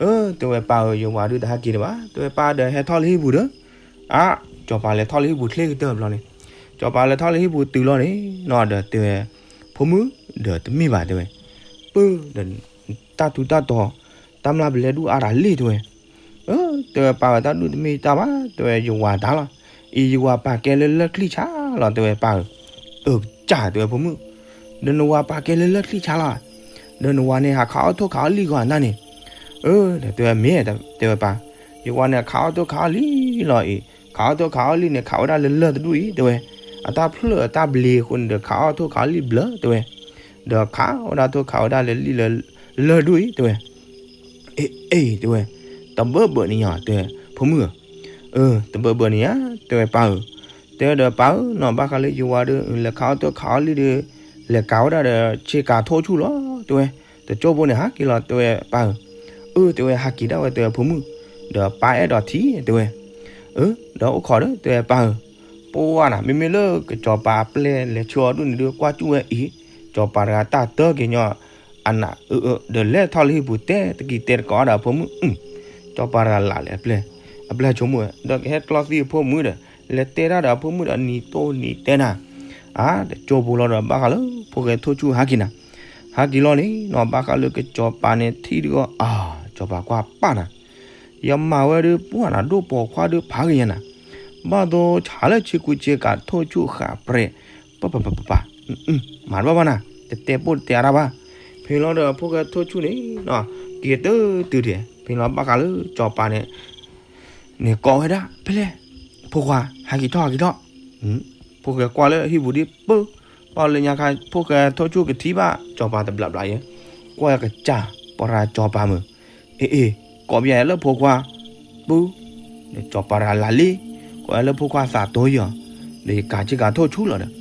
အၢ တဲဝဲပၢ်ဧၢ ယဝၤဒုးတဟးက့ၤဒံးဘၣ်, တဲဝဲပၢ်ဒီးဟဲထီၣ်လၢဟံၣ်ပူၤဒီး, အါ, စီၤပၤလဲၤထီၣ်လၢဟံၣ်ပူၤချ့ကတၢၢ်ဘျီန့ၣ်, စီၤပၤလဲၤထီၣ်လၢဟံၣ်ပူၤတုၤလီၤန့ၣ်နီၤ ဒီးတဲဝဲ, ဖိမုၣ်, ဒီးတမ့ၢ်ဘၣ်တဲဝဲ, ပၢ်ဒီး တၢ်ထူးတၢ်တီၤ, တၢ်မျၢ်ပလဲဒူၣ်အါတၢ်လံတဲဝဲ, အၢ တဲဝဲပၢ်ဝဲတၢ်ဒူၣ်တမ့ၢ်တၢ်ဘၣ် တဲဝဲယဝၤတၢ်လီၤ, အံၤယဝၤပာ်ကဲလၢလၢၢ်ချံၣ်ဆါလီၤ တဲဝဲပၢ်ဧၢ, အၢ ကစၢ်တဲဝဲဖိမုၣ်, ဒီးနဝၤပာ်ကဲလၢလၢၢ်ချံၣ်ဆါလီၤ, ဒီးနဝၤန့ၣ်ဟးခးအီၣ်ထိၣ်ခးအီၣ်လံၣ်ဂီၤနၤန့ၣ်, အၢ ဒီးတဲဝဲမ့ၢ်, တဲဝဲပၢ်, ယဝၤန့ၣ်ခးအီၣ်ထိၣ်ခးအီၣ်လံၣ်လီၤအံၤ, ခးအီၣ်ထိၣ်ခးအီၣ်လံၣ်န့ၣ် ခးဝဲဒၣ်လၢလၢၢ်တဒူၣ်အံၤ တဲဝဲ, အတၢ်ဖျၢၣ်အတၢ်ဘျ့အဃိန့ၣ်ဒီးခးအီၣ်ထိၣ်ခးအီၣ်လံၣ်ဘျၢတဲဝဲ, ဒီးခးဝဲဒၣ်ထိၣ်ခးဝဲဒၣ်လၢလံၣ်လၢလၢၢ်ဒူၣ်အံၤတဲဝဲ, အ့ အ့ တဲဝဲ, တဘၢဘၢန့ၣ်ညါ တဲဝဲ, ဖိမုၣ်ဧၢ, အၢ တဘၢဘၢန့ၣ်ညါ တဲဝဲပၢ်ဧၢ, တဲဝဲဒီးပၢ်ဧၢနီၤ ဘၣ်ဃးလၢယဝၤဒီး လဲၤခးအီၣ်ထိၣ်ခးအီၣ်လံၣ်ဒီး လဲၤကၤဝဲဒၣ်ဒီးဆ့ကၤထိၣ်ဆူၣ်လီၤ တဲဝဲ, တကၠိဖိန့ၣ်ဟးက့ၤလီၤ တဲဝဲပၢ်ဧၢ, အၢ တဲဝဲဟးက့ၤဒၣ်ဝဲ တဲဝဲဖိမုၣ်, ဒီးပၢ်အဲၣ်ဒိးထံၣ် တဲဝဲ, အၢ ဒီးအိၣ်ခိးဒီး တဲဝဲပၢ်ဧၢ, ပှၢ်နၤ မ့မ့ၢ်လၢကစီၤပၤအပျဲၢ်လဲၤဆှၢအီၤဒူၣ်န့ၣ်ဒီး ကွၢ်စူၣ်ဝဲအံၤ, စီၤပၤတဂၤတၢ်တၢက့ၤညီ အနးအၢအၢ ဒီးလဲၤထီၣ်လၢဟံၣ်ပူၤတဲတကံၤတဲတကိးဒီးအဖိမုၣ်, စီၤပၤတဂၤလၢ်လၢ်အပျဲၢ်, အပျဲၢ်ဆိကမိၣ်ဝဲ ဒီးကဟဲကျီသံအဖိမုၣ်ဒီး လဲၤတဲတၢ်ဒီးအဖိမုၣ်ဒီးနံၤတိၢ်နံၤတဲနၤ, အါ တကၠိဖိလီၤဒီး ဘၣ်ဃးလၢဖိၣ်ဃဲထိၣ်ဆူၣ်ဟးက့ၤနၤ, ဟးက့ၤလီၤန့ၣ်နီၤ ဘၣ်ဃးလၢကစီၤပၤန့ၣ်ထံၣ်ဒီး အါ စီၤပၤကွၢ်ပာ်နၤ ယမၤဝဲဒုးပှၢ်နၤဒိၣ်ပိာ်ခွါဒုးဖးက့ၤယၤနၤ, ဘၣ်သိဆါလၢဆ့ကူဆ့ကၤထိၣ်ဆူၣ်ဃးပြဲး, ပပပပပ, မၤတဘၣ်ဘၣ်နၤ တတဲပိၢ်တတဲအါတၢ်ဘၣ်, ဖဲလီၤဒီးဖိၣ်ဃဲထိၣ်ဆူၣ်န့ၣ်နီၤ က့ၤတုၤတုၤဒဲး ဖဲလီၤဘၣ်ဃးလၢစီၤပၤန့ၣ် န့ၣ်ကိးဝဲဒၣ် ဖဲလဲၣ်, ဖိခွါ ဟဲက့ၤထီၣ်ဟဲက့ၤထီၣ်, ဖိၣ်ဃဲကွၢ်လၢဟံၣ်ပူၤဒ်ပၢ, ပှၢ်လၢညါခါ ဖိၣ်ဃဲထိၣ်ဆူၣ်ကထံၣ်ဘၣ် စီၤပၤတဘျးဘျးယဲ, ကွၢ်ကစၢ် ပှၤရၤစီၤပၤမုၢ်, အ့ၣ်အ့ၣ် ကိးပယဲလၢဖိခွါ, ပၢ, စီၤပၤရၤလၢလံ, ကိးလၢဖိခွါသးတိယီၤ, ဒီးယကၤဆ့ကၤထိၣ်ဆူၣ်လီၤဒီး,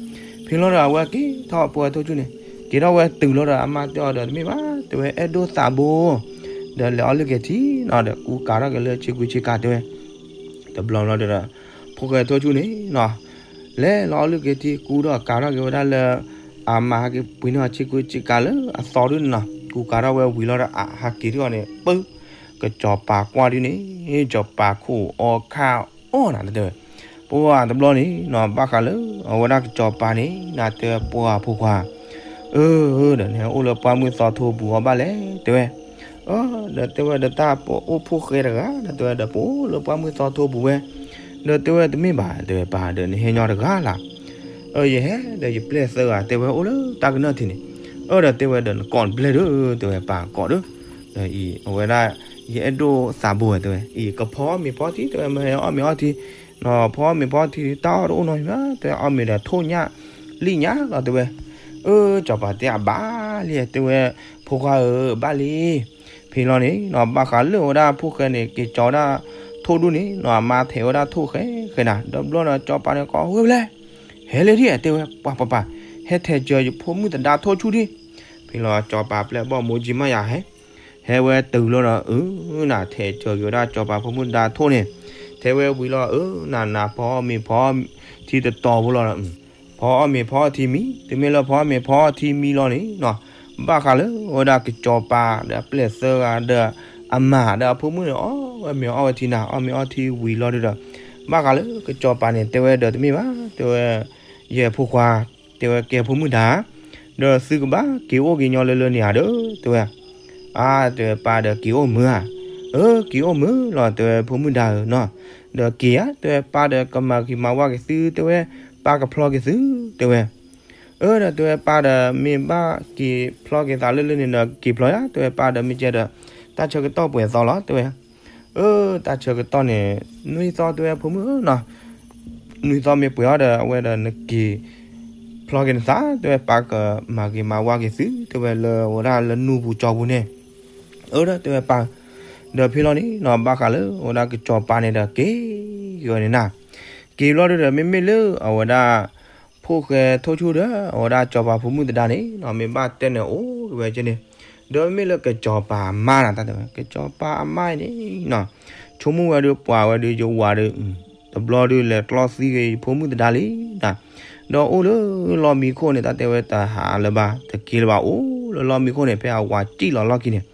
ဖဲလီၤဒီးအဝဲက့ၤထီၣ်ဖိၣ်ဃဲထိၣ်ဆူၣ်န့ၣ်, က့ၤထီၣ်ဝဲတုၤလီၤဒီးအမါတဲအီၤဒီးတမ့ၢ်ဘၣ် တဲဝဲအဲၣ်ဒိၣ်သးဘိ ဒီးလဲၤအီၣ်လုၢ်က့ၤထံနီၤ ဒီးကူကၤထီၣ်က့ၤလၢဆ့ကူဆ့ကၤတဲဝဲ, တဘျီလီၤဒီး ဖိၣ်ဃဲထိၣ်ဆူၣ်န့ၣ်နီၤ, လဲၤလီၤအီၣ်လုၢ်က့ၤထံ ကူထီၣ်ကၤထီၣ်က့ၤဝဲဒၣ်လၢ အမါဟဲက့ၤပှ့ၤန့ၢ်အီၤဆ့ကူဆ့ကၤလၢအသီဒုန့ၣ်နီၤ, ကူကၤထီၣ်ဝဲဝံၤလီၤဒီးအဟးက့ၤထံၣ်အီၤန့ၣ် ပၢ, ကစီၤပၤကွၢ်ဒုန့ၣ် စီၤပၤခိၣ်အီခါအီၣ်နၤတဲဝဲ, ပှၢ်တဘျီန့ၣ်နီၤ ဘၣ်ဃးလၢ အဝဲဒၣ်ကစီၤပၤန့ၣ် နၤတဲပှၢ်ဖိခွါ အၢ ဒီးနဟဲအိၣ်လၢပှၢ်မုၢ်သီထိပူၤအီၤဘၣ်လဲၣ် တဲဝဲ, ဒီးတဲဝဲဒီးတၢ်ပအိၣ်ဖိၣ်ဃဲတဂၤ ဒီးတဲဝဲဒီးပအိၣ်လၢပှၢ်မုၢ်သီထိပူၤဝဲ, ဒီးတဲဝဲတမ့ၢ်ဘၣ် တဲဝဲပၢ်ဒီးနဟဲညီတဂၤလၢ်, အၢ ယဟဲဒီးယပျဲၢ်သၢဂၤ တဲဝဲအိၣ်လၢတၢ်ကနၢၢ်ထံးန့ၣ်, အၢ ဒီးတဲဝဲဒီးနကိးနပျဲၢ်ဒီး တဲဝဲပၢ်ကိးဒီး, ဒီးအံၤအဝဲဒၣ် ယအဲၣ်ဒိၣ်သးဘိဝဲ တဲဝဲ အံၤကဖီအီၣ်မ့ၤဖီထံ တဲဝဲ မ့ၢ်ဟဲအီၣ်မ့ၤအီထံ, နီၤဖီအီၣ်မ့ၤဖီထံ တၢ်အီၣ်တအိၣ်နီတမံၤဘၣ် တဲဝဲ အီၣ်မ့ၤဒီးထိၣ်ညၣ် လံၣ်ညၣ်လီၤ တဲဝဲ, အၢ စီၤပၤတဲအဘၣ်လံ တဲဝဲ ဖိခွါဧၢ ဘၣ်လံ, ဖဲလီၤန့ၣ်နီၤ ဘၣ်ဃးလၢဝဲဒၣ်ဖိၣ်ဃဲန့ၣ် က့ၤကၠီဝဲဒၣ်ထိၣ်ဒူၣ်န့ၣ်နီၤ အမါထဲးဝဲဒၣ်ထိၣ်ဃဲဃဲနၤ ဒီဘျီဒီးစီၤပၤန့ၣ်ကိးဝဲဖဲလဲၣ်, ဟဲလၢဒ် တဲဝဲ ပှၤပှၤပှၤ ဟဲထဲးစၢၤယဖိမုၣ်သဒါထိၣ်ဆူၣ်ဒ်, ဖဲလီၤစီၤပၤပျဲၢ်ဘီၣ်မိၢ်ကၠံမးယၤဟဲ ဟဲဝဲတုၤလီၤဒီး အၢ နၤထဲးစၢၤက့ၤဝဲဒၣ်စီၤပၤဖိမုၣ်သဒါထိၣ်န့ၣ်, ထဲးဝဲဝံၤလီၤ အၢ နၤနၤဖီအီၣ်မ့ၤဖီထံတတီၤဖိလီၤဒီး, ဖီအီၣ်မ့ၤဖီထံမံၤ တမ့ၢ်လၢဖီအီၣ်မ့ၤဖီထံမံၤလီၤန့ၣ်နီၤ, ဘၣ်ဃးလၢဝဲဒၣ်ကစီၤပၤဒီးအပျဲၢ်သၢဂၤဒီး အမါဒီးအဖိမုၣ်န့ၣ် အီၣ်ဝဲမ့ၤအီၣ်ဝဲထံနၤ အီၣ်မ့ၤအီထံဝံၤလီၤဒီး, ဘၣ်ဃးလၢကစီၤပၤန့ၣ် တဲဝဲဒီးတမ့ၢ်ဘၣ် တဲဝဲ, ယဲၢ်ဖိခွါ တဲဝဲကဲဖိမုၣ်တၢ်, ဒီးသုကဘၣ်က့ၤအိၣ်က့ၤညီလၢလၢန့ၣ်ဧါဒီး တဲဝဲ, အါ တဲဝဲပၢ်ဒီးက့ၤအိၣ်မုာ်ဧါ, အၢ က့ၤအိၣ်မုာ်လီၤ တဲဝဲဖိမုၣ်တၢ်ဧၢနီၤ, ဒီးက့ၤဧါ တဲဝဲပၢ်ဒီးကမၤဂ့ၤမၤဝါက့ၤသု တဲဝဲ, ပၢ်ကဖျီက့ၤသု တဲဝဲ, အၢ ဒီးတဲဝဲပၢ်ဒီးမ့ၢ်ဘၣ်က့ၤဖျီက့ၤသးလၢလၢန့ၣ်ဒီးက့ၤဖျီယါ တဲဝဲပၢ်ဒီးမ့ၢ်ကဲဒီး တၢ်ဆၢကတီၢ်ပှဲၤသီလီၤ တဲဝဲ, အၢ တၢ်ဆၢကတီၢ်န့ၣ် နွံသီတဲဝဲဖိမုၣ်ဧၢနီၤ, နွံသီမ့ၢ်ပှဲၤအီၤဒီး အဝဲဒီးနက့ၤဖျီက့ၤနသး တဲဝဲ ပၢ်ကမၤဂ့ၤမၤဝါက့ၤသု တဲဝဲလၢအဝဲဒၣ်လၢနူၢ်ပူၤကၠီပူၤန့ၣ်. အၢ တဲဝဲပၢ်, ဒီးဖဲလီၤန့ၣ်နီၤ ဘၣ်ဃးလၢအဝဲဒၣ်ကစီၤပၤန့ၣ်ဒီးက့ၤက့ၤဝဲန့ၣ်နၤ, က့ၤဘျီဒုဒီးမ့မ့ၢ်လၢအဝဲဒၣ် ဖိၣ်ဃဲထိၣ်ဆူၣ်ဒီး အဝဲဒၣ်စီၤပၤဖိမုၣ်သဒါန့ၣ်နီၤ မ့ၢ်ဘၣ်တဲန့ၣ်အိၣ်က့ၤဝဲကဲန့ၣ်, ဒီးမ့မ့ၢ်လၢကစီၤပၤအမါနၤ တၢ်တဲဝဲ ကစီၤပၤအမါအံၤန့ၣ်နီၤ, ဆိကမိၣ်ဝဲဒုးပှၤဝဲဒုးယဝၤဒီး တဘျီဒုးလဲၤကျီသံက့ၤယဖိမုၣ်သဒါလံနၤ, ဒီးအိၣ်လၢလီၢ်မံခိၣ်န့ၣ် တၢ်တဲဝဲတဟးလၢၤဘၣ် တက့ၤလၢၤဘၣ် အိၣ်လၢလီၢ်မံခိၣ်န့ၣ် ဖဲအဝၤစံၣ်လီၤလီၢ်ခံန့ၣ်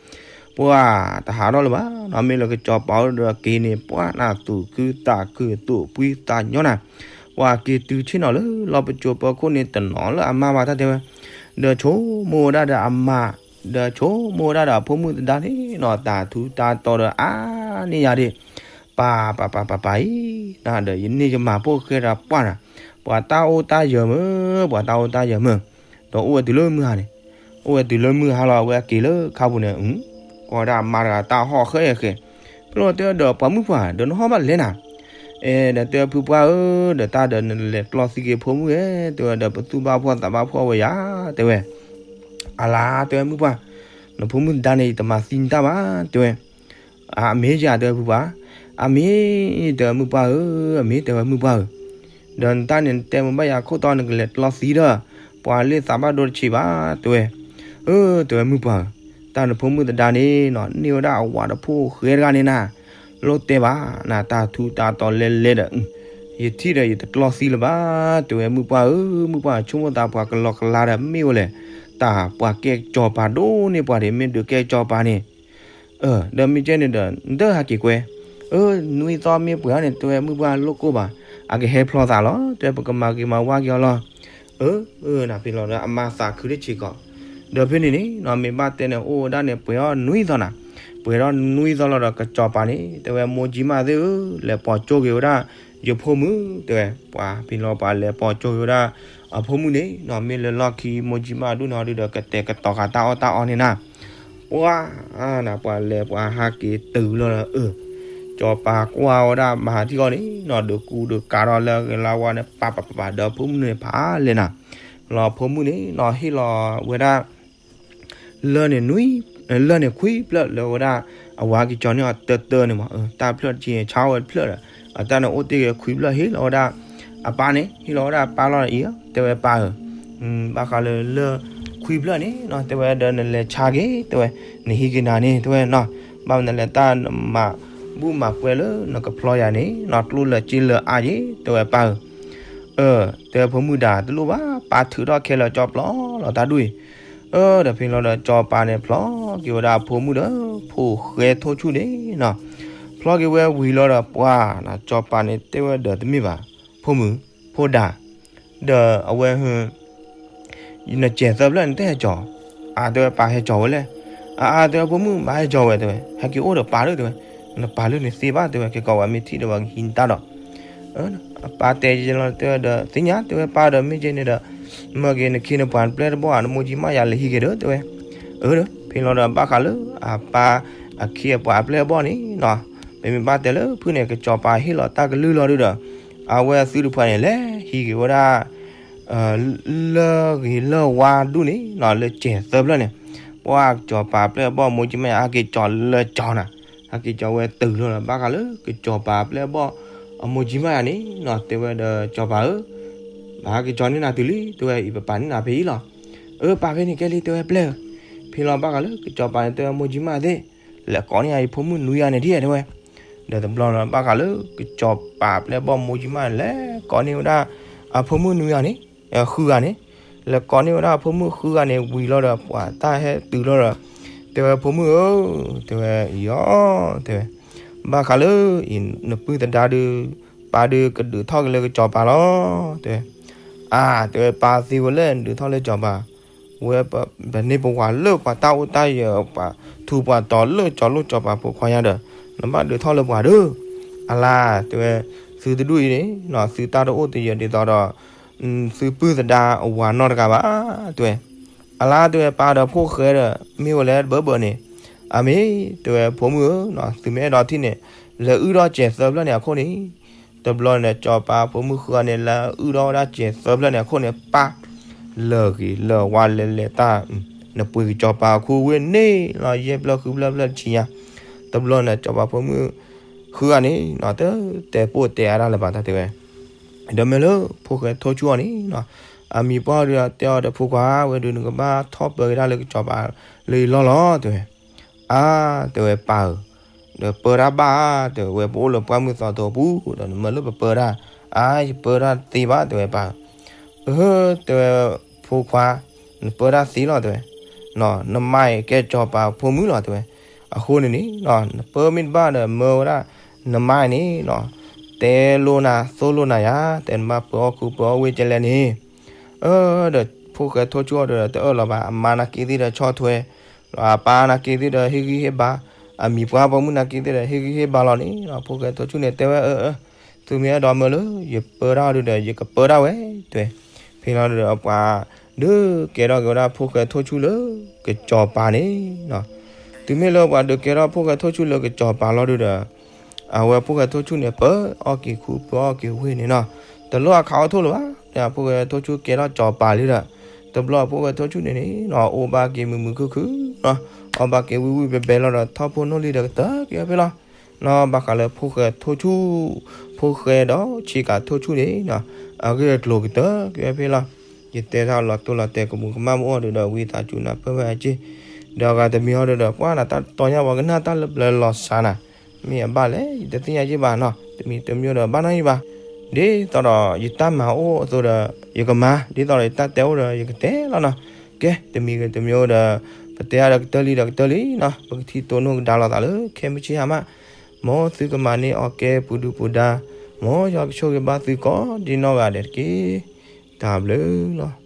ပှၤတဟးထီၣ်လၢၤဘၣ်နီၤ, မ့ၢ်လၢကစီၤပၤအိၣ်ဒီးက့ၤန့ၣ် ပှၤနသူၣ်ခုသးခုသူၣ်ဖှံသးညီနၤ, ပှၤက့ၤတုၤဆ့ၣ်နီၤလၢလီၢ်ပစိၤပၢခိၣ်န့ၣ် တနီၤလၢအမါဘၣ် တၢ်တဲဝဲ, ဒီးဆိကမိၣ်ဝဲဒၣ်ဒီးအမါ, ဒီးဆိကမိၣ်ဝဲဒၣ်ဒီးအဖိမုၣ်သဒါန့ၣ်နီၤ တၢ်ထူးတၢ်တီၤဒီးအါန့ၢ်ယၤဒၣ်, ပၢ်ပၢ်ပၢ်ပၢ်ပၢ်အံၤနၤ ဒီးယန့ၢ်ယမၤဖိၣ်ဃဲဒီးပှၢ်နၤ, ပှၤတၢ်အိၣ်တၢ်ယၢၤမုၢ် ပှၤတၢ်အိၣ်တၢ်ယၢၤမုၢ်, ဒီးအိၣ်ဝဲတုၤလၢမုၢ်ဟါန့ၣ်, အိၣ်ဝဲတုၤလၢမုၢ်ဟါလီၤ အဝဲက့ၤလၢခါပူၤန့ၣ်, ကွၢ်ဝဲဒၣ်အမါတဂၤတၢ်ဟီၣ်ဃဲဃဲ, ဖဲလီၤတဲဒီးပှၤမုၣ်ပှၢ် ဒီးနဟီၣ်ဘၣ်လဲၣ်နၤ, အဲ ဒီးတဲဝဲဖုပှၢ်ဧၢ, ဒီးတၢ်ဒီးနလဲၤကျီသံက့ၤဖိမုၣ်ဧဲ, တဲဝဲဒီးပသူၣ်ဘၣ်ဖှီၣ်သးဘၣ်ဖှီၣ်ဝဲယၤ, တဲဝဲ, အလါ တဲဝဲမုၣ်ပှၢ်, နဖိမုၣ်သဒါန့ၣ် ယတမၤသံနတၢ်ဘၣ်, တဲဝဲ အမ့ၢ်ယၤ တဲဝဲဖုပှၢ်, အမ့ၢ် တဲဝဲမုၣ်ပှၢ်ဧၢ, အမ့ၢ် တဲဝဲမုၣ်ပှၢ်ဧၢ, ဒီးနတၢ်န့ၣ် နတဲမုာ်ဘၣ်ယၤခိၣ်တီ နကလဲၤကျီသံဒီး ပှၤလၢသးဘၣ်ဒိတဆံးဘၣ် တဲဝဲ, အၢ တဲဝဲမုၣ်ပှၢ်ဧၢ, တၢ်နဖိမုၣ်သဒါန့ၣ်နီၤ န့ၢ်ဝဲဒၣ်အဝၤတဖိၣ်ဃဲတဂၤန့ၣ်နၤ, လိၣ်တဲဘၣ်နၤ တၢ်ထူးတၢ်တီၤလဲၤလဲၤဒီး ယထံၣ်ဒီးယတကျီသံလၢၤဘၣ် တဲဝဲမုၣ်ပှၢ်ဧၢ, မုၣ်ပှၢ်ဆိကမိၣ်သးပှၤကလီကလါဒီးမ့ၢ်ဝဲလဲၣ်, တၢ်ပှၤကဲကစီၤပၤဒိၣ်န့ၢ်ပှၤဒၣ် မ့ၢ်ဒုးကဲကစီၤပၤန့ၣ် ဒီးမ့ၢ်ကဲန့ၣ်ဒီး နတဟးက့ၤကွဲ, အၢ နွံသီမ့ၢ်ပှဲၤအီၤန့ၣ် တဲဝဲမုၣ်ပှၢ်လိၣ်ကိၢ်ဘၣ်, အကဟဲဖျီသးလီၤ တဲဝဲ ပကမၤဂ့ၤမၤဝါက့ၤအီၤလီၤ, အၢ အၢ နၤဖဲလီၤဒီးအမါသးခုတဆံးကီး, ဒီးဖဲန့ၣ်န့ၣ်နီၤ မ့ၢ်ဘၣ်တဲန့ၣ် အိၣ်ဝဲဒၣ်န့ၣ် ပှဲၤအီၤနွံသီနၤ, ပှဲၤထီၣ်နွံသီလီၤဒီး ကစီၤပၤန့ၣ် တဲဝဲမိၢ်ကၠံမၣ်သ့ၣ်ဧၢ, လဲၤပိာ်ကၠိက့ၤဝဲဒၣ် ယဖိမုၣ် တဲဝဲ, ပှၤဖဲလီၤပှၤလဲၤပိာ်ကၠိက့ၤဝဲဒၣ် အဖိမုၣ်န့ၣ်နီၤ မ့ၢ်လၢလီၢ်ခံမိၢ်ကၠံမၣ်ဒိၣ်န့ၣ်ဒုးဒီး ကတဲာ်ကတီၤဃာ်တၢ်အီၣ်တၢ်အီန့ၣ်နၤ ပှၤနၤ ပှၤလဲၤပှၤဟးက့ၤတုၤလီၤဒီး အၢ စီၤပၤကွၢ်ဝဲဒၣ်မၤထံကီၢ်န့ၣ်နီၤ ဒုးကူဒုးကၤထီၣ်လၢအဂ့ၤလၢဝါန့ၣ် ပာ်ပာ်ပာ်ပာ်ဒီးဖိမုၣ်န့ၣ်ဖးလဲၣ်နၤ, လီၤဖိမုၣ်န့ၣ်နီၤ ဟ့ၣ်လီၤဝဲဒၣ် လၢၢ်န့ၣ်နွံ, လၢၢ်န့ၣ်ခွံဖျၢၣ်လၢဝဲဒၣ် အဝၤက့ၤကၠီန့ၢ်အီၤတၢတၢန့ၣ်မး တၢ်ဖျၢၣ်တဆံန့ၣ် ဆါဝဲတဖျၢၣ်ဒီး အတၢ်န့ၣ်အိၣ်တ့ၢ်ဂ့ၤခွံဖျၢၣ်ဟ့ၣ်လီၤဝဲဒၣ် အပၢ်န့ၣ် ဟ့ၣ်လီၤဝဲဒၣ်အပၢ်လီၤအံၤ တဲဝဲပၢ်ဧၢ, ဘၣ်ဃးလၢလၢၢ်ခွံဖျၢၣ်န့ၣ်နီၤ တဲဝဲဒီးနလဲၤဆါက့ၤ တဲဝဲ, နဟံးက့ၤနၤန့ၣ် တဲဝဲနီၤ, ဘၣ်မနုၤလဲၣ်တၢ်မၤဘူၣ်မၤပှဲၤလၢနကဖျီယၤန့ၣ်နီၤ ကျိၣ်လၢာ်စ့လၢာ်အါယ့ၣ် တဲဝဲပၢ်ဧၢ အၢ တဲဝဲဖိမုၣ်ဒၣ်တလိၣ်ဘၣ် ပၢ်ထုးထီၣ်ခဲလၢာ်ကၠီပျီလီၤတၢ်ဒူၣ်အံၤ, အၢ ဒီးဖဲလီၤဒီးကၠီပၤန့ၣ်ဖျီက့ၤဝဲဒၣ်အဖိမုၣ်ဒီး ဖိၣ်ဃဲထိၣ်ဆူၣ်န့ၣ်နီၤ, ဖျီက့ၤဝဲဝံၤလီၤဒီးပှၤနီၤ ကၠီပၤန့ၣ်တဲဝဲဒီးတမ့ၢ်ဘၣ်, ဖိမုၣ်, ဖိဒၣ်, ဒီးအဝဲ နစဲးသၢဖျၢၣ်နတဟဲကၠီၤ, အါ တဲဝဲပၢ်ဟဲကၠီၤဝဲလဲၣ်, အါ အါ တဲဝဲဖိမုၣ်ဘၣ်ဟဲကၠီၤဝဲ တဲဝဲ ဟဲက့ၤအိၣ်ဒီးပၢ်ဒီး တဲဝဲ, နပၢ်လၢနသ့ဘၣ် တဲဝဲ ကဲကီးဝဲမ့ၢ်ထံၣ်ဒီးပှၤကဟံးနတၢ်ဒီး, အပၢ်တဲယလီၤ တဲဝဲဒီး သ့ၣ်ညါ တဲဝဲပၢ်ဒီးမ့ၢ်ကဲန့ၣ်ဒီး, မၢက့ၤနခ့နပှၤနပျဲၢ်တဘီၣ် နမိၢ်ကၠံမၣ်ယၤလဲၤဟံးက့ၤဒီး တဲဝဲ, အၢ ဒီး ဖဲလီၤဒီးဘၣ်ဃးလၢအပၢ်အခ့အပှၤအပျဲၢ်အဘီၣ်န့ၣ်နီၤ, ပမ့ၢ်ဘၣ်တဲလၢဖုၣ်န့ၣ် ကစီၤပၤဟ့ၣ်လီၤတၢ်ကလုၢ်လီၤဒုဒီး, အဝဲအသုတဖၣ်န့ၣ် လဲၤဟံးက့ၤဝဲဒၣ် လၢၢ်ဂ့ၤလၢၢ်ဝါဒူၣ်န့ၣ်နီၤ လၢစဲးသၢဖျၢၣ်န့ၣ်, ပှၤကစီၤပၤအပျဲၢ်အဘီၣ်မိၢ်ကၠံမၣ်ယၤ ဟဲက့ၤကၠီၤလၢကၠီၤနၤ, ဟဲက့ၤကၠီၤဝဲတုၤလီၤဒီး ဘၣ်ဃးလၢကစီၤပၤအပျဲၢ်အဘီၣ်အမိၢ်ကၠံမၣ်ယၤန့ၣ်နီၤ တဲဝဲဒီးကစီၤပၤဧၢ, ဘၣ်ဟဲက့ၤကၠီၤန့ၢ်နၤတုၤလံ တဲဝဲ အံၤပပာ်န့ၢ်နၤဖဲအံၤလီၤ. အၢ ပၢ်ဖဲန့ၣ်ကဲလံ တဲဝဲပျဲၢ်ဧၢ, ဖဲလီၤဘၣ်ဃးလၢကစီၤပၤန့ၣ် တဲဝဲမိၢ်ကၠံမၣ်သ့ၣ်, လဲၤကိးန့ၢ်ယၤယဖိမုၣ်နွံဂၤန့ၣ်ဒ် တဲဝဲ, ဒီးတဘျီလီၤ ဘၣ်ဃးလၢကစီၤပၤအပျဲၢ်အဘီၣ်မိၢ်ကၠံမၣ်န့ၣ် လဲၤကိးန့ၢ်ဝဲဒၣ်အဖိမုၣ်နွံဂၤန့ၣ်, ဃုဂၤန့ၣ်, လဲၤကိးန့ၢ်ဝဲဒၣ်အဖိမုၣ်ဃုဂၤန့ၣ် ဝံၤလီၤဒီး ပှၤတၢ်ဟဲတုၤလီၤဒီး, တဲဝဲဖိမုၣ်ဧၢ, တဲဝဲအံၤအီၤ, တဲဝဲ, ဘၣ်ဃးလၢအံၤ နပုၢ်သဒါဒုး, ပၢ်ဒုးကဒုးထီၣ်က့ၤလၢကစီၤပၤလီၤ, တဲဝဲ, အါ တဲဝဲပၢ်သ့ဝဲလဲၣ် နဒုးထီၣ်လၢကစီၤပၤ, ဝဲပန့ၢ်ပဝၤလၢပှၤတၢ်အိၣ်တၢ်ယၢၤ ပှၤထူးပှၤတီၤလၢကၠီၤလိၣ်ကၠီၤပၤဖိခွါညါဒီး, နဘၣ်ဒုးထီၣ်လၢပှၤဒီး, အလါ တဲဝဲ, သုတဒူၣ်အံၤန့ၣ်နီၤ သုတၢ်တအိၣ်တယၢၤဒ်သိးဒီး သုပုၢ်သဒါအဝၤနီတဂၤဘၣ်, တဲဝဲ, အလါ တဲဝဲပၢ်ဒီးဖိၣ်ဃဲဒီး မ့ၢ်ဝဲလဲၣ်တဘၢဘၢန့ၣ်, အမ့ၢ် တဲဝဲ ဖိမုၣ်ဧၢ, သုမ့ၢ်အဲၣ်ဒိးထံၣ်န့ၣ် လဲၤအုၣ်ထီၣ်စဲးသၢဖျၢၣ်န့ၣ်အခိၣ်န့ၣ်, တဘျီန့ၣ် စီၤပၤဖိမုၣ်ဃုဂၤန့ၣ် လဲၤအုၣ်ထီၣ်ဝဲဒၣ်စဲးသၢဖျၢၣ်န့ၣ်အခိၣ်န့ၣ် ပၢ် လၢာ်ဂ့ၤလၢာ်ဝါလဲၤလဲၤတၢ်, နပှ့ၤကစီၤပၤခူဝ့ၢ်န့ၣ်လီၤ ယဲၢ်ဖျၢၣ်ဃုဖျၢၣ်ဖျၢၣ်တဆံညါ, တဘျီန့ၣ် စီၤပၤဖိမုၣ်ဃုဂၤန့ၣ် တတဲာ်ပိၢ်တဲာ်အါဒၣ်လၢၤဘၣ်တၢ်တဲဝဲ ဒီးမ့ၢ်လၢဖိၣ်ဃဲထိၣ်ဆူၣ်အီၤန့ၣ်, အမံၤပှၢ်ဒုးတဲအီၤဒီး ဖိခွါဝဲဒုး နကဘၣ်ထီၣ်ပၢက့ၤဒၣ်လၢကစီၤပၤလၢယလီၢ်လီၤ တဲဝဲ. အါ တဲဝဲပၢ်ဧၢ, ဒီးပၢတၢ်ဘၣ်ဧါ တဲဝဲ ပအိၣ်လၢပှၢ်မုၢ်သီထိပူၤ ဒီးနမၢလၢပပၢတၢ်, အါ ယပၢတၢ်တသ့ဘၣ် တဲဝဲပၢ်ဧၢ. အၢ တဲဝဲ ဖိခွါ, နပၢတၢ်သ့လီၤ တဲဝဲ, နမါအံၤကဲစီၤပၤဖိမုၣ်လီၤ တဲဝဲ, အဃိန့ၣ်န့ၣ် နပၢမ့ၢ်တဘၣ်ဒီးမၢဝဲဒၣ် နမါအံၤန့ၣ် တဲလိာ်နၤသိၣ်လိာ်နၤယၤ တဲနဘၣ်ပၢအီၣ်ခူပၢအီၣ်ဝ့ၢ်ကဲလဲၣ်န့ၣ်, အၢ ဒီးဖိၣ်ဃဲထိၣ်ဆူၣ်အီၤဒီးတအၢၣ်လီၤဘၣ် အမါနာ်က့သ့ၣ်ဒီးဆီၣ်ထွဲ, ဒီးအပၢ်နာ်က့သ့ၣ်ဒီးဟ့ၣ်ဂံၢ်ဟ့ၣ်ဘါ, အမံၤပှၢ်ပိာ်မုၣ်နာ်က့သ့ၣ်ဒီးဟ့ၣ်ဂံၢ်ဟ့ၣ်ဘါလီၤန့ၣ်, ဖိၣ်ဃဲထိၣ်ဆူၣ်န့ၣ်တဲဝဲ အၢ အၢ သုမ့ၢ်အဲၣ်ဒိးမၢလၢ ယပၢတၢ်အီၤဒုးဒီး ယကပၢတၢ်ဝဲ တဲဝဲ, ဖဲလီၤဒုးဒီးပှၤဒုးကဲထီၣ်က့ၤဝဲဒၣ်ဖိၣ်ဃဲထိၣ်ဆူၣ်လၢကစီၤပၤန့ၣ်, တုၤမ့ၢ်လၢပှၤဒုးကဲထီၣ်ဖိၣ်ဃဲထိၣ်ဆူၣ်လၢကစီၤပၤလီၤဒုးဒီး အဝဲဖိၣ်ဃဲထိၣ်ဆူၣ်န့ၣ် ပၢအီၣ်က့ၤခူပၢအီၣ်က့ၤဝ့ၢ်န့ၣ်နီၤ, တလိၣ်အခးအီၣ်ထိၣ်လၢၤဘၣ်, ဖိၣ်ဃဲထိၣ်ဆူၣ်ကဲထီၣ်စီၤပၤလံဒီး, တဘျီဖိၣ်ဃဲထိၣ်ဆူၣ်န့ၣ်န့ၣ် အိၣ်ဘၣ်က့ၤမုာ်မုာ်ခုၣ်ခုၣ်နီၤ, အိၣ်ဘၣ်က့ၤဝံၣ်ဝံၣ်ဘဲဘဲလီၤဒီး ထီၣ်ဖိနီၣ်လံဒီးကတၢၢ်က့ၤဝဲဖဲလီၤ, နီၤ ဘၣ်ဃးလၢဖိၣ်ဃဲထိၣ်ဆူၣ်, ဖိၣ်ဃဲဒီးဆ့ကၤထိၣ်ဆူၣ်န့ၣ်နီၤ, အဂ့ၢ်အကျိၤကတၢၢ်က့ၤဝဲဖဲလီၤ, ယတဲထီၣ်လီၤတိၢ်လီၤတဲာ်ကမူးကမၣ်မ့ၢ်အိၣ်ဒီး ဝံသးစူၤနၢ်ပၢၢ်ဝဲအက့ၢ်, ဒီးအဂၤတမံၤဟီဒီး ပှၤနတၢ်တီညါပှၤကနၣ်တၢ်လၢပျၢၤလီၤစါနၤ, မ့ၢ်အဘၣ်လဲၣ် ယတသ့ၣ်ညါက့ၢ်ဘၣ်နီၤ, တမံၤတမံၤဒီးဘၣ်နီၢ်ယံၤဘၣ်, ဒ်သိးဒီးယတၢ်မၤအိၣ်အသိးဒီး ယကမၤ, ဒ်သိးဒီးယတၢ်တဲအိၣ်ဒီး ယကတဲလီၤနီၤ, ကဲ တမံၤဂ့ၤတမံၤအိၣ်ဒီး ပတဲအါဒီးကတၢၢ်လံဒီးကတၢၢ်လံနီၤ, ပကထံၣ်တိၢ်နီၣ်ကဒါလိာ်သးလၢခဲမုၢ်ဆ့ၣ်ဟါမး, မ်သုကမၤန့ၢ်အီၤကဲပူၤဒုပူၤဒါ, မ်ယွၤကဆိၣ်ဂ့ၤဘၣ်သုကိးဒ်နီၢ်ဂၤဒဲးတက့ၢ်, တၢ်ဘျုးလီၤ.